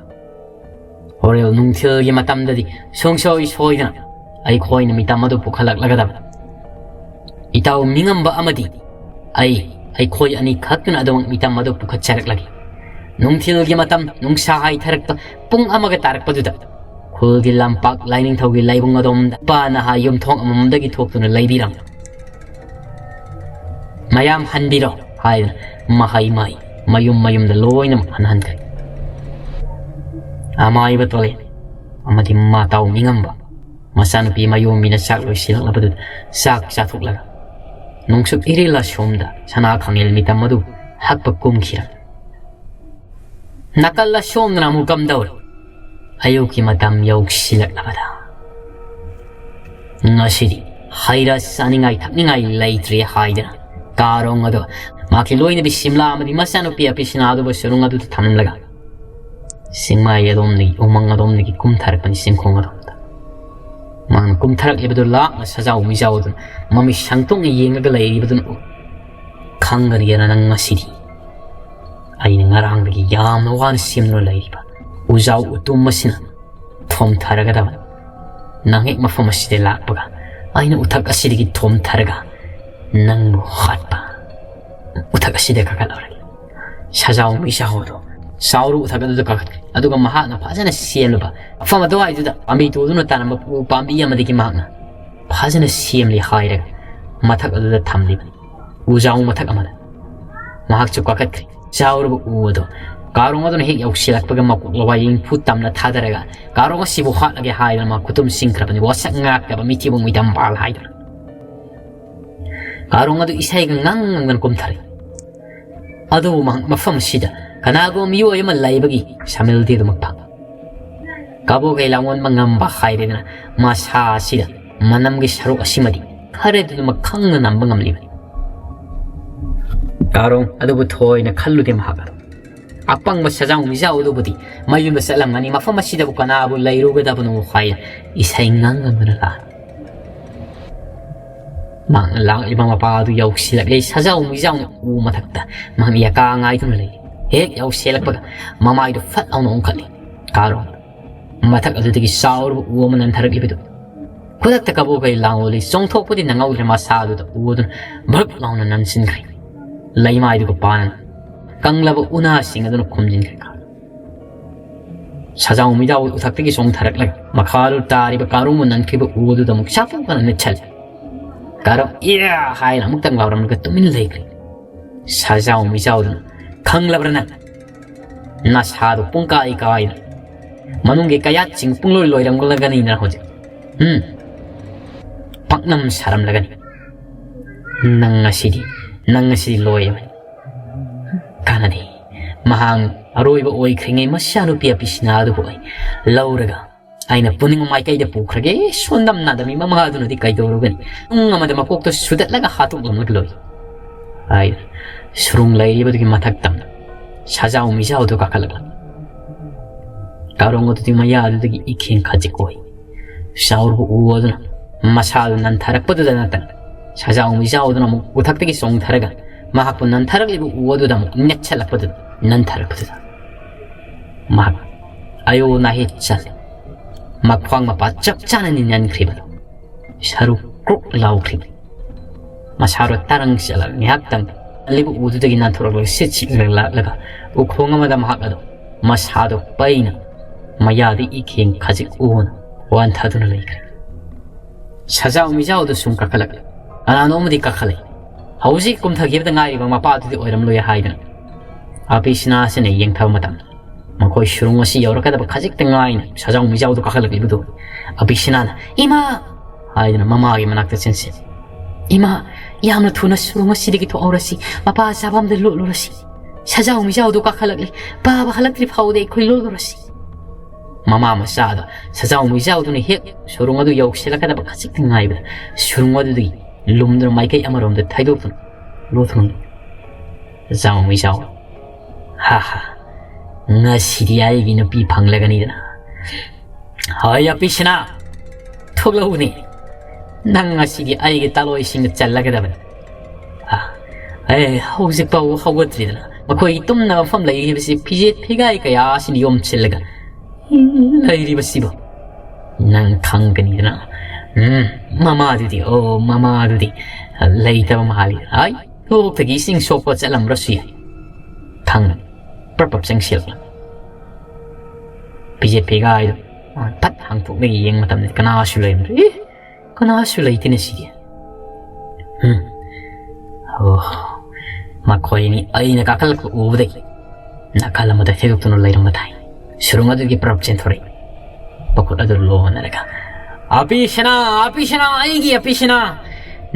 ꯍꯣꯔꯦꯟ ꯅꯨꯡꯊꯤꯜꯒꯤ ꯃꯇꯝꯗꯗꯤ ꯁꯨꯡꯁꯣꯏ ꯁꯣꯏꯗꯅ ꯑꯩꯈꯣꯏꯅ ꯃꯤꯇꯝ ꯑꯗꯨ ꯄꯨꯈꯠꯂꯛꯂꯒꯗꯕꯅꯤ꯫ ꯏꯇꯥꯎ ꯃꯤꯉꯝꯕ ꯑꯃꯗꯤ ꯑꯩ, ꯑꯩꯈꯣꯏ ꯑꯅꯤ ꯈꯛꯇꯅ ꯑꯗꯨꯃꯛ ꯃꯤꯇꯝ ꯑꯗꯨ ꯄꯨꯈꯠꯆꯔꯛꯂꯒꯦ꯫ ꯅꯨꯡꯊꯤꯜꯒꯤ ꯃꯇꯝ, ꯅꯨꯡꯁꯥ ꯍꯥꯏꯊꯔꯛꯄ ꯄꯨꯡ ꯑꯃꯒ ꯇꯥꯔꯛꯄꯗꯨꯗ ꯈꯨꯜꯒꯤ ꯂꯝꯄꯥꯛ ꯂꯥꯏꯅꯤꯡꯊꯧꯒꯤ ꯂꯥꯏꯕꯨꯡ ꯑꯗꯣꯝꯗ ꯅꯨꯄꯥ ꯅꯍꯥ ꯌꯨꯝꯊꯣꯡ ꯑꯃꯃꯝꯗꯒꯤ ꯊꯣꯛꯇꯨꯅ ꯂꯩꯕꯤꯔꯝꯃꯤ꯫ "ꯃꯌꯥꯝ ꯍꯟꯕꯤꯔꯣ" ꯍꯥꯏꯗꯨꯅ ꯃꯍꯩ ꯃꯍꯩ ꯃꯌꯨꯝ ꯃꯌꯨꯝꯗ ꯂꯣꯏꯅꯃꯛ ꯍꯟꯍꯟꯈ꯭ꯔꯦ꯫ ꯑꯃꯥꯏꯕ ꯇꯣꯂꯦ ꯑꯃꯗꯤ ꯃꯇꯥꯎ ꯃꯤꯉꯝꯕ ꯃꯆꯥꯅꯨꯄꯤ ꯃꯌꯣꯝꯕꯤꯅ ꯆꯥꯛ ꯂꯣꯏꯁꯤꯜꯂꯛꯂꯕꯗꯨꯗ ꯆꯥꯛ ꯆꯥꯊꯣꯛꯂꯒ ꯅꯣꯡꯆꯨꯞ ꯏꯔꯤꯜ ꯑꯁꯣꯝꯗ ꯁꯅꯥ ꯈꯥꯡꯉꯦꯜ ꯃꯤꯇꯝ ꯑꯗꯨ ꯍꯛꯄ ꯀꯨꯝꯈꯤꯔꯝꯃꯤ꯫ ꯅꯥꯀꯜ ꯑꯁꯣꯝꯗꯅ ꯑꯃꯨꯛ ꯀꯝꯗꯧꯔꯤ? ꯑꯌꯨꯛꯀꯤ ꯃꯇꯝ ꯌꯧꯁꯤꯜꯂꯛꯂꯕꯗ ꯉꯁꯤꯗꯤ ꯍꯩ ꯔꯥ ꯆꯥꯅꯤꯡꯉꯥꯏ ꯊꯛꯅꯤꯡꯉꯥꯏ ꯂꯩꯇ꯭ꯔꯦ ꯍꯥꯏꯗꯅ ꯀꯥꯔꯣꯡ ꯑꯗꯣ ꯃꯍꯥꯛꯀꯤ ꯂꯣꯏꯅꯕꯤ ꯁꯤꯝꯂꯥ ꯑꯃꯗꯤ ꯃꯆꯥꯅꯨꯄꯤ ꯑꯄꯤꯁꯤꯅꯥ ꯑꯗꯨꯕꯨ ꯁꯨꯔꯨꯡ ꯑꯗꯨꯗ ꯊꯝꯂꯒ ꯆꯤꯡꯃꯥꯏ ꯑꯗꯣꯝꯗꯒꯤ, ꯎꯃꯪ ꯑꯗꯣꯝꯗꯒꯤ ꯀꯨꯝꯊꯔꯛꯄꯅꯤ, ꯆꯤꯡꯈꯣꯡ ꯑꯗꯣꯝꯗ꯫ ꯃꯍꯥꯛꯅ ꯀꯨꯝꯊꯔꯛꯂꯤꯕꯗꯨ ꯂꯥꯞꯅ ꯁꯖꯥꯎ ꯃꯤꯖꯥꯎ ꯑꯗꯨꯅ ꯃꯃꯤꯠ ꯁꯪꯇꯣꯛꯅ ꯌꯦꯡꯂꯒ ꯂꯩꯔꯤꯕꯗꯨꯅ ꯎ꯫ "ꯈꯪꯒꯅꯤꯗꯅ ꯅꯪ ꯉꯁꯤꯗꯤ꯫ ꯑꯩꯅ ꯉꯔꯥꯡꯗꯒꯤ ꯌꯥꯝꯅ ꯋꯥꯅ ꯁꯦꯝꯗꯨꯅ ꯂꯩꯔꯤꯕ ꯎꯖꯥꯎ ꯎꯇꯨꯝ ꯑꯁꯤꯅ ꯊꯣꯝꯊꯔꯒꯗꯕꯅꯤ꯫ ꯅꯪ ꯍꯦꯛ ꯃꯐꯝ ꯑꯁꯤꯗ ꯂꯥꯛꯄꯒ ꯑꯩꯅ ꯎꯊꯛ ꯑꯁꯤꯗꯒꯤ ꯊꯣꯝꯊꯔꯒ ꯅꯪꯕꯨ ꯍꯥꯠꯄ꯫ ꯎꯊꯛ ꯑꯁꯤꯗ ꯀꯥꯈꯠꯂꯧꯔꯒꯦ꯫" ꯁꯖꯥꯎ ꯃꯤꯁꯥꯎ ꯑꯗꯣ ꯆꯥꯎꯔꯨ ꯎꯊꯛ ꯑꯗꯨꯗ ꯀꯥꯈꯠꯈ꯭ꯔꯦ꯫ ꯑꯗꯨꯒ ꯃꯍꯥꯛꯅ ꯐꯖꯅ ꯁꯦꯝꯂꯕ ꯃꯐꯝ ꯑꯗꯨꯋꯥꯏꯗꯨꯗ ꯄꯥꯝꯕꯤ ꯇꯨꯗꯨꯅ ꯇꯥꯔꯝꯕ ꯎ ꯄꯥꯝꯕꯤ ꯑꯃꯗꯒꯤ ꯃꯍꯥꯛꯅ ꯐꯖꯅ ꯁꯦꯝꯂꯤ ꯍꯥꯏꯔꯒ ꯃꯊꯛ ꯑꯗꯨꯗ ꯊꯝꯂꯤꯕꯅꯤ꯫ ꯎꯖꯥꯎ ꯃꯊꯛ ꯑꯃꯗ ꯃꯍꯥꯛꯁꯨ ꯀꯥꯈꯠꯈ꯭ꯔꯦ꯫ ꯆꯥꯎꯔꯕ ꯎ ꯑꯗꯣ ꯀꯥꯔꯣꯡ ꯑꯗꯨꯅ ꯍꯦꯛ ꯌꯧꯁꯤꯜꯂꯛꯄꯒ ꯃꯀꯣꯛ ꯂꯋꯥꯏ ꯏꯪꯐꯨ ꯇꯝꯅ ꯊꯥꯗꯔꯒ ꯀꯥꯔꯣꯡ ꯑꯁꯤꯕꯨ ꯍꯥꯠꯂꯒꯦ ꯍꯥꯏꯗꯨꯅ ꯃꯥ ꯈꯨꯇꯨꯝ ꯆꯤꯡꯈ꯭ꯔꯕꯅꯤ꯫ ꯋꯥꯁꯛ ꯉꯥꯛꯇꯕ ꯃꯤꯊꯤꯕꯣꯡ ꯃꯤꯗꯝꯕꯥꯜ ꯍꯥꯏꯗꯨꯅ ꯀꯥꯔꯣꯡ ꯑꯗꯨ ꯏꯁꯩꯒ ꯉꯪ ꯉꯪꯗꯅ ꯀꯨꯝꯊꯔꯛꯏ꯫ ꯑꯗꯨꯕꯨ ꯃꯍꯥꯛ ꯃꯐꯝ ꯑꯁꯤꯗ ꯀꯅꯥꯒꯨꯝꯕ ꯃꯤꯑꯣꯏ ꯑꯃ ꯂꯩꯕꯒꯤ ꯁꯃꯤꯜꯗꯤ ꯑꯗꯨꯃꯛ ꯐꯪꯏ꯫ ꯀꯕꯣꯀꯩ ꯂꯥꯡꯑꯣꯟꯕ ꯉꯝꯕ ꯍꯥꯏꯔꯦꯗꯅ ꯃꯁꯥ ꯑꯁꯤꯗ ꯃꯅꯝꯒꯤ ꯁꯔꯨꯛ ꯑꯁꯤꯃꯗꯤ ꯈꯔꯗꯤ ꯑꯗꯨꯃꯛ ꯈꯪꯅ ꯅꯝꯕ ꯉꯝꯂꯤꯕꯅꯤ꯫ ꯀꯥꯔꯣꯡ ꯑꯗꯨꯕꯨ ꯊꯣꯏꯅ ꯈꯜꯂꯨꯗꯦ ꯃꯍꯥꯛ ꯑꯗꯨ꯫ ꯑꯄꯪꯕ ꯁꯖꯥꯎ ꯃꯤꯖꯥꯎ ꯑꯗꯨꯕꯨꯗꯤ ꯃꯌꯨꯝꯗ ꯆꯠꯂꯝꯒꯅꯤ, ꯃꯐꯝ ꯑꯁꯤꯗꯕꯨ ꯀꯅꯥꯕꯨ ꯂꯩꯔꯨꯒꯗꯕꯅꯣ ꯍꯥꯏꯅ ꯏꯁꯩ ꯉꯪ ꯉꯪꯗꯨꯅ ꯂꯥꯛꯏ꯫ ꯃꯍꯥꯛꯅ ꯂꯥꯛꯂꯤꯕ ꯃꯄꯥ ꯑꯗꯨ ꯌꯧꯁꯤꯜꯂꯛꯂꯦ꯫ ꯁꯖꯥꯎ ꯃꯤꯖꯥꯎꯅ ꯎ ꯃꯊꯛꯇ ꯃꯍꯥꯛꯅ ꯌꯥꯀꯥ ꯉꯥꯏꯗꯨꯅ ꯂꯩ꯫ ꯍꯦꯛ ꯌꯧꯁꯤꯜꯂꯛꯄꯒ ꯃꯃꯥꯏꯗꯨ ꯐꯠ ꯂꯥꯎꯅ ꯑꯣꯟꯈꯠꯂꯤ꯫ ꯀꯥꯔꯣꯡ ꯃꯊꯛ ꯑꯗꯨꯗꯒꯤ ꯆꯥꯎꯔꯕ ꯎ ꯑꯃ ꯅꯟꯊꯔꯛꯂꯤꯕꯗꯨ ꯈꯨꯗꯛꯇ ꯀꯕꯣꯀꯩ ꯂꯥꯡꯑꯣꯜꯂꯤ꯫ ꯆꯣꯡꯊꯣꯛꯄꯗꯤ ꯅꯪꯍꯧꯗ꯭ꯔꯦ, ꯃꯁꯥ ꯑꯗꯨꯗ ꯎ ꯑꯗꯨꯅ ꯚꯛ ꯂꯥꯎꯅ ꯅꯟꯁꯤꯟꯈ꯭ꯔꯦ꯫ ꯂꯩꯃꯥꯏꯗꯨꯒ ꯄꯥꯅꯅ ꯀꯪꯂꯕ ꯎꯅꯥꯁꯤꯡ ꯑꯗꯨꯅ ꯈꯨꯝꯖꯤꯟꯈ꯭ꯔꯦ꯫ ꯁꯖꯥꯎ ꯃꯤꯖꯥꯎ ꯎꯊꯛꯇꯒꯤ ꯆꯣꯡꯊꯔꯛꯂꯒ ꯃꯈꯥꯗ ꯇꯥꯔꯤꯕ ꯀꯥꯔꯣꯡꯕꯨ ꯅꯟꯈ꯭ꯔꯤꯕ ꯎ ꯑꯗꯨꯗ ꯑꯃꯨꯛ ꯆꯥꯄꯣꯛꯅ ꯅꯦꯠꯁꯜꯂꯦ꯫ ꯀꯥꯔꯣꯡ "ꯏꯌꯥ" ꯍꯥꯏꯅ ꯑꯃꯨꯛꯇꯪ ꯂꯥꯎꯔꯝꯂꯒ ꯇꯨꯃꯤꯟ ꯂꯩꯈ꯭ꯔꯦ꯫ ꯁꯖꯥꯎ ꯃꯤꯖꯥꯎꯗꯨꯅ "ꯈꯪꯂꯕ꯭ꯔꯥ ꯅꯪ? ꯅꯁꯥꯗꯣ ꯄꯨꯡꯀꯥꯏ ꯀꯥꯏꯅ ꯃꯅꯨꯡꯒꯤ ꯀꯌꯥꯠꯁꯤꯡ ꯄꯨꯡꯂꯣꯏ ꯂꯣꯏꯔꯝꯂꯒꯅꯤꯅ ꯍꯧꯖꯤꯛ꯫ ꯎꯝ, ꯄꯥꯛꯅꯝ ꯁꯥꯔꯝꯂꯒꯅꯤ꯫ ꯅꯪ ꯉꯁꯤꯗꯤ, ꯅꯪ ꯉꯁꯤꯗꯤ ꯂꯣꯏꯔꯕꯅꯤ꯫ ꯀꯥꯟꯅꯗꯦ꯫ ꯃꯍꯥꯛ ꯑꯔꯣꯏꯕ ꯑꯣꯏꯈ꯭ꯔꯤꯉꯩ ꯃꯆꯥꯅꯨꯄꯤ ꯑꯄꯤꯁꯤꯅꯥ ꯑꯗꯨꯕꯨ ꯑꯩ ꯂꯧꯔꯒ ꯑꯩꯅ ꯄꯨꯅꯤꯡꯕ ꯃꯥꯏꯀꯩꯗ ꯄꯨꯈ꯭ꯔꯒꯦ꯫ ꯁꯣꯟꯗꯝ ꯅꯥꯗꯃꯤ ꯃꯃꯥ ꯑꯗꯨꯅꯗꯤ ꯀꯩꯗꯧꯔꯨꯒꯅꯤ? ꯄꯨꯡ ꯑꯃꯗ ꯃꯀꯣꯛꯇ ꯁꯨꯗꯠꯂꯒ ꯍꯥꯠꯇꯣꯛꯂꯝꯂꯒ ꯂꯣꯏ꯫ ꯍꯥꯏ ꯁꯨꯔꯨꯡ ꯂꯩꯔꯤꯕꯗꯨꯒꯤ ꯃꯊꯛ ꯇꯝꯅ ꯁꯖꯥꯎ ꯃꯤꯖꯥꯎꯗꯨ ꯀꯥꯈꯠꯂꯛꯂꯝꯃꯤ꯫ ꯀꯥꯔꯣꯡ ꯑꯗꯨꯗꯤ ꯃꯌꯥ ꯑꯗꯨꯗꯒꯤ ꯏꯈꯦꯡ ꯈꯖꯤꯛ ꯑꯣꯏ꯫ ꯆꯥꯎꯔꯕ ꯎ ꯑꯗꯨꯅ ꯃꯁꯥꯗꯨ ꯅꯟꯊꯔꯛꯄꯗꯨꯗ ꯅꯠꯇꯅ ꯁꯖꯥꯎ ꯃꯤꯖꯥꯎꯗꯨꯅ ꯑꯃꯨꯛ ꯎꯊꯛꯇꯒꯤ ꯆꯣꯡꯊꯔꯒ ꯃꯍꯥꯛꯄꯨ ꯅꯟꯊꯔꯛꯂꯤꯕ ꯎ ꯑꯗꯨꯗ ꯑꯃꯨꯛ ꯅꯦꯠꯁꯜꯂꯛꯄꯗꯨꯗ, ꯅꯟꯊꯔꯛꯄꯗꯨꯗ ꯃꯍꯥꯛ ꯑꯌꯣ ꯅꯥꯍꯦ ꯆꯜꯂꯦ꯫ ꯃꯈ꯭ꯋꯥꯡ ꯃꯄꯥ ꯆꯞ ꯆꯥꯅ ꯅꯤꯟꯍꯟꯈ꯭ꯔꯤꯕꯗꯨ ꯁꯔꯨ ꯀ꯭ꯔꯨꯛ ꯂꯥꯎꯈ꯭ꯔꯤꯕꯅꯤ꯫ ꯃꯁꯥꯗꯣ ꯇꯔꯪ ꯆꯠꯂꯒ ꯉꯥꯏꯍꯥꯛꯇꯪ ꯂꯤꯕꯨ ꯎꯗꯨꯗꯒꯤ ꯅꯥꯟꯊꯣꯔꯛꯂꯒ ꯁꯤꯠ ꯁꯤꯠꯂꯒ ꯂꯥꯛꯂꯒ ꯎꯈꯣꯡ ꯑꯃꯗ ꯃꯍꯥꯛ ꯑꯗꯣ ꯃꯁꯥꯗꯣ ꯄꯩꯅ ꯃꯌꯥꯗ ꯏꯈꯦꯡ ꯈꯖꯤꯛ ꯎꯅ ꯋꯥꯟꯊꯗꯨꯅ ꯂꯩꯈ꯭ꯔꯦ꯫ ꯁꯖꯥꯎ ꯃꯤꯖꯥꯎꯗꯨ ꯁꯨꯝ ꯀꯥꯈꯠꯂꯛꯂꯦ꯫ ꯀꯅꯥꯅꯣ ꯑꯃꯗꯤ ꯀꯥꯈꯠꯂꯛꯏ꯫ ꯍꯧꯖꯤꯛ ꯀꯨꯝꯊꯈꯤꯕꯗ ꯉꯥꯏꯔꯤꯕ ꯃꯄꯥꯗꯨꯗꯤ ꯑꯣꯏꯔꯝꯂꯣꯏ ꯍꯥꯏꯗꯅ ꯑꯄꯤꯁꯤꯅꯥꯁꯤꯅ ꯌꯦꯡꯊꯕ ꯃꯇꯝꯗ ꯃꯈꯣꯏ ꯁꯨꯔꯨꯡ ꯑꯁꯤ ꯌꯧꯔꯛꯀꯗꯕ ꯈꯖꯤꯛꯇ ꯉꯥꯏꯅ ꯁꯖꯥꯎ ꯃꯤꯖꯥꯎꯗꯨ ꯀꯥꯈꯠꯂꯛꯂꯤꯕꯗꯨ ꯑꯄꯤꯁꯤꯅꯥꯅ "ꯏꯃꯥ!" ꯍꯥꯏꯗꯨꯅ ꯃꯃꯥꯒꯤ ꯃꯅꯥꯛꯇ ꯆꯦꯟꯁꯤꯜꯂꯤ꯫ "ꯏꯃꯥ, ꯌꯥꯝꯅ ꯊꯨꯅ ꯁꯨꯔꯨꯡ ꯑꯁꯤꯗꯒꯤ ꯊꯣꯛꯍꯧꯔꯁꯤ꯫ ꯃꯄꯥ ꯆꯥꯐꯝꯗ ꯂꯣꯠꯂꯨꯔꯁꯤ꯫ ꯁꯖꯥꯎ ꯃꯤꯖꯥꯎꯗꯨ ꯀꯥꯈꯠꯂꯛꯂꯤ꯫ ꯄꯥꯕ ꯍꯜꯂꯛꯇ꯭ꯔꯤ ꯐꯥꯎꯗꯤ ꯑꯩꯈꯣꯏ ꯂꯣꯠꯂꯨꯔꯁꯤ꯫" ꯃꯃꯥ ꯃꯆꯥꯗ ꯁꯖꯥꯎ ꯃꯤꯖꯥꯎꯗꯨꯅ ꯍꯦꯛ ꯁꯨꯔꯨꯡ ꯑꯗꯨ ꯌꯧꯁꯤꯜꯂꯛꯀꯗꯕ ꯈꯖꯤꯛꯇ ꯉꯥꯏꯕꯗ ꯁꯨꯔꯨꯡ ꯑꯗꯨꯗꯒꯤ ꯂꯨꯝꯗꯨꯅ ꯃꯥꯏꯀꯩ ꯑꯃꯔꯣꯝꯗ ꯊꯩꯗꯣꯛꯇꯨꯅ ꯂꯣꯠꯊꯨꯅ ꯁꯖꯥꯎ ꯃꯤꯖꯥꯎ "ꯍꯥ ꯍꯥ, ꯉꯁꯤꯗꯤ ꯑꯩꯒꯤ ꯅꯨꯄꯤ ꯐꯪꯂꯒꯅꯤꯗꯅ꯫ ꯍꯣꯏ, ꯑꯄꯤꯁꯤꯅꯥ, ꯊꯣꯛꯂꯛꯎꯅꯦ꯫ ꯅꯪ ꯉꯁꯤꯗꯤ ꯑꯩꯒꯤ ꯇꯥꯂꯣꯏꯁꯤꯡꯗ ꯆꯜꯂꯒꯗꯕꯅꯤ꯫ ꯑꯥ, ꯑꯦ, ꯍꯧꯖꯤꯛ ꯐꯥꯎꯕ ꯍꯧꯒꯠꯇ꯭ꯔꯤꯗꯅ꯫ ꯃꯈꯣꯏꯒꯤ ꯇꯨꯝꯅꯕ ꯃꯐꯝ ꯂꯩꯔꯤꯕꯁꯤ ꯐꯤꯖꯦꯠ ꯐꯤꯒꯥꯏ ꯀꯌꯥ ꯑꯁꯤꯅ ꯌꯣꯝꯁꯤꯜꯂꯒ ꯂꯩꯔꯤꯕꯁꯤꯕꯨ ꯅꯪ ꯈꯪꯒꯅꯤꯗꯅ꯫ ꯎꯝ, ꯃꯃꯥꯗꯨꯗꯤ, ꯑꯣ, ꯃꯃꯥꯗꯨꯗꯤ ꯂꯩꯇꯕ ꯃꯥꯜꯂꯤ꯫ ꯍꯥꯏ, ꯂꯣꯛꯇꯒꯤ ꯏꯁꯤꯡ ꯁꯣꯛꯄ ꯆꯠꯂꯝꯕ꯭ꯔꯁꯨ ꯌꯥꯏ꯫ ꯍꯪꯕꯅꯤ꯫ ꯄ꯭ꯔꯞ ꯄ꯭ꯔꯞ ꯆꯪꯁꯤꯜꯂꯛꯂꯝꯃꯤ꯫ ꯐꯤꯖꯦꯠ ꯐꯤꯒꯥꯏꯗꯣ ꯃꯥꯅ ꯐꯠ ꯍꯥꯡꯇꯣꯛꯂꯒ ꯌꯦꯡꯕ ꯃꯇꯝꯗ ꯀꯅꯥꯁꯨ ꯂꯩꯔꯝꯗ꯭ꯔꯦ꯫ "ꯑꯦ, ꯀꯅꯥꯁꯨ ꯂꯩꯇꯦꯅꯦ ꯁꯤꯗꯤ꯫ ꯎꯝ, ꯑꯣ, ꯃꯈꯣꯏꯅꯤ ꯑꯩꯅ ꯀꯥꯈꯠꯂꯛꯄ ꯎꯕꯗꯒꯤ ꯅꯥꯀꯜ ꯑꯃꯗ ꯊꯦꯗꯣꯛꯇꯨꯅ ꯂꯩꯔꯝꯕ ꯊꯥꯏ꯫ ꯁꯨꯔꯨꯡ ꯑꯗꯨꯒꯤ ꯄ꯭ꯔꯞ ꯆꯦꯟꯊꯣꯔꯛꯏ꯫ ꯃꯈꯨꯠ ꯑꯗꯨ ꯂꯣꯟꯅꯔꯒ, "ꯑꯄꯤꯁꯅꯥ, ꯑꯄꯤꯁꯅꯥ, ꯑꯩꯒꯤ ꯑꯄꯤꯁꯅꯥ!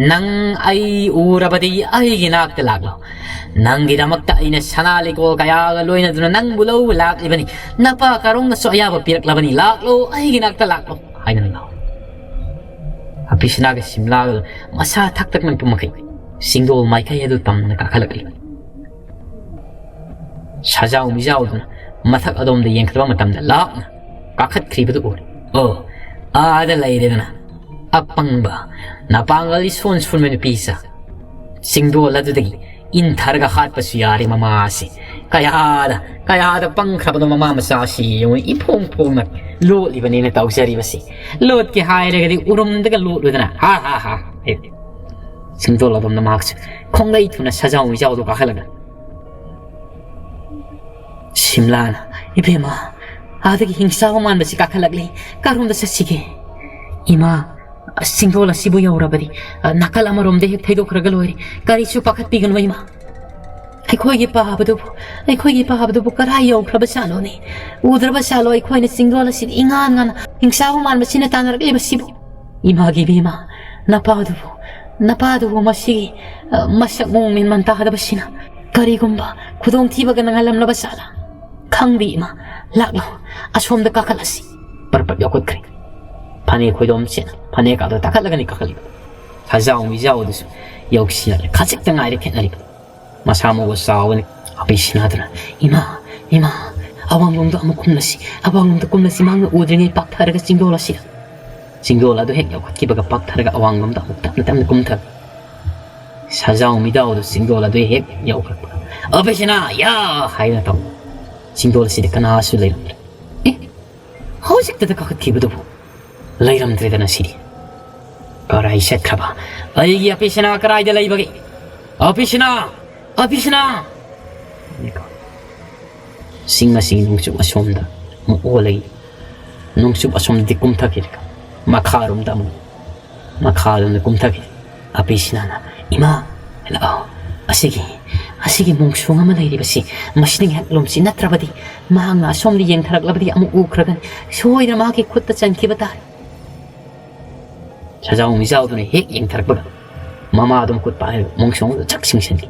ꯅꯪ ꯑꯩ ꯎꯔꯕꯗꯤ ꯑꯩꯒꯤ ꯅꯥꯛꯇ ꯂꯥꯛꯂꯣ꯫ ꯅꯪꯒꯤꯗꯃꯛꯇ ꯑꯩꯅ ꯁꯅꯥ ꯂꯩꯀꯣꯜ ꯀꯌꯥꯒ ꯂꯣꯏꯅꯗꯨꯅ ꯅꯪꯕꯨ ꯂꯧꯕ ꯂꯥꯛꯂꯤꯕꯅꯤ꯫ ꯅꯄꯥ ꯀꯥꯔꯣꯡꯅꯁꯨ ꯑꯌꯥꯕ ꯄꯤꯔꯛꯂꯕꯅꯤ꯫ ꯂꯥꯛꯂꯣ, ꯑꯩꯒꯤ ꯅꯥꯛꯇ ꯂꯥꯛꯂꯣ" ꯍꯥꯏꯗꯨꯅ ꯂꯥꯎ꯫ ꯑꯄꯤꯁꯅꯥꯒ ꯁꯤꯝꯂꯥꯒ ꯃꯁꯥ ꯊꯛ ꯊꯛ ꯅꯤꯛꯄ ꯃꯈꯩ ꯆꯤꯡꯗꯣꯜ ꯃꯥꯏꯀꯩ ꯑꯗꯨ ꯇꯝꯅ ꯀꯥꯈꯠꯂꯛꯂꯤ꯫ ꯁꯥꯖꯥꯎ ꯃꯤꯖꯥꯎꯗꯨꯅ ꯃꯊꯛ ꯑꯗꯣꯝꯗ ꯌꯦꯡꯈꯠꯄ ꯃꯇꯝꯗ ꯂꯥꯞꯅ ꯀꯥꯈꯠꯈ꯭ꯔꯤꯕꯗꯨ ꯎꯔꯦ꯫ "ꯑꯣ, ꯑꯥꯗ ꯂꯩꯔꯦꯗꯅ꯫ ꯑꯄꯪꯕ, ꯅꯄꯥꯡꯒꯜ ꯏꯁꯣꯟ ꯁꯣꯟꯕ ꯅꯨꯄꯤꯁ꯫ ꯆꯤꯡꯗꯣꯜ ꯑꯗꯨꯗꯒꯤ ꯏꯟꯊꯔꯒ ꯍꯥꯠꯄꯁꯨ ꯌꯥꯔꯦ ꯃꯃꯥꯁꯤ꯫ ꯀꯌꯥꯗ, ꯀꯌꯥꯗ ꯄꯪꯈ꯭ꯔꯕꯅꯣ ꯃꯃꯥ ꯃꯆꯥꯁꯤ ꯌꯦꯡꯉꯨ, ꯏꯐꯣꯡ ꯐꯣꯡꯅ ꯂꯣꯠꯂꯤꯕꯅꯦꯅ ꯇꯧꯖꯔꯤꯕꯁꯤ꯫ ꯂꯣꯠꯀꯦ ꯍꯥꯏꯔꯒꯗꯤ ꯎꯔꯨꯝꯗꯒ ꯂꯣꯠꯂꯨꯗꯅ꯫ ꯍꯥ, ꯍꯥ, ꯍꯥ" ꯍꯥꯏ꯫ ꯆꯤꯡꯗꯣꯜ ꯑꯗꯣꯝꯗ ꯃꯍꯥꯛꯁꯨ ꯈꯣꯡꯂꯩ ꯊꯨꯅ ꯁꯥꯖꯥꯎ ꯃꯤꯖꯥꯎꯗꯨ ꯀꯥꯈꯠꯂꯒ ꯁꯤꯝꯂꯥꯅ, "ꯏꯕꯦꯝꯃ, ꯑꯥꯗꯒꯤ ꯍꯤꯡꯆꯥꯕ ꯃꯥꯟꯕꯁꯤ ꯀꯥꯈꯠꯂꯛꯂꯤ꯫ ꯀꯔꯣꯝꯗ ꯆꯠꯁꯤꯒꯦ?" "ꯏꯃꯥ, ꯆꯤꯡꯗꯣꯜ ꯑꯁꯤꯕꯨ ꯌꯧꯔꯕꯗꯤ, ꯅꯥꯀꯜ ꯑꯃꯔꯣꯝꯗ ꯍꯦꯛ ꯊꯩꯗꯣꯛꯈ꯭ꯔꯒ ꯂꯣꯏꯔꯦ꯫ ꯀꯔꯤꯁꯨ ꯄꯥꯈꯠꯄꯤꯒꯅꯨ ꯏꯃꯥ꯫ ꯑꯩꯈꯣꯏꯒꯤ ꯄꯥꯕꯗꯨꯕꯨ, ꯑꯩꯈꯣꯏꯒꯤ ꯄꯥꯕꯗꯨꯕꯨ ꯀꯔꯥꯏ ꯌꯧꯈ꯭ꯔꯕ ꯖꯥꯠꯅꯣꯅꯦ? ꯎꯗ꯭ꯔꯕ ꯖꯥꯠꯂꯣ ꯑꯩꯈꯣꯏꯅ ꯆꯤꯡꯗꯣꯜ ꯑꯁꯤꯗ ꯏꯉꯥꯟ ꯉꯥꯟꯅ ꯍꯤꯡꯆꯥꯕ ꯃꯥꯟꯕꯁꯤꯅ ꯇꯥꯟꯅꯔꯛꯂꯤꯕꯁꯤꯕꯨ? ꯏꯃꯥꯒꯤ ꯏꯕꯦꯝꯃ, ꯅꯄꯥꯗꯨꯕꯨ, ꯅꯄꯥꯗꯨꯕꯨ ꯃꯁꯤꯒꯤ, ꯑ, ꯃꯁꯛ ꯃꯑꯣꯡ ꯃꯦꯟ ꯃꯥꯟ ꯇꯥꯗꯕꯁꯤꯅ ꯀꯔꯤꯒꯨꯝꯕ ꯈꯨꯗꯣꯡꯊꯤꯕꯒ ꯅꯪꯍꯜꯂꯝꯂꯕ ꯖꯥꯠꯂꯥ? ꯈꯪꯗꯦ ꯏꯃꯥ, ꯂꯥꯛꯂꯣ, ꯑꯁꯣꯝꯗ ꯀꯥꯈꯠꯂꯁꯤ꯫" ꯄꯔꯞ ꯄꯔꯞ ꯌꯥꯎꯈꯠꯈ꯭ꯔꯦ꯫ ꯐꯅꯦꯛ ꯈꯣꯏꯗꯣꯝ ꯁꯦꯠꯅ ꯐꯅꯦꯛ ꯑꯗꯨ ꯇꯥꯈꯠꯂꯒꯅꯤ ꯀꯥꯈꯠꯂꯤꯕ꯫ ꯁꯥꯖꯥꯎ ꯃꯤꯖꯥꯎ ꯑꯗꯨꯁꯨ ꯌꯧꯁꯤꯜꯂꯛꯂꯦ꯫ ꯈꯖꯤꯛꯇ ꯉꯥꯏꯔꯦ ꯈꯦꯠꯅꯔꯤꯕ꯫ ꯃꯁꯥ ꯃꯎꯒ ꯆꯥꯎꯕꯅꯤ꯫ ꯑꯄꯤꯁꯤꯅꯥꯗꯨꯅ, "ꯏꯃꯥ, ꯏꯃꯥ, ꯑꯋꯥꯡꯂꯣꯝꯗ ꯑꯃꯨꯛ ꯀꯨꯝꯂꯁꯤ, ꯑꯋꯥꯡꯂꯣꯝꯗ ꯀꯨꯝꯂꯁꯤ, ꯃꯍꯥꯛꯅ ꯎꯗ꯭ꯔꯤꯉꯩ ꯄꯥꯛꯊꯔꯒ ꯆꯤꯡꯗꯣꯜ ꯑꯁꯤꯗ꯫" ꯆꯤꯡꯗꯣꯜ ꯑꯗꯨ ꯍꯦꯛ ꯌꯧꯈꯠꯈꯤꯕꯒ ꯄꯥꯛꯊꯔꯒ ꯑꯋꯥꯡꯂꯣꯝꯗ ꯑꯃꯨꯛ ꯇꯞꯅ ꯇꯞꯅ ꯀꯨꯝꯊꯕ꯫ ꯁꯥꯖꯥꯎ ꯃꯤꯗꯥꯎꯗꯨ ꯆꯤꯡꯗꯣꯜ ꯑꯗꯨ ꯍꯦꯛ ꯌꯧꯈꯠꯄꯒ, "ꯑꯄꯤꯁꯤꯅꯥ, ꯌꯥ!" ꯍꯥꯏꯗꯨꯅ ꯇꯧ꯫ ꯆꯤꯡꯗꯣꯜ ꯑꯁꯤꯗ ꯀꯅꯥꯁꯨ ꯂꯩꯔꯝꯗ꯭ꯔꯦ꯫ "ꯑꯦ, ꯍꯧꯖꯤꯛꯇꯗ ꯀꯥꯈꯠꯈꯤꯕꯗꯨꯕꯨ ꯂꯩꯔꯝꯗ꯭ꯔꯦꯗꯅ ꯁꯤꯗꯤ꯫ ꯀꯔꯥꯏ ꯆꯠꯈ꯭ꯔꯕ? ꯑꯩꯒꯤ ꯑꯄꯤꯁꯤꯅꯥ ꯀꯔꯥꯏꯗ ꯂꯩꯕꯒꯦ? ꯑꯄꯤꯁꯤꯅꯥ! ꯑꯄꯤꯁꯤꯅꯥ!" ꯆꯤꯡ ꯑꯁꯤꯒꯤ ꯅꯣꯡꯆꯨꯞ ꯑꯁꯣꯝꯗ ꯑꯃꯨꯛ ꯑꯣꯜꯂꯒ, ꯅꯣꯡꯆꯨꯞ ꯑꯁꯣꯝꯗꯗꯤ ꯀꯨꯝꯊꯈꯤꯗ꯭ꯔꯦ꯫ ꯃꯈꯥꯔꯣꯝꯗ ꯑꯃꯨꯛ, ꯃꯈꯥꯔꯣꯝꯗ ꯀꯨꯝꯊꯈꯤ꯫ ꯑꯄꯤꯁꯤꯅꯥꯅ, "ꯏꯃꯥ, ꯂꯥꯛꯑꯣ꯫ ꯑꯁꯤꯒꯤ, ꯑꯁꯤꯒꯤ ꯃꯣꯡꯁꯣꯡ ꯑꯃ ꯂꯩꯔꯤꯕꯁꯤ, ꯃꯁꯤꯗꯒꯤ ꯍꯦꯛ ꯂꯨꯝꯁꯤ, ꯅꯠꯇ꯭ꯔꯕꯗꯤ ꯃꯍꯥꯛꯅ ꯑꯁꯣꯝꯗ ꯌꯦꯡꯊꯔꯛꯂꯕꯗꯤ ꯑꯃꯨꯛ ꯎꯈ꯭ꯔꯒꯅꯤ꯫ ꯁꯣꯏꯗꯅ ꯃꯍꯥꯛꯀꯤ ꯈꯨꯠꯇ ꯆꯟꯈꯤꯕ ꯇꯥꯔꯦ꯫" ꯁꯖꯥꯎ ꯃꯤꯖꯥꯎꯗꯨꯅ ꯍꯦꯛ ꯌꯦꯡꯊꯔꯛꯄꯒ, ꯃꯃꯥꯗꯨ ꯃꯈꯨꯠ ꯄꯥꯏꯔꯒ ꯃꯣꯡꯁꯣꯡꯗꯨ ꯆꯛ ꯆꯤꯡꯁꯤꯟꯈꯤ꯫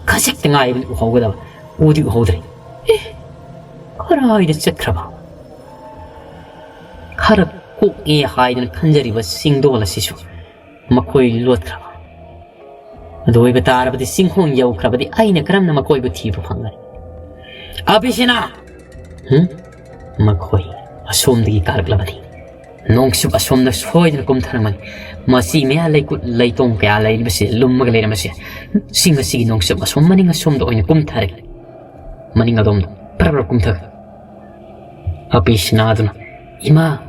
ꯈꯖꯤꯛꯇ ꯉꯥꯏꯔꯤꯕꯅꯤ ꯎꯍꯧꯒꯗꯕ, ꯎꯗꯤ ꯎꯍꯧꯗ꯭ꯔꯦ꯫ ꯑꯦ, ꯀꯔꯥꯏꯗ ꯆꯠꯈ꯭ꯔꯕ? ꯈꯔ ꯀꯣꯛꯑꯦ ꯍꯥꯏꯗꯅ ꯈꯟꯖꯔꯤꯕ ꯆꯤꯡꯗꯣꯜ ꯑꯁꯤꯁꯨ ꯃꯈꯣꯏ ꯂꯣꯠꯈ꯭ꯔꯕ꯫ ꯑꯗꯨ ꯑꯣꯏꯕ ꯇꯥꯔꯕꯗꯤ, ꯆꯤꯡꯈꯣꯡ ꯌꯧꯈ꯭ꯔꯕꯗꯤ ꯑꯩꯅ ꯀꯔꯝꯅ ꯃꯈꯣꯏꯕꯨ ꯊꯤꯕ ꯐꯪꯒꯅꯤ? "ꯑꯕꯤꯁꯤꯅꯥ!" ꯍꯨꯝ? ꯃꯈꯣꯏ ꯑꯁꯣꯝꯗꯒꯤ ꯀꯥꯔꯛꯂꯕꯗꯤ꯫ ꯅꯣꯡꯆꯨꯞ ꯑꯁꯣꯝꯗ ꯁꯣꯏꯗꯅ ꯀꯨꯝꯊꯔꯝꯒꯅꯤ꯫ ꯃꯁꯤ ꯃꯌꯥ ꯂꯩꯀꯨꯠ ꯂꯩꯇꯣꯡ ꯀꯌꯥ ꯂꯩꯔꯤꯕꯁꯤ ꯂꯨꯝꯃꯒ ꯂꯩꯔꯝꯕꯁꯦ꯫ ꯆꯤꯡ ꯑꯁꯤꯒꯤ ꯅꯣꯡꯆꯨꯞ ꯑꯁꯣꯝ, ꯃꯅꯤꯡ ꯑꯁꯣꯝꯗ ꯑꯣꯏꯅ ꯀꯨꯝꯊꯔꯒꯦ꯫ ꯃꯅꯤꯡ ꯑꯗꯣꯝꯗ ꯄꯔꯞ ꯄꯔꯞ ꯀꯨꯝꯊꯒꯦ꯫ ꯑꯄꯤꯁꯤꯅꯥꯗꯨꯅ, "ꯏꯃꯥ,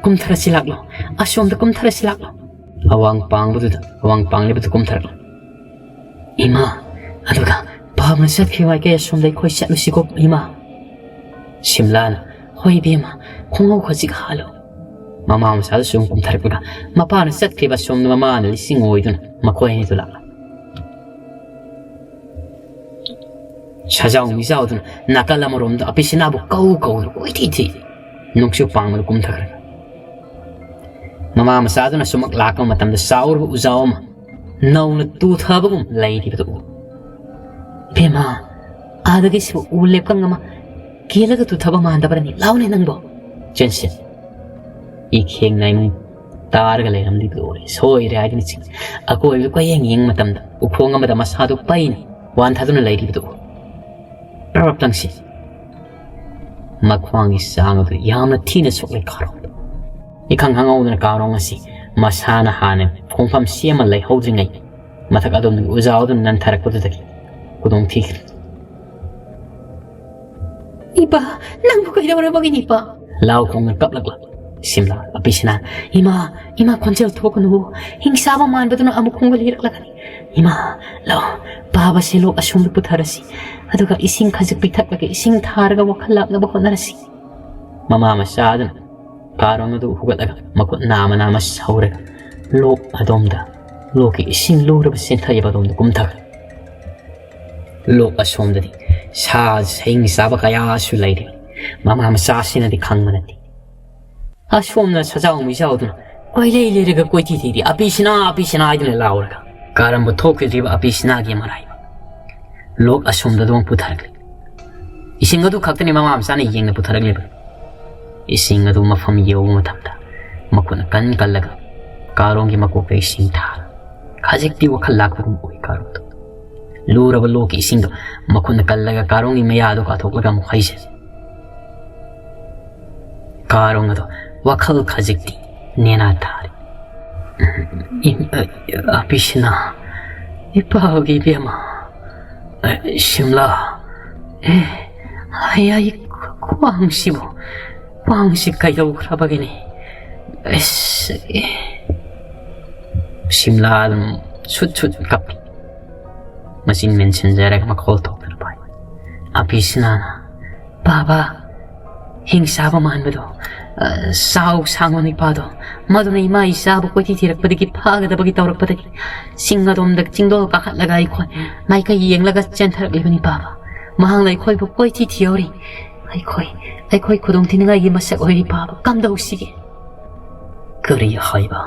ꯀꯨꯝꯊꯔꯁꯤ ꯂꯥꯛꯂꯣ, ꯑꯁꯣꯝꯗ ꯀꯨꯝꯊꯔꯁꯤ ꯂꯥꯛꯂꯣ꯫" ꯑꯋꯥꯡ ꯄꯥꯡꯕꯗꯨꯗ, ꯑꯋꯥꯡ ꯄꯥꯡꯂꯤꯕꯗꯨ ꯀꯨꯝꯊꯔꯛꯂꯣ꯫ "ꯏꯃꯥ, ꯑꯗꯨꯒ ꯄꯥꯕꯅ ꯆꯠꯈ꯭ꯔꯤ ꯋꯥꯏ ꯀꯩ ꯑꯁꯣꯝꯗ ꯑꯩꯈꯣꯏ ꯆꯠꯂꯨꯁꯤꯀꯣ, ꯏꯃꯥ꯫" ꯁꯤꯝꯂꯥꯅ, "ꯍꯣꯏ ꯏꯕꯦꯝꯃ, ꯈꯣꯡꯎꯞ ꯈꯖꯤꯛ ꯍꯥꯜꯂꯨ꯫" ꯃꯃꯥ ꯃꯆꯥꯗꯨ ꯁꯨꯝ ꯀꯨꯝꯊꯔꯛꯄꯒ, ꯃꯄꯥꯅ ꯆꯠꯈ꯭ꯔꯤꯕ ꯑꯁꯣꯝꯗ ꯃꯃꯥꯅ ꯂꯤꯁꯤꯡ ꯑꯣꯏꯗꯨꯅ ꯃꯈꯣꯏ ꯑꯅꯤꯗꯨ ꯂꯥꯛꯂꯝꯃꯤ꯫ ꯁꯖꯥꯎ ꯃꯤꯖꯥꯎꯗꯨꯅ ꯅꯥꯀꯜ ꯑꯃꯔꯣꯝꯗ ꯑꯄꯤꯁꯤꯅꯥꯕꯨ ꯀꯧ ꯀꯧꯗꯨꯅ ꯀꯣꯏꯊꯤ ꯊꯤ꯫ ꯅꯣꯡꯆꯨꯞ ꯄꯥꯡꯕꯗ ꯀꯨꯝꯊꯈ꯭ꯔꯦ꯫ ꯃꯃꯥ ꯃꯆꯥꯗꯨꯅ ꯁꯨꯃꯛ ꯂꯥꯛꯄ ꯃꯇꯝꯗ ꯆꯥꯎꯔꯕ ꯎꯖꯥꯎ ꯑꯃ ꯅꯧꯅ ꯇꯨꯊꯕꯒꯨꯝ ꯂꯩꯔꯤꯕꯗꯨ ꯎ꯫ "ꯏꯕꯦꯝꯃ, ꯑꯥꯗꯒꯤ ꯁꯤꯕꯨ ꯎ ꯂꯦꯞꯀꯪ ꯑꯃ ꯀꯦꯜꯂꯒ ꯇꯨꯊꯕ ꯃꯥꯟꯗꯕ꯭ꯔꯅꯤ? ꯂꯥꯎꯅꯦ ꯅꯪꯕꯣ!" ꯆꯦꯟꯁꯤꯟ꯫ ꯏꯈꯦꯡ ꯅꯥꯏꯃꯨꯡ ꯇꯥꯔꯒ ꯂꯩꯔꯝꯂꯤꯕꯗꯨ ꯎꯔꯦ꯫ ꯁꯣꯏꯔꯦ ꯍꯥꯏꯗꯨꯅ ꯆꯤꯡ-, ꯑꯀꯣꯏꯕꯗ ꯀꯣꯏꯌꯦꯡ ꯌꯦꯡꯕ ꯃꯇꯝꯗ ꯎꯈꯣꯡ ꯑꯃꯗ ꯃꯁꯥꯗꯨ ꯄꯩꯅ ꯋꯥꯟꯊꯗꯨꯅ ꯂꯩꯔꯤꯕꯗꯨ ꯎꯔꯦ꯫ ꯄ꯭ꯔꯞ ꯄ꯭ꯔꯞ ꯇꯪꯁꯤ꯫ ꯃꯈ꯭ꯋꯥꯡꯒꯤ ꯆꯥꯡ ꯑꯗꯨ ꯌꯥꯝꯅ ꯊꯤꯅ ꯁꯣꯛꯂꯦ ꯀꯥꯔꯣꯡꯗ꯫ ꯏꯈꯪ ꯈꯪꯍꯧꯗꯅ ꯀꯥꯔꯣꯡ ꯑꯁꯤ ꯃꯁꯥꯅ ꯍꯥꯟꯅ ꯈꯣꯡꯐꯝ ꯁꯦꯝꯃ ꯂꯩꯍꯧꯗ꯭ꯔꯤꯉꯩ ꯃꯊꯛ ꯑꯗꯣꯝꯗꯒꯤ ꯎꯖꯥꯎ ꯑꯗꯨꯅ ꯅꯟꯊꯔꯛꯄꯗꯨꯗꯒꯤ ꯈꯨꯗꯣꯡ ꯊꯤꯈ꯭ꯔꯦ꯫ "ꯏꯄꯥ, ꯅꯪꯕꯨ ꯀꯩꯗꯧꯔꯕꯒꯤꯅꯤ, ꯏꯄꯥ?" ꯂꯥꯎ ꯈꯣꯡꯅ ꯀꯞꯂꯛꯂ ꯁꯤꯝꯂꯥ ꯑꯄꯤꯁꯤꯅ, "ꯏꯃꯥ, ꯏꯃꯥ, ꯈꯣꯟꯖꯦꯜ ꯊꯣꯛꯀꯅꯨ꯫ ꯍꯤꯡꯁꯥꯕ ꯃꯥꯟꯕꯗꯨꯅ ꯑꯃꯨꯛ ꯈꯣꯡꯒꯜ ꯂꯤꯔꯛꯂꯒꯅꯤ꯫ ꯏꯃꯥ, ꯂꯥꯎ, ꯄꯥꯕꯁꯦ ꯂꯣꯛ ꯑꯁꯣꯝꯗ ꯄꯨꯊꯔꯁꯤ꯫ ꯑꯗꯨꯒ ꯏꯁꯤꯡ ꯈꯖꯤꯛ ꯄꯤꯊꯛꯂꯒ ꯏꯁꯤꯡ ꯊꯥꯔꯒ ꯋꯥꯈꯜ ꯂꯥꯛꯅꯕ ꯍꯣꯠꯅꯔꯁꯤ꯫ ꯃꯃꯥ ꯃꯆꯥ ꯑꯗꯨꯅ ꯀꯥꯔꯣꯡ ꯑꯗꯨ ꯍꯨꯒꯠꯂꯒ ꯃꯈꯨꯠ ꯅꯥꯝꯃ ꯅꯥꯝꯃ ꯁꯧꯔꯒ ꯂꯣꯛ ꯑꯗꯣꯝꯗ, ꯂꯣꯛꯀꯤ ꯏꯁꯤꯡ ꯂꯨꯔꯕ ꯆꯦꯟꯊꯔꯤꯕ ꯑꯗꯣꯝꯗ ꯀꯨꯝꯊꯈ꯭ꯔꯦ꯫ ꯂꯣꯛ ꯑꯁꯣꯝꯗꯗꯤ ꯁꯥ ꯁꯤꯡ ꯆꯥꯕ ꯀꯌꯥꯁꯨ ꯂꯩꯔꯤ꯫ ꯃꯃꯥ ꯃꯆꯥꯁꯤꯅꯗꯤ ꯈꯪꯕ ꯅꯠꯇꯦ꯫ ꯑꯁꯣꯝꯅ ꯁꯖꯥꯎ ꯃꯤꯖꯥꯎꯗꯨꯅ ꯀꯣꯏꯂꯩ ꯂꯩꯔꯒ ꯀꯣꯏꯊꯤ ꯊꯤꯔꯤ꯫ "ꯑꯄꯤꯁꯤꯅꯥ, ꯑꯄꯤꯁꯤꯅꯥ" ꯍꯥꯏꯗꯨꯅ ꯂꯥꯎꯔꯒ ꯀꯔꯝꯕ ꯊꯣꯛꯈꯤꯗ꯭ꯔꯤꯕ ꯑꯄꯤꯁꯤꯅꯥꯒꯤ ꯃꯔꯥꯏꯕ꯫ ꯂꯣꯛ ꯑꯁꯣꯝꯗ ꯑꯗꯨꯝ ꯄꯨꯊꯔꯛꯂꯤ꯫ ꯏꯁꯤꯡ ꯑꯗꯨ ꯈꯛꯇꯅꯤ ꯃꯃꯥ ꯃꯆꯥꯅ ꯌꯦꯡꯅ ꯄꯨꯊꯔꯛꯂꯤꯕ꯫ ꯏꯁꯤꯡ ꯑꯗꯨ ꯃꯐꯝ ꯌꯧꯕ ꯃꯇꯝꯗ ꯃꯈꯨꯠꯅ ꯀꯟ ꯀꯜꯂꯒ ꯀꯥꯔꯣꯡꯒꯤ ꯃꯀꯣꯛꯇ ꯏꯁꯤꯡ ꯊꯥꯔ ꯈꯖꯤꯛꯇꯤ ꯋꯥꯈꯜ ꯂꯥꯛꯄꯒꯨꯝ ꯑꯣꯏ ꯀꯥꯔꯣꯡꯗꯣ꯫ ꯂꯨꯔꯕ ꯂꯣꯛꯀꯤ ꯏꯁꯤꯡꯗꯣ ꯃꯈꯨꯠꯅ ꯀꯜꯂꯒ ꯀꯥꯔꯣꯡꯒꯤ ꯃꯌꯥꯗꯨ ꯀꯥꯊꯣꯛꯂꯒ ꯑꯃꯨꯛ ꯍꯩꯖꯤꯜꯂꯤ꯫ ꯀꯥꯔꯣꯡ ꯑꯗꯣ ꯋꯥꯈꯜ ꯈꯖꯤꯛꯇꯤ ꯅꯦꯅꯥ ꯇꯥꯔꯤ꯫ ꯏ-, ꯑ, ꯑꯄꯤꯁꯤꯅꯥ, ꯏꯄꯥꯒꯤ ꯏꯕꯦꯝꯃ, ꯑ, ꯁꯤꯝꯂꯥ, ꯑꯦ, ꯑꯩ, ꯑꯩ ꯈ꯭ꯋꯥꯡꯁꯤꯕꯨ, ꯈ꯭ꯋꯥꯡꯁꯤ ꯀꯩꯗꯧꯈ꯭ꯔꯕꯒꯤꯅꯤ? ꯑꯁ, ꯑꯦ꯫ ꯁꯤꯝꯂꯥ ꯑꯗꯨꯝ ꯁꯨꯠ ꯁꯨꯠ ꯀꯞꯄꯤ꯫ ꯃꯆꯤꯟ ꯃꯦꯟꯁꯤꯟꯖꯔꯒ ꯃꯈꯣꯜ ꯊꯣꯛꯇꯅ ꯄꯥꯏ꯫ ꯑꯄꯤꯁꯤꯅꯥꯅ, "ꯕꯥꯕꯥ, ꯍꯤꯡ ꯆꯥꯕ ꯃꯥꯟꯕꯗꯣ, ꯑ, ꯆꯥꯎ ꯁꯥꯡꯕ ꯅꯨꯄꯥꯗꯣ, ꯃꯗꯨꯅ ꯏꯃꯥ ꯏꯆꯥꯕꯨ ꯀꯣꯏꯊꯤ ꯊꯤꯔꯛꯄꯗꯒꯤ ꯐꯥꯒꯗꯕꯒꯤ ꯇꯧꯔꯛꯄꯗꯒꯤ ꯆꯤꯡ ꯑꯗꯣꯝꯗ ꯆꯤꯡꯗꯣꯜ ꯀꯥꯈꯠꯂꯒ ꯑꯩꯈꯣꯏ ꯃꯥꯏꯀꯩ ꯌꯦꯡꯂꯒ ꯆꯦꯟꯊꯔꯛꯂꯤꯕꯅꯤ ꯕꯥꯕꯥ꯫ ꯃꯍꯥꯛꯅ ꯑꯩꯈꯣꯏꯕꯨ ꯀꯣꯏꯊꯤ ꯊꯤꯍꯧꯔꯤ꯫ ꯑꯩꯈꯣꯏ, ꯑꯩꯈꯣꯏ ꯈꯨꯗꯣꯡ ꯊꯤꯅꯤꯡꯉꯥꯏꯒꯤ ꯃꯁꯛ ꯑꯣꯏꯔꯤ ꯕꯥꯕꯥ꯫ ꯀꯝꯗꯧꯁꯤꯒꯦ?" ꯀꯔꯤ ꯍꯥꯏꯕ?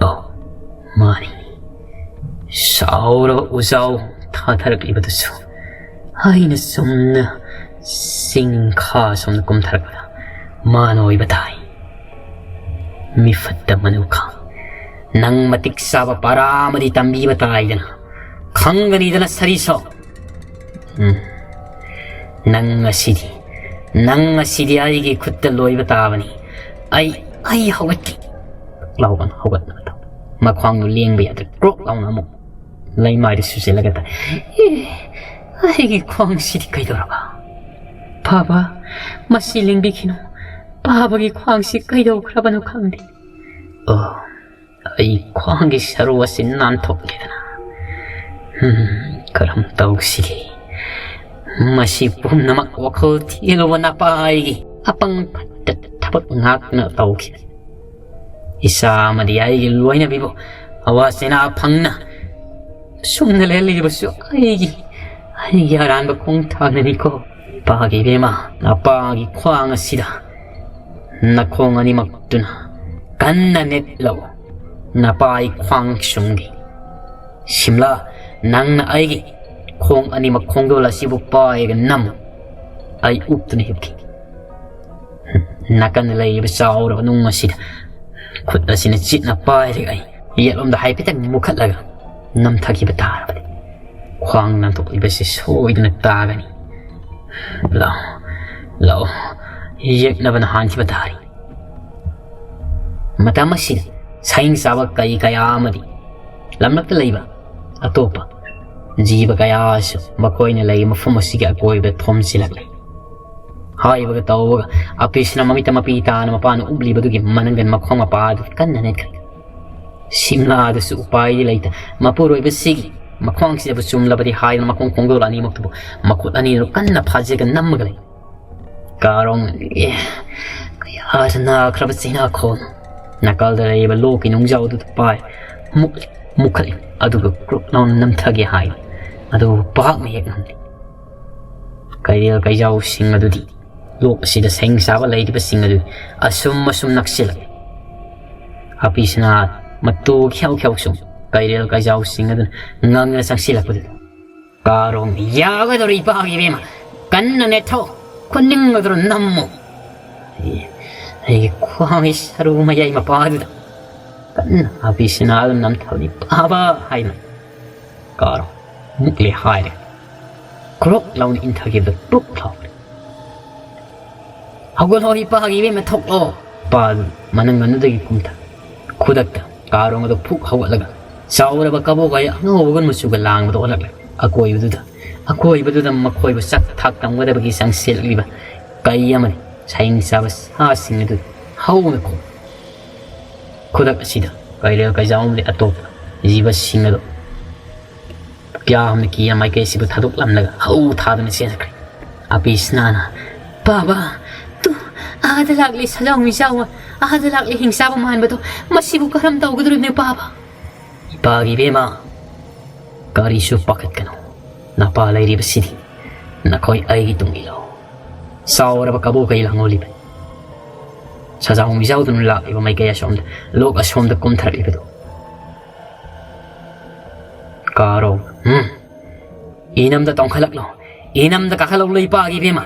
ꯑꯣ, ꯃꯥꯅꯤ꯫ ꯆꯥꯎꯔꯕ ꯎꯖꯥꯎ ꯊꯥꯊꯔꯛꯂꯤꯕꯗꯨꯁꯨ ꯑꯩꯅ ꯆꯨꯝꯅ ꯆꯤꯡ ꯈꯥ ꯁꯣꯝꯗ ꯀꯨꯝꯊꯔꯛꯄꯗ ꯃꯥꯅ ꯑꯣꯏꯕ ꯇꯥꯏ꯫ ꯃꯤꯐꯠꯇ ꯃꯅꯨꯈꯥ, ꯅꯪ ꯃꯇꯤꯛ ꯆꯥꯕ ꯄꯔꯥ ꯑꯃꯗꯤ ꯇꯝꯕꯤꯕ ꯇꯥꯏꯗꯅ, ꯈꯪꯒꯅꯤꯗꯅ ꯁꯔꯤꯁꯣ꯫ ꯎꯝ꯫ ꯅꯪ ꯉꯁꯤꯗꯤ, ꯅꯪ ꯉꯁꯤꯗꯤ ꯑꯩꯒꯤ ꯈꯨꯠꯇ ꯂꯣꯏꯕ ꯇꯥꯕꯅꯤ꯫ ꯑꯩ, ꯑꯩ ꯍꯧꯒꯠꯀꯦ꯫ ꯂꯥꯎꯕꯅ ꯍꯧꯒꯠꯅꯕ ꯇꯧ꯫ ꯃꯈ꯭ꯋꯥꯡꯗꯨ ꯂꯦꯡꯕ ꯌꯥꯗ꯭ꯔꯦ꯫ ꯀ꯭ꯔꯣꯛ ꯂꯥꯎꯅ ꯑꯃꯨꯛ ꯂꯩꯃꯥꯏꯗ ꯁꯨꯖꯤꯜꯂꯒ ꯇꯥꯏ꯫ ꯑꯦ, ꯑꯩꯒꯤ ꯈ꯭ꯋꯥꯡꯁꯤꯗꯤ ꯀꯩꯗꯧꯔꯕ? ꯕꯥꯕꯥ, ꯃꯁꯤ ꯂꯦꯡꯕꯤꯈꯤꯅꯨ꯫ ꯕꯥꯕꯥꯒꯤ ꯈ꯭ꯋꯥꯡꯁꯤ ꯀꯩꯗꯧꯈ꯭ꯔꯕꯅꯣ ꯈꯪꯗꯦ꯫ ꯑꯣ, ꯑꯩ ꯈ꯭ꯋꯥꯡꯒꯤ ꯁꯔꯨ ꯑꯁꯤ ꯅꯥꯟꯊꯣꯛꯀꯦꯗꯅ꯫ ꯍꯝ, ꯀꯔꯝ ꯇꯧꯁꯤꯒꯦ? ꯃꯁꯤ ꯄꯨꯝꯅꯃꯛ ꯋꯥꯈꯜ ꯊꯤꯜꯂꯨꯕ ꯅꯄꯥꯏꯒꯤ ꯑꯄꯪ ꯐꯠꯇ ꯊꯕꯛ ꯉꯥꯛꯇꯅ ꯇꯧꯈꯤ꯫ ꯏꯆꯥ ꯑꯃꯗꯤ ꯑꯩꯒꯤ ꯂꯣꯏꯅꯕꯤꯕꯨ ꯑꯋꯥ ꯆꯩꯅꯥ ꯐꯪꯅ ꯁꯨꯝꯅ ꯂꯩꯍꯜꯂꯤꯕꯁꯨ ꯑꯩꯒꯤ, ꯑꯩꯒꯤ ꯑꯔꯥꯟꯕ ꯈꯣꯡꯊꯥꯡꯅꯅꯤꯀꯣ꯫ ꯏꯄꯥꯒꯤ ꯏꯕꯦꯝꯃ, ꯅꯄꯥꯒꯤ ꯈ꯭ꯋꯥꯡ ꯑꯁꯤꯗ ꯅꯈꯣꯡ ꯑꯅꯤꯃꯛꯇꯨꯅ ꯀꯟꯅ ꯅꯦꯠꯂꯛꯎ꯫ ꯅꯄꯥꯒꯤ ꯈ꯭ꯋꯥꯡ ꯁꯨꯝꯒꯤ ꯁꯤꯝꯂꯥ, ꯅꯪꯅ ꯑꯩꯒꯤ ꯈꯣꯡ ꯑꯅꯤꯃꯛ ꯈꯣꯡꯗꯣꯜ ꯑꯁꯤꯕꯨ ꯄꯥꯏꯔꯒ ꯅꯝꯃꯨ꯫ ꯑꯩ ꯎꯞꯇꯨꯅ ꯍꯤꯞꯈꯤ꯫ ꯅꯥꯀꯟꯗ ꯂꯩꯔꯤꯕ ꯆꯥꯎꯔꯕ ꯅꯨꯡ ꯑꯁꯤꯗ ꯈꯨꯠ ꯑꯁꯤꯅ ꯆꯤꯠꯅ ꯄꯥꯏꯔꯒ ꯑꯩ ꯌꯦꯠꯂꯣꯝꯗ ꯍꯥꯏꯐꯦꯠꯇꯪ ꯃꯨꯈꯠꯂꯒ ꯅꯝꯊꯈꯤꯕ ꯇꯥꯔꯕꯗꯤ ꯈ꯭ꯋꯥꯡ ꯅꯥꯟꯊꯣꯛꯂꯤꯕꯁꯤ ꯁꯣꯏꯗꯅ ꯇꯥꯒꯅꯤ꯫ ꯂꯥꯛꯑꯣ, ꯂꯥꯛꯑꯣ, ꯌꯦꯛꯅꯕꯅ ꯍꯥꯟꯈꯤꯕ ꯇꯥꯔꯤ꯫ ꯃꯇꯝ ꯑꯁꯤꯗ ꯁꯥꯍꯤꯡ ꯆꯥꯕ ꯀꯩ ꯀꯌꯥ ꯑꯃꯗꯤ ꯂꯝꯂꯛꯇ ꯂꯩꯕ ꯑꯇꯣꯞꯄ ꯖꯤꯕ ꯀꯌꯥꯁꯨ ꯃꯈꯣꯏꯅ ꯂꯩ ꯃꯐꯝ ꯑꯁꯤꯒꯤ ꯑꯀꯣꯏꯕꯗ ꯊꯣꯝꯖꯤꯜꯂꯛꯂꯦ꯫ ꯍꯥꯏꯕꯒ ꯇꯧꯕꯒ ꯑꯄꯤꯁꯅ ꯃꯃꯤꯠꯇ ꯃꯄꯤ ꯇꯥꯅ ꯃꯄꯥꯅ ꯎꯞꯂꯤꯕꯗꯨꯒꯤ ꯃꯅꯪꯒꯟ ꯃꯈꯣꯡ ꯃꯄꯥꯗꯨ ꯀꯟꯅ ꯅꯦꯠꯈꯠꯂꯤ꯫ ꯁꯤꯝꯂꯥꯗꯨꯁꯨ ꯎꯄꯥꯏꯗꯤ ꯂꯩꯇ, ꯃꯄꯨꯔꯣꯏꯕꯁꯤꯒꯤ ꯃꯈꯣꯡꯁꯤꯗꯕꯨ ꯆꯨꯝꯂꯕꯗꯤ ꯍꯥꯏꯗꯨꯅ ꯃꯈꯣꯡ ꯈꯣꯡꯗꯣꯜ ꯑꯅꯤꯃꯛꯇꯨꯕꯨ ꯃꯈꯨꯠ ꯑꯅꯤꯗꯨ ꯀꯟꯅ ꯐꯥꯖꯤꯜꯂꯒ ꯅꯝꯃꯒ ꯂꯩ꯫ ꯀꯥꯔꯣꯡ, ꯑꯦ, ꯀꯌꯥꯗ ꯅꯥꯈ꯭ꯔꯕ ꯆꯩꯅꯥꯈꯣꯜ! ꯅꯥꯀꯜꯗ ꯂꯩꯔꯤꯕ ꯂꯣꯛꯀꯤ ꯅꯨꯡꯖꯥꯎꯗꯨꯗ ꯄꯥꯏ ꯃꯨꯛ-, ꯃꯨꯛꯈꯠꯂꯤ, ꯑꯗꯨꯒ ꯀ꯭ꯔꯨꯛ ꯂꯥꯎꯅ ꯅꯝꯊꯒꯦ ꯍꯥꯏ, ꯑꯗꯨꯕꯨ ꯄꯥꯛꯅ ꯍꯦꯛ ꯉꯝꯗꯦ꯫ ꯀꯩꯔꯦꯜ ꯀꯩꯖꯥꯎꯁꯤꯡ ꯑꯗꯨꯗꯤ ꯂꯣꯛ ꯑꯁꯤꯗ ꯁꯥꯍꯤꯡ ꯆꯥꯕ ꯂꯩꯔꯤꯕꯁꯤꯡ ꯑꯗꯨ ꯑꯁꯨꯝ ꯑꯁꯨꯝ ꯅꯛꯁꯤꯜꯂꯛꯏ꯫ ꯑꯄꯤꯁꯅꯥ ꯃꯇꯨ ꯈ꯭ꯌꯥꯎ ꯈ꯭ꯌꯥꯎ ꯁꯨꯝ ꯀꯩꯔꯦꯜ ꯀꯩꯖꯥꯎꯁꯤꯡ ꯑꯗꯨꯅ ꯉꯝꯅ ꯆꯪꯁꯤꯜꯂꯛꯄꯗꯨꯗ ꯀꯥꯔꯣꯡ, ꯌꯥꯒꯗꯧꯔꯦ ꯏꯄꯥꯒꯤ ꯏꯕꯦꯝꯃ, ꯀꯟꯅ ꯅꯦꯠꯊꯧ, ꯈꯨꯅꯤꯡ ꯑꯗꯨꯗ ꯅꯝꯃꯨ꯫ ꯑꯩ, ꯑꯩꯒꯤ ꯈ꯭ꯋꯥꯡꯒꯤ ꯁꯔꯨ ꯃꯌꯥꯏ ꯃꯄꯥꯗꯨꯗ ꯀꯟꯅ ꯑꯄꯤꯁꯅꯥ ꯑꯗꯨ ꯅꯝꯊꯕꯗꯤ ꯐꯕ ꯍꯥꯏꯅ ꯀꯥꯔꯣꯡ ꯃꯨꯛꯂꯦ ꯍꯥꯏꯔꯦ꯫ ꯀ꯭ꯔꯣꯛ ꯂꯥꯎꯅ ꯏꯟꯊꯈꯤꯕꯗ ꯄ꯭ꯔꯨꯛ ꯂꯥꯎꯔꯦ꯫ ꯍꯧꯒꯠꯂꯣ, ꯏꯄꯥꯒꯤ ꯏꯕꯦꯝꯃ, ꯊꯣꯛꯂꯣ꯫ ꯏꯄꯥ ꯑꯗꯨ ꯃꯅꯪꯒꯟꯗꯨꯗꯒꯤ ꯀꯨꯝꯊ-, ꯈꯨꯗꯛꯇ ꯀꯥꯔꯣꯡ ꯑꯗꯨ ꯐꯨꯛ ꯍꯧꯒꯠꯂꯒ ꯆꯥꯎꯔꯕ ꯀꯕꯣꯛ ꯑꯉꯧꯕꯒ ꯃꯆꯨꯒ ꯂꯥꯡꯕꯗ ꯑꯣꯜꯂꯛꯂꯦ꯫ ꯑꯀꯣꯏꯕꯗꯨꯗ, ꯑꯀꯣꯏꯕꯗꯨꯗ ꯃꯈꯣꯏꯕꯨ ꯆꯥꯛ ꯊꯥꯛ ꯇꯝꯒꯗꯕꯒꯤ ꯆꯪꯁꯤꯜꯂꯛꯂꯤꯕ ꯀꯩ ꯑꯃꯅꯤ꯫ ꯁꯥꯍꯤꯡ ꯆꯥꯕ ꯁꯥꯁꯤꯡ ꯑꯗꯨ ꯍꯧꯅ ꯈꯣꯡ-, ꯈꯨꯗꯛ ꯑꯁꯤꯗ ꯀꯩꯔꯦꯜ ꯀꯩꯖꯥꯎ ꯑꯃꯗꯤ ꯑꯇꯣꯞꯄ ꯖꯤꯕꯁꯤꯡ ꯑꯗꯨ ꯀꯌꯥꯝꯅ ꯀꯤꯅ ꯃꯥꯏꯀꯩ ꯑꯁꯤꯕꯨ ꯊꯥꯗꯣꯛꯂꯝꯂꯒ ꯍꯧ ꯊꯥꯗꯨꯅ ꯆꯦꯟꯈ꯭ꯔꯦ꯫ ꯑꯕꯤꯁꯅꯥꯅ, "ꯕꯥꯕꯥ, ꯇꯨ, ꯑꯥꯗ ꯂꯥꯛꯂꯤ ꯁꯖꯥꯎ ꯃꯤꯖꯥꯎ, ꯑꯥꯗ ꯂꯥꯛꯂꯤ ꯍꯤꯡꯆꯥꯕ ꯃꯥꯟꯕꯗꯣ, ꯃꯁꯤꯕꯨ ꯀꯔꯝ ꯇꯧꯒꯗꯧꯔꯤꯕꯅꯣ ꯕꯥꯕꯥ?" "ꯏꯄꯥꯒꯤ ꯏꯕꯦꯝꯃ, ꯀꯔꯤꯁꯨ ꯄꯥꯈꯠꯀꯅꯨ꯫ ꯅꯄꯥ ꯂꯩꯔꯤꯕꯁꯤꯗꯤ ꯅꯈꯣꯏ ꯑꯩꯒꯤ ꯇꯨꯡ ꯏꯜꯂꯣ꯫ ꯆꯥꯎꯔꯕ ꯀꯕꯣ ꯀꯩ ꯂꯥꯡꯂꯣꯜꯂꯤꯕꯅꯤ꯫ ꯁꯖꯥꯎ ꯃꯤꯖꯥꯎꯗꯨꯅ ꯂꯥꯛꯂꯤꯕ ꯃꯥꯏꯀꯩ ꯑꯁꯣꯝꯗ, ꯂꯣꯛ ꯑꯁꯣꯝꯗ ꯀꯨꯝꯊꯔꯛꯂꯤꯕꯗꯨ꯫ ꯀꯥꯔꯣ, ꯎꯝ, ꯏꯅꯝꯗ ꯇꯣꯡꯈꯠꯂꯛꯂꯣ, ꯏꯅꯝꯗ ꯀꯥꯈꯠꯂꯛꯂꯣ ꯏꯄꯥꯒꯤ ꯏꯕꯦꯝꯃ꯫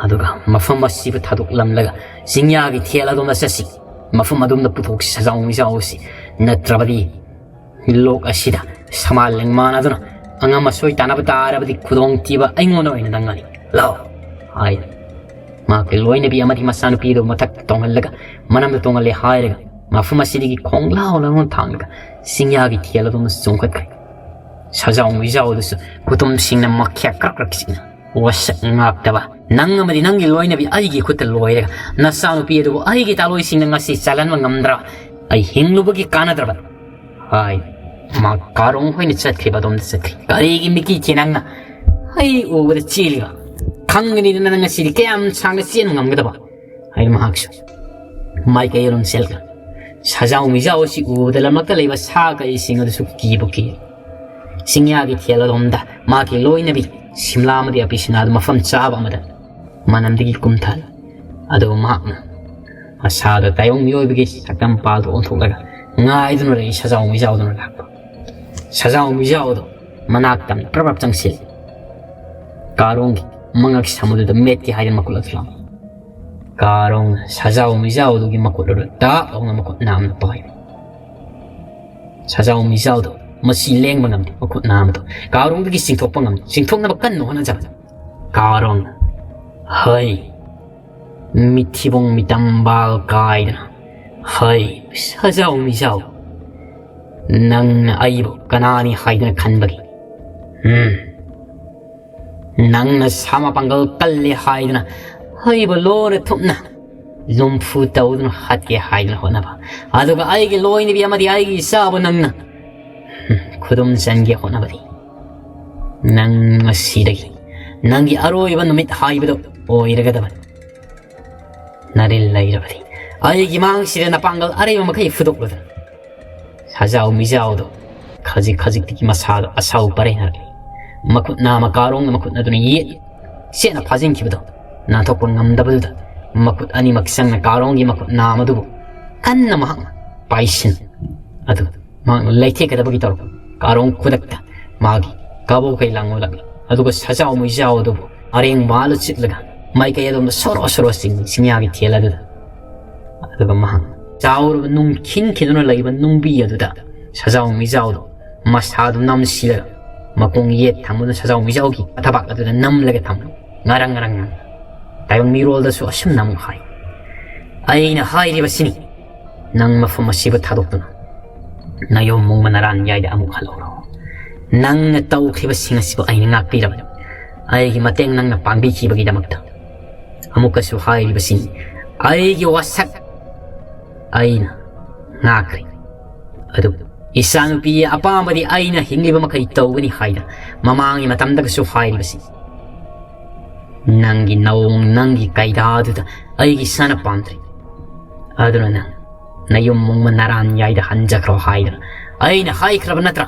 ꯑꯗꯨꯒ ꯃꯐꯝ ꯑꯁꯤꯕꯨ ꯊꯥꯗꯣꯛꯂꯝꯂꯒ ꯆꯤꯡꯌꯥꯒꯤ ꯊꯦꯜ ꯑꯗꯣꯝꯗ ꯆꯠꯁꯤ꯫ ꯃꯐꯝ ꯑꯗꯣꯝꯗ ꯄꯨꯊꯣꯛꯁꯤ ꯁꯖꯥꯎ ꯃꯤꯖꯥꯎ ꯑꯁꯤ꯫ ꯅꯠꯇ꯭ꯔꯕꯗꯤ ꯂꯣꯛ ꯑꯁꯤꯗ ꯁꯃꯥꯟ ꯂꯦꯡꯃꯥꯟꯅꯗꯨꯅ ꯑꯉꯝ ꯑꯁꯣꯏ ꯇꯥꯟꯅꯕ ꯇꯥꯔꯕꯗꯤ ꯈꯨꯗꯣꯡꯊꯤꯕ ꯑꯩꯉꯣꯟꯗ ꯑꯣꯏꯅ ꯅꯪꯒꯅꯤ꯫ ꯂꯥꯎ!" ꯍꯥꯏ꯫ ꯃꯍꯥꯛꯀꯤ ꯂꯣꯏꯅꯕꯤ ꯑꯃꯗꯤ ꯃꯆꯥꯅꯨꯄꯤꯗꯨ ꯃꯊꯛꯇ ꯇꯣꯡꯍꯜꯂꯒ ꯃꯅꯝꯗ ꯇꯣꯡꯍꯜꯂꯦ ꯍꯥꯏꯔꯒ ꯃꯐꯝ ꯑꯁꯤꯗꯒꯤ ꯈꯣꯡꯂꯥꯎ ꯂꯥꯎꯅ ꯊꯥꯡꯂꯒ ꯆꯤꯡꯌꯥꯒꯤ ꯊꯦꯜ ꯑꯗꯣꯝꯗ ꯆꯣꯡꯈꯠꯈ꯭ꯔꯦ꯫ ꯁꯖꯥꯎ ꯃꯤꯖꯥꯎ ꯑꯗꯨꯁꯨ ꯈꯨꯇꯨꯝꯁꯤꯡꯅ ꯃꯈ꯭ꯌꯥ ꯀ꯭ꯔꯛ ꯀ꯭ꯔꯛ ꯆꯤꯛꯅ, "ꯋꯥꯁꯛ ꯉꯥꯛꯇꯕ, ꯅꯪ ꯑꯃꯗꯤ ꯅꯪꯒꯤ ꯂꯣꯏꯅꯕꯤ ꯑꯩꯒꯤ ꯈꯨꯠꯇ ꯂꯣꯏꯔꯒ ꯅꯆꯥꯅꯨꯄꯤ ꯑꯗꯨꯕꯨ ꯑꯩꯒꯤ ꯇꯥꯂꯣꯏꯁꯤꯡꯅ ꯉꯁꯤ ꯆꯜꯍꯟꯕ ꯉꯝꯗ꯭ꯔꯕ? ꯑꯩ ꯍꯤꯡꯂꯨꯕꯒꯤ ꯀꯥꯟꯅꯗ꯭ꯔꯕ?" ꯍꯥꯏ꯫ ꯃꯥ ꯀꯥꯔꯣꯡ ꯍꯣꯏꯅ ꯆꯠꯈ꯭ꯔꯤꯕ ꯑꯗꯣꯝꯗ ꯆꯠꯈ꯭ꯔꯤ꯫ "ꯀꯔꯤꯒꯤ ꯃꯤꯀꯤ ꯆꯦ ꯅꯪꯅ ꯑꯩ ꯎꯕꯗ ꯆꯦꯜꯂꯤꯕ? ꯈꯪꯒꯅꯤꯗꯅ ꯅꯪ ꯉꯁꯤꯗꯤ ꯀꯌꯥꯝ ꯁꯥꯡꯅ ꯆꯦꯟꯕ ꯉꯝꯒꯗꯕ?" ꯍꯥꯏꯅ ꯃꯍꯥꯛꯁꯨ ꯃꯥꯏꯀꯩ ꯑꯗꯨꯝ ꯆꯦꯜꯂꯒ ꯁꯖꯥꯎ ꯃꯤꯖꯥꯎ ꯑꯁꯤ ꯎꯕꯗ ꯂꯝꯂꯛꯇ ꯂꯩꯕ ꯁꯥ ꯀꯩꯁꯤꯡ ꯑꯗꯨꯁꯨ ꯀꯤꯕꯨ ꯀꯤ꯫ ꯆꯤꯡꯌꯥꯒꯤ ꯊꯦꯜ ꯑꯗꯣꯝꯗ ꯃꯍꯥꯛꯀꯤ ꯂꯣꯏꯅꯕꯤ ꯁꯤꯝꯂꯥ ꯑꯃꯗꯤ ꯑꯄꯤꯁꯤꯅꯥꯗꯨ ꯃꯐꯝ ꯆꯥꯕ ꯑꯃꯗ ꯃꯅꯝꯗꯒꯤ ꯀꯨꯝꯊꯍꯜꯂꯤ꯫ ꯑꯗꯨꯒ ꯃꯍꯥꯛꯅ ꯃꯁꯥꯗ ꯇꯥꯏꯕꯪ ꯃꯤꯑꯣꯏꯕꯒꯤ ꯁꯛꯇꯝꯄꯥꯜꯗꯨ ꯑꯣꯟꯊꯣꯛꯂꯒ ꯉꯥꯏꯗꯨꯅ ꯂꯩ ꯁꯖꯥꯎ ꯃꯤꯖꯥꯎꯗꯨꯅ ꯂꯥꯛꯄ꯫ ꯁꯖꯥꯎ ꯃꯤꯖꯥꯎꯗꯣ ꯃꯅꯥꯛ ꯇꯝꯅ ꯄ꯭ꯔꯞ ꯄ꯭ꯔꯞ ꯆꯪꯁꯤꯜꯂꯤ꯫ ꯀꯥꯔꯣꯡꯒꯤ ꯃꯉꯛ ꯁꯝ ꯑꯗꯨꯗ ꯃꯦꯠꯀꯦ ꯍꯥꯏꯗꯅ ꯃꯈꯨꯠ ꯑꯗꯨ ꯂꯥꯝꯃꯤ꯫ ꯀꯥꯔꯣꯡꯅ ꯁꯖꯥꯎ ꯃꯤꯖꯥꯎꯗꯨꯒꯤ ꯃꯈꯨꯠ ꯑꯗꯨ ꯇꯥꯞ ꯂꯥꯎꯅ ꯃꯈꯨꯠ ꯅꯥꯝꯅ ꯄꯥꯏꯔꯤ꯫ ꯁꯖꯥꯎ ꯃꯤꯖꯥꯎꯗꯣ ꯃꯁꯤ ꯂꯦꯡꯕ ꯉꯝꯗꯦ, ꯃꯈꯨꯠ ꯅꯥꯝꯃꯗꯣ꯫ ꯀꯥꯔꯣꯡꯗꯒꯤ ꯆꯤꯡꯊꯣꯛꯄ ꯉꯝꯗꯦ, ꯆꯤꯡꯊꯣꯛꯅꯕ ꯀꯟꯅ ꯍꯣꯠꯅꯖꯕ꯫ ꯀꯥꯔꯣꯡꯅ, "ꯍꯩ, ꯃꯤꯊꯤꯕꯣꯡ ꯃꯤꯇꯝꯕꯥꯜ ꯀꯥꯏꯗꯅ, ꯍꯩ, ꯁꯖꯥꯎ ꯃꯤꯖꯥꯎ, ꯅꯪꯅ ꯑꯩꯕꯨ ꯀꯅꯥꯅꯤ ꯍꯥꯏꯗꯅ ꯈꯟꯕꯒꯦ? ꯎꯝ, ꯅꯪꯅ ꯁꯥ ꯃꯄꯥꯡꯒꯜ ꯀꯜꯂꯤ ꯍꯥꯏꯗꯅ ꯑꯩꯕꯨ ꯂꯣꯏꯅ ꯊꯨꯞꯅ ꯂꯨꯝꯐꯨ ꯇꯧꯗꯨꯅ ꯍꯥꯠꯀꯦ ꯍꯥꯏꯗꯅ ꯍꯣꯠꯅꯕ, ꯑꯗꯨꯒ ꯑꯩꯒꯤ ꯂꯣꯏꯅꯕꯤ ꯑꯃꯗꯤ ꯑꯩꯒꯤ ꯏꯆꯥꯕꯨ ꯅꯪꯅ ꯈꯨꯗꯨꯝ ꯆꯟꯒꯦ ꯍꯣꯠꯅꯕꯗꯤ ꯅꯪ ꯉꯁꯤꯗꯒꯤ ꯅꯪꯒꯤ ꯑꯔꯣꯏꯕ ꯅꯨꯃꯤꯠ ꯍꯥꯏꯕꯗꯨ ꯑꯣꯏꯔꯒꯗꯕꯅꯤ꯫ ꯅꯔꯤꯜ ꯂꯩꯔꯕꯗꯤ ꯑꯩꯒꯤ ꯃꯥꯡꯁꯤꯗ ꯅꯄꯥꯡꯒꯜ ꯑꯔꯩꯕ ꯃꯈꯩ ꯐꯨꯗꯣꯛꯂꯗꯅ ꯁꯖꯥꯎ ꯃꯤꯖꯥꯎꯗꯣ ꯈꯖꯤꯛ ꯈꯖꯤꯛꯇꯒꯤ ꯃꯁꯥꯗꯣ ꯑꯁꯥꯎ ꯄꯔꯦꯡꯅꯔꯛꯂꯤ꯫ ꯃꯈꯨꯠ ꯅꯥꯝꯃ ꯀꯥꯔꯣꯡꯅ ꯃꯈꯨꯠ ꯑꯗꯨꯅ ꯌꯦꯠ ꯆꯦꯠꯅ ꯐꯥꯖꯤꯟꯈꯤꯕꯗꯣ ꯅꯥꯟꯊꯣꯛꯄ ꯉꯝꯗꯕꯗꯨꯗ ꯃꯈꯨꯠ ꯑꯅꯤꯃꯛ ꯆꯪꯅ ꯀꯥꯔꯣꯡꯒꯤ ꯃꯈꯨꯠ ꯅꯥꯝꯃ ꯑꯗꯨꯕꯨ ꯀꯟꯅ ꯃꯍꯥꯛꯅ ꯄꯥꯏꯁꯤꯟ ꯑꯗꯨ ꯃꯍꯥꯛꯅ ꯂꯩꯊꯦꯛꯀꯗꯕꯒꯤ ꯇꯧꯔꯛꯄ ꯀꯥꯔꯣꯡ ꯈꯨꯗꯛꯇ ꯃꯥꯒꯤ ꯀꯕꯣꯛ ꯀꯩ ꯂꯥꯡ ꯑꯣꯜꯂꯛꯂꯤ꯫ ꯑꯗꯨꯒ ꯁꯖꯥꯎ ꯃꯨꯏꯖꯥꯎ ꯑꯗꯨꯕꯨ ꯑꯔꯦꯡ ꯃꯥꯜꯂ ꯆꯤꯠꯂꯒ ꯃꯥꯏꯀꯩ ꯑꯗꯣꯝꯗ ꯁꯣꯔꯣ ꯁꯣꯔꯣ ꯆꯤꯡ ꯆꯤꯡꯌꯥꯒꯤ ꯊꯦꯜ ꯑꯗꯨꯗ ꯑꯗꯨꯒ ꯃꯍꯥꯛ ꯆꯥꯎꯔꯕ ꯅꯨꯡꯈꯤꯟ ꯈꯤꯟꯗꯨꯅ ꯂꯩꯕ ꯅꯨꯡꯕꯤ ꯑꯗꯨꯗ ꯁꯖꯥꯎ ꯃꯤꯖꯥꯎꯗꯣ ꯃꯁꯥꯗꯨ ꯅꯝꯁꯤꯜꯂꯒ ꯃꯈꯣꯡ ꯌꯦꯠ ꯊꯪꯕꯗ ꯁꯖꯥꯎ ꯃꯤꯖꯥꯎꯒꯤ ꯊꯕꯥꯛ ꯑꯗꯨꯗ ꯅꯝꯂꯒ ꯊꯝꯂꯤ꯫ ꯉꯔꯪ ꯉꯔꯪ ꯉꯪ ꯇꯥꯏꯕꯪ ꯃꯤꯔꯣꯜꯗꯁꯨ ꯑꯁꯨꯝꯅ ꯑꯃꯨꯛ ꯍꯥꯏ, "ꯑꯩꯅ ꯍꯥꯏꯔꯤꯕꯁꯤꯅꯤ, ꯅꯪ ꯃꯐꯝ ꯑꯁꯤꯕꯨ ꯊꯥꯗꯣꯛꯇꯨꯅ ꯅꯌꯣꯝ ꯃꯨꯡꯕ ꯅꯔꯥꯟ ꯌꯥꯏꯗ ꯑꯃꯨꯛ ꯍꯜꯂꯛꯎꯔꯣ꯫ ꯅꯪꯅ ꯇꯧꯈ꯭ꯔꯤꯕꯁꯤꯡ ꯑꯁꯤꯕꯨ ꯑꯩꯅ ꯉꯥꯛꯄꯤꯔꯕꯅꯤ꯫ ꯑꯩꯒꯤ ꯃꯇꯦꯡ ꯅꯪꯅ ꯄꯥꯡꯕꯤꯈꯤꯕꯒꯤꯗꯃꯛꯇ ꯑꯃꯨꯛꯀꯁꯨ ꯍꯥꯏꯔꯤꯕꯁꯤꯅꯤ, ꯑꯩꯒꯤ ꯋꯥꯁꯛ ꯑꯩꯅ ꯉꯥꯛꯈ꯭ꯔꯦ꯫ ꯑꯗꯨꯕꯨ ꯏꯆꯥꯅꯨꯄꯤ ꯑꯄꯥꯝꯕꯗꯤ ꯑꯩꯅ ꯍꯤꯡꯂꯤꯕ ꯃꯈꯩ ꯇꯧꯒꯅꯤ ꯍꯥꯏꯅ ꯃꯃꯥꯡꯒꯤ ꯃꯇꯝꯗꯒꯁꯨ ꯍꯥꯏꯔꯤꯕꯁꯤ꯫ ꯅꯪꯒꯤ ꯅꯧꯡ, ꯅꯪꯒꯤ ꯀꯩꯗꯥꯗꯨꯗ ꯑꯩꯒꯤ ꯏꯁꯥꯅ ꯄꯥꯝꯗ꯭ꯔꯦ꯫ ꯑꯗꯨꯅ ꯅꯪ ꯅꯌꯨꯝ ꯃꯨꯡꯕ ꯅꯔꯥꯟ ꯌꯥꯏꯗ ꯍꯟꯖꯈ꯭ꯔꯣ ꯍꯥꯏꯗꯅ ꯑꯩꯅ ꯍꯥꯏꯈ꯭ꯔꯕ ꯅꯠꯇ꯭ꯔꯥ?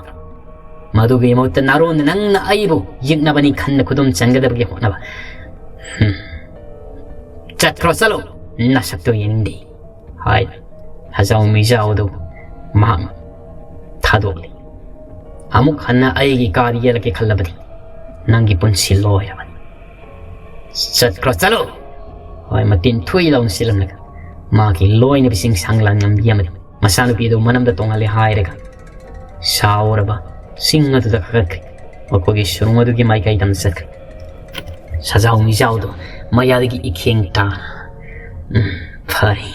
ꯃꯗꯨꯒꯤ ꯃꯍꯨꯠꯇ ꯅꯔꯣꯟꯅ ꯅꯪꯅ ꯑꯩꯕꯨ ꯌꯦꯛꯅꯕꯅꯤ ꯈꯟꯅ ꯈꯨꯗꯨꯝ ꯆꯟꯒꯗꯕꯒꯤ ꯍꯣꯠꯅꯕ꯫ ꯍꯨꯝ꯫ ꯆꯠꯈ꯭ꯔꯣ, ꯆꯠꯂꯣ, ꯅꯁꯛꯇꯨ ꯌꯦꯡꯅꯤꯡꯗꯦ" ꯍꯥꯏ ꯁꯖꯥꯎ ꯃꯤꯖꯥꯎ ꯑꯗꯨ ꯃꯍꯥꯛꯅ ꯊꯥꯗꯣꯛꯂꯤ꯫ "ꯑꯃꯨꯛ ꯍꯟꯅ ꯑꯩꯒꯤ ꯀꯥꯗ ꯌꯦꯜꯂꯛꯀꯦ ꯈꯜꯂꯕꯗꯤ ꯅꯪꯒꯤ ꯄꯨꯟꯁꯤ ꯂꯣꯏꯔꯕꯅꯤ꯫ ꯆꯠꯈ꯭ꯔꯣ, ꯆꯠꯂꯣ!" ꯍꯣꯏ, ꯃꯇꯤꯟ ꯊꯨꯏ ꯂꯥꯎꯅ ꯁꯤꯜꯂꯝꯂꯒ ꯃꯍꯥꯛꯀꯤ ꯂꯣꯏꯅꯕꯤꯁꯤꯡ ꯁꯪꯂꯥꯟ ꯉꯝꯕꯤ ꯑꯃꯗꯤ ꯃꯆꯥꯅꯨꯄꯤ ꯑꯗꯨ ꯃꯅꯝꯗ ꯇꯣꯡꯍꯜꯂꯦ ꯍꯥꯏꯔꯒ ꯁꯥꯎꯔꯕ ꯆꯤꯡ ꯑꯗꯨꯗ ꯀꯥꯈꯠꯈ꯭ꯔꯦ꯫ ꯃꯈꯣꯏꯒꯤ ꯁꯨꯔꯨꯡ ꯑꯗꯨꯒꯤ ꯃꯥꯏꯀꯩꯗ ꯑꯃ ꯆꯠꯈ꯭ꯔꯦ꯫ ꯁꯖꯥꯎ ꯃꯤꯖꯥꯎꯗꯣ ꯃꯌꯥꯗꯒꯤ ꯏꯈꯦꯡ ꯇꯥꯅ, "ꯎꯝ, ꯐꯔꯦ꯫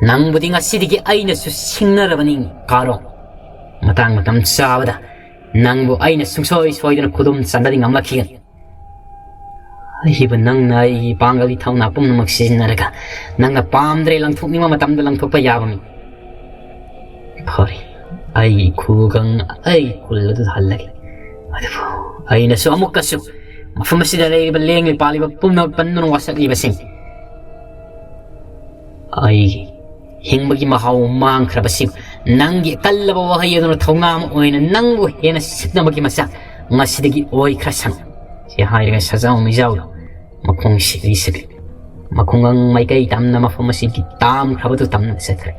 ꯅꯪꯕꯨꯗꯤ ꯉꯁꯤꯗꯒꯤ ꯑꯩꯅꯁꯨ ꯁꯤꯡꯅꯔꯕꯅꯤ, ꯀꯥꯔꯣ꯫ ꯃꯇꯥꯡ ꯃꯇꯝ ꯆꯥꯕꯗ ꯅꯪꯕꯨ ꯑꯩꯅ ꯁꯨꯡꯁꯣꯏ ꯁꯣꯏꯗꯅ ꯈꯨꯗꯨꯝ ꯆꯟꯕꯗꯤ ꯉꯝꯂꯛꯈꯤꯒꯅꯤ꯫ ꯑꯩꯕꯨ ꯅꯪꯅ ꯑꯩꯒꯤ ꯄꯥꯡꯒꯜꯒꯤ ꯊꯧꯅꯥ ꯄꯨꯝꯅꯃꯛ ꯁꯤꯖꯤꯟꯅꯔꯒ ꯅꯪꯅ ꯄꯥꯝꯗ꯭ꯔꯦ ꯂꯪꯊꯣꯛꯅꯤꯡꯕ ꯃꯇꯝꯗ ꯂꯪꯊꯣꯛꯄ ꯌꯥꯕ ꯃꯤ꯫ ꯐꯔꯦ, ꯑꯩꯒꯤ ꯈꯨꯒꯪ, ꯑꯩꯒꯤ ꯈꯨꯜ ꯑꯗꯨꯗ ꯍꯜꯂꯒꯦ꯫ ꯑꯗꯨꯕꯨ ꯑꯩꯅꯁꯨ ꯑꯃꯨꯛꯀꯁꯨ ꯃꯐꯝ ꯑꯁꯤꯗ ꯂꯩꯔꯤꯕ ꯂꯦꯡꯂꯤ ꯄꯥꯜꯂꯤꯕ ꯄꯨꯝꯅꯃꯛ ꯄꯟꯗꯨꯅ ꯋꯥꯁꯛꯂꯤꯕꯁꯤꯡ, ꯑꯩꯒꯤ ꯍꯤꯡꯕꯒꯤ ꯃꯍꯥꯎ ꯃꯥꯡꯈ꯭ꯔꯕꯁꯤꯡ, ꯅꯪꯒꯤ ꯀꯜꯂꯕ ꯋꯥꯍꯩ ꯑꯗꯨꯅ ꯊꯧꯅꯥ ꯑꯃ ꯑꯣꯏꯅ ꯅꯪꯕꯨ ꯍꯦꯟꯅ ꯁꯤꯠꯅꯕꯒꯤ ꯃꯆꯥꯛ ꯉꯁꯤꯗꯒꯤ ꯑꯣꯏꯈ꯭ꯔꯁꯅꯨ꯫ ꯁꯤ ꯍꯥꯏꯔꯒ ꯁꯖꯥꯎ ꯃꯤꯖꯥꯎꯗ ꯃꯈꯣꯡ ꯁꯤꯛꯂꯤ ꯁꯤꯛꯂꯤ ꯃꯈꯣꯡꯒꯪ ꯃꯥꯏꯀꯩ ꯇꯝꯅ ꯃꯐꯝ ꯑꯁꯤꯒꯤ ꯇꯥꯝꯈ꯭ꯔꯕꯗꯨ ꯇꯝꯅ ꯆꯠꯈ꯭ꯔꯦ꯫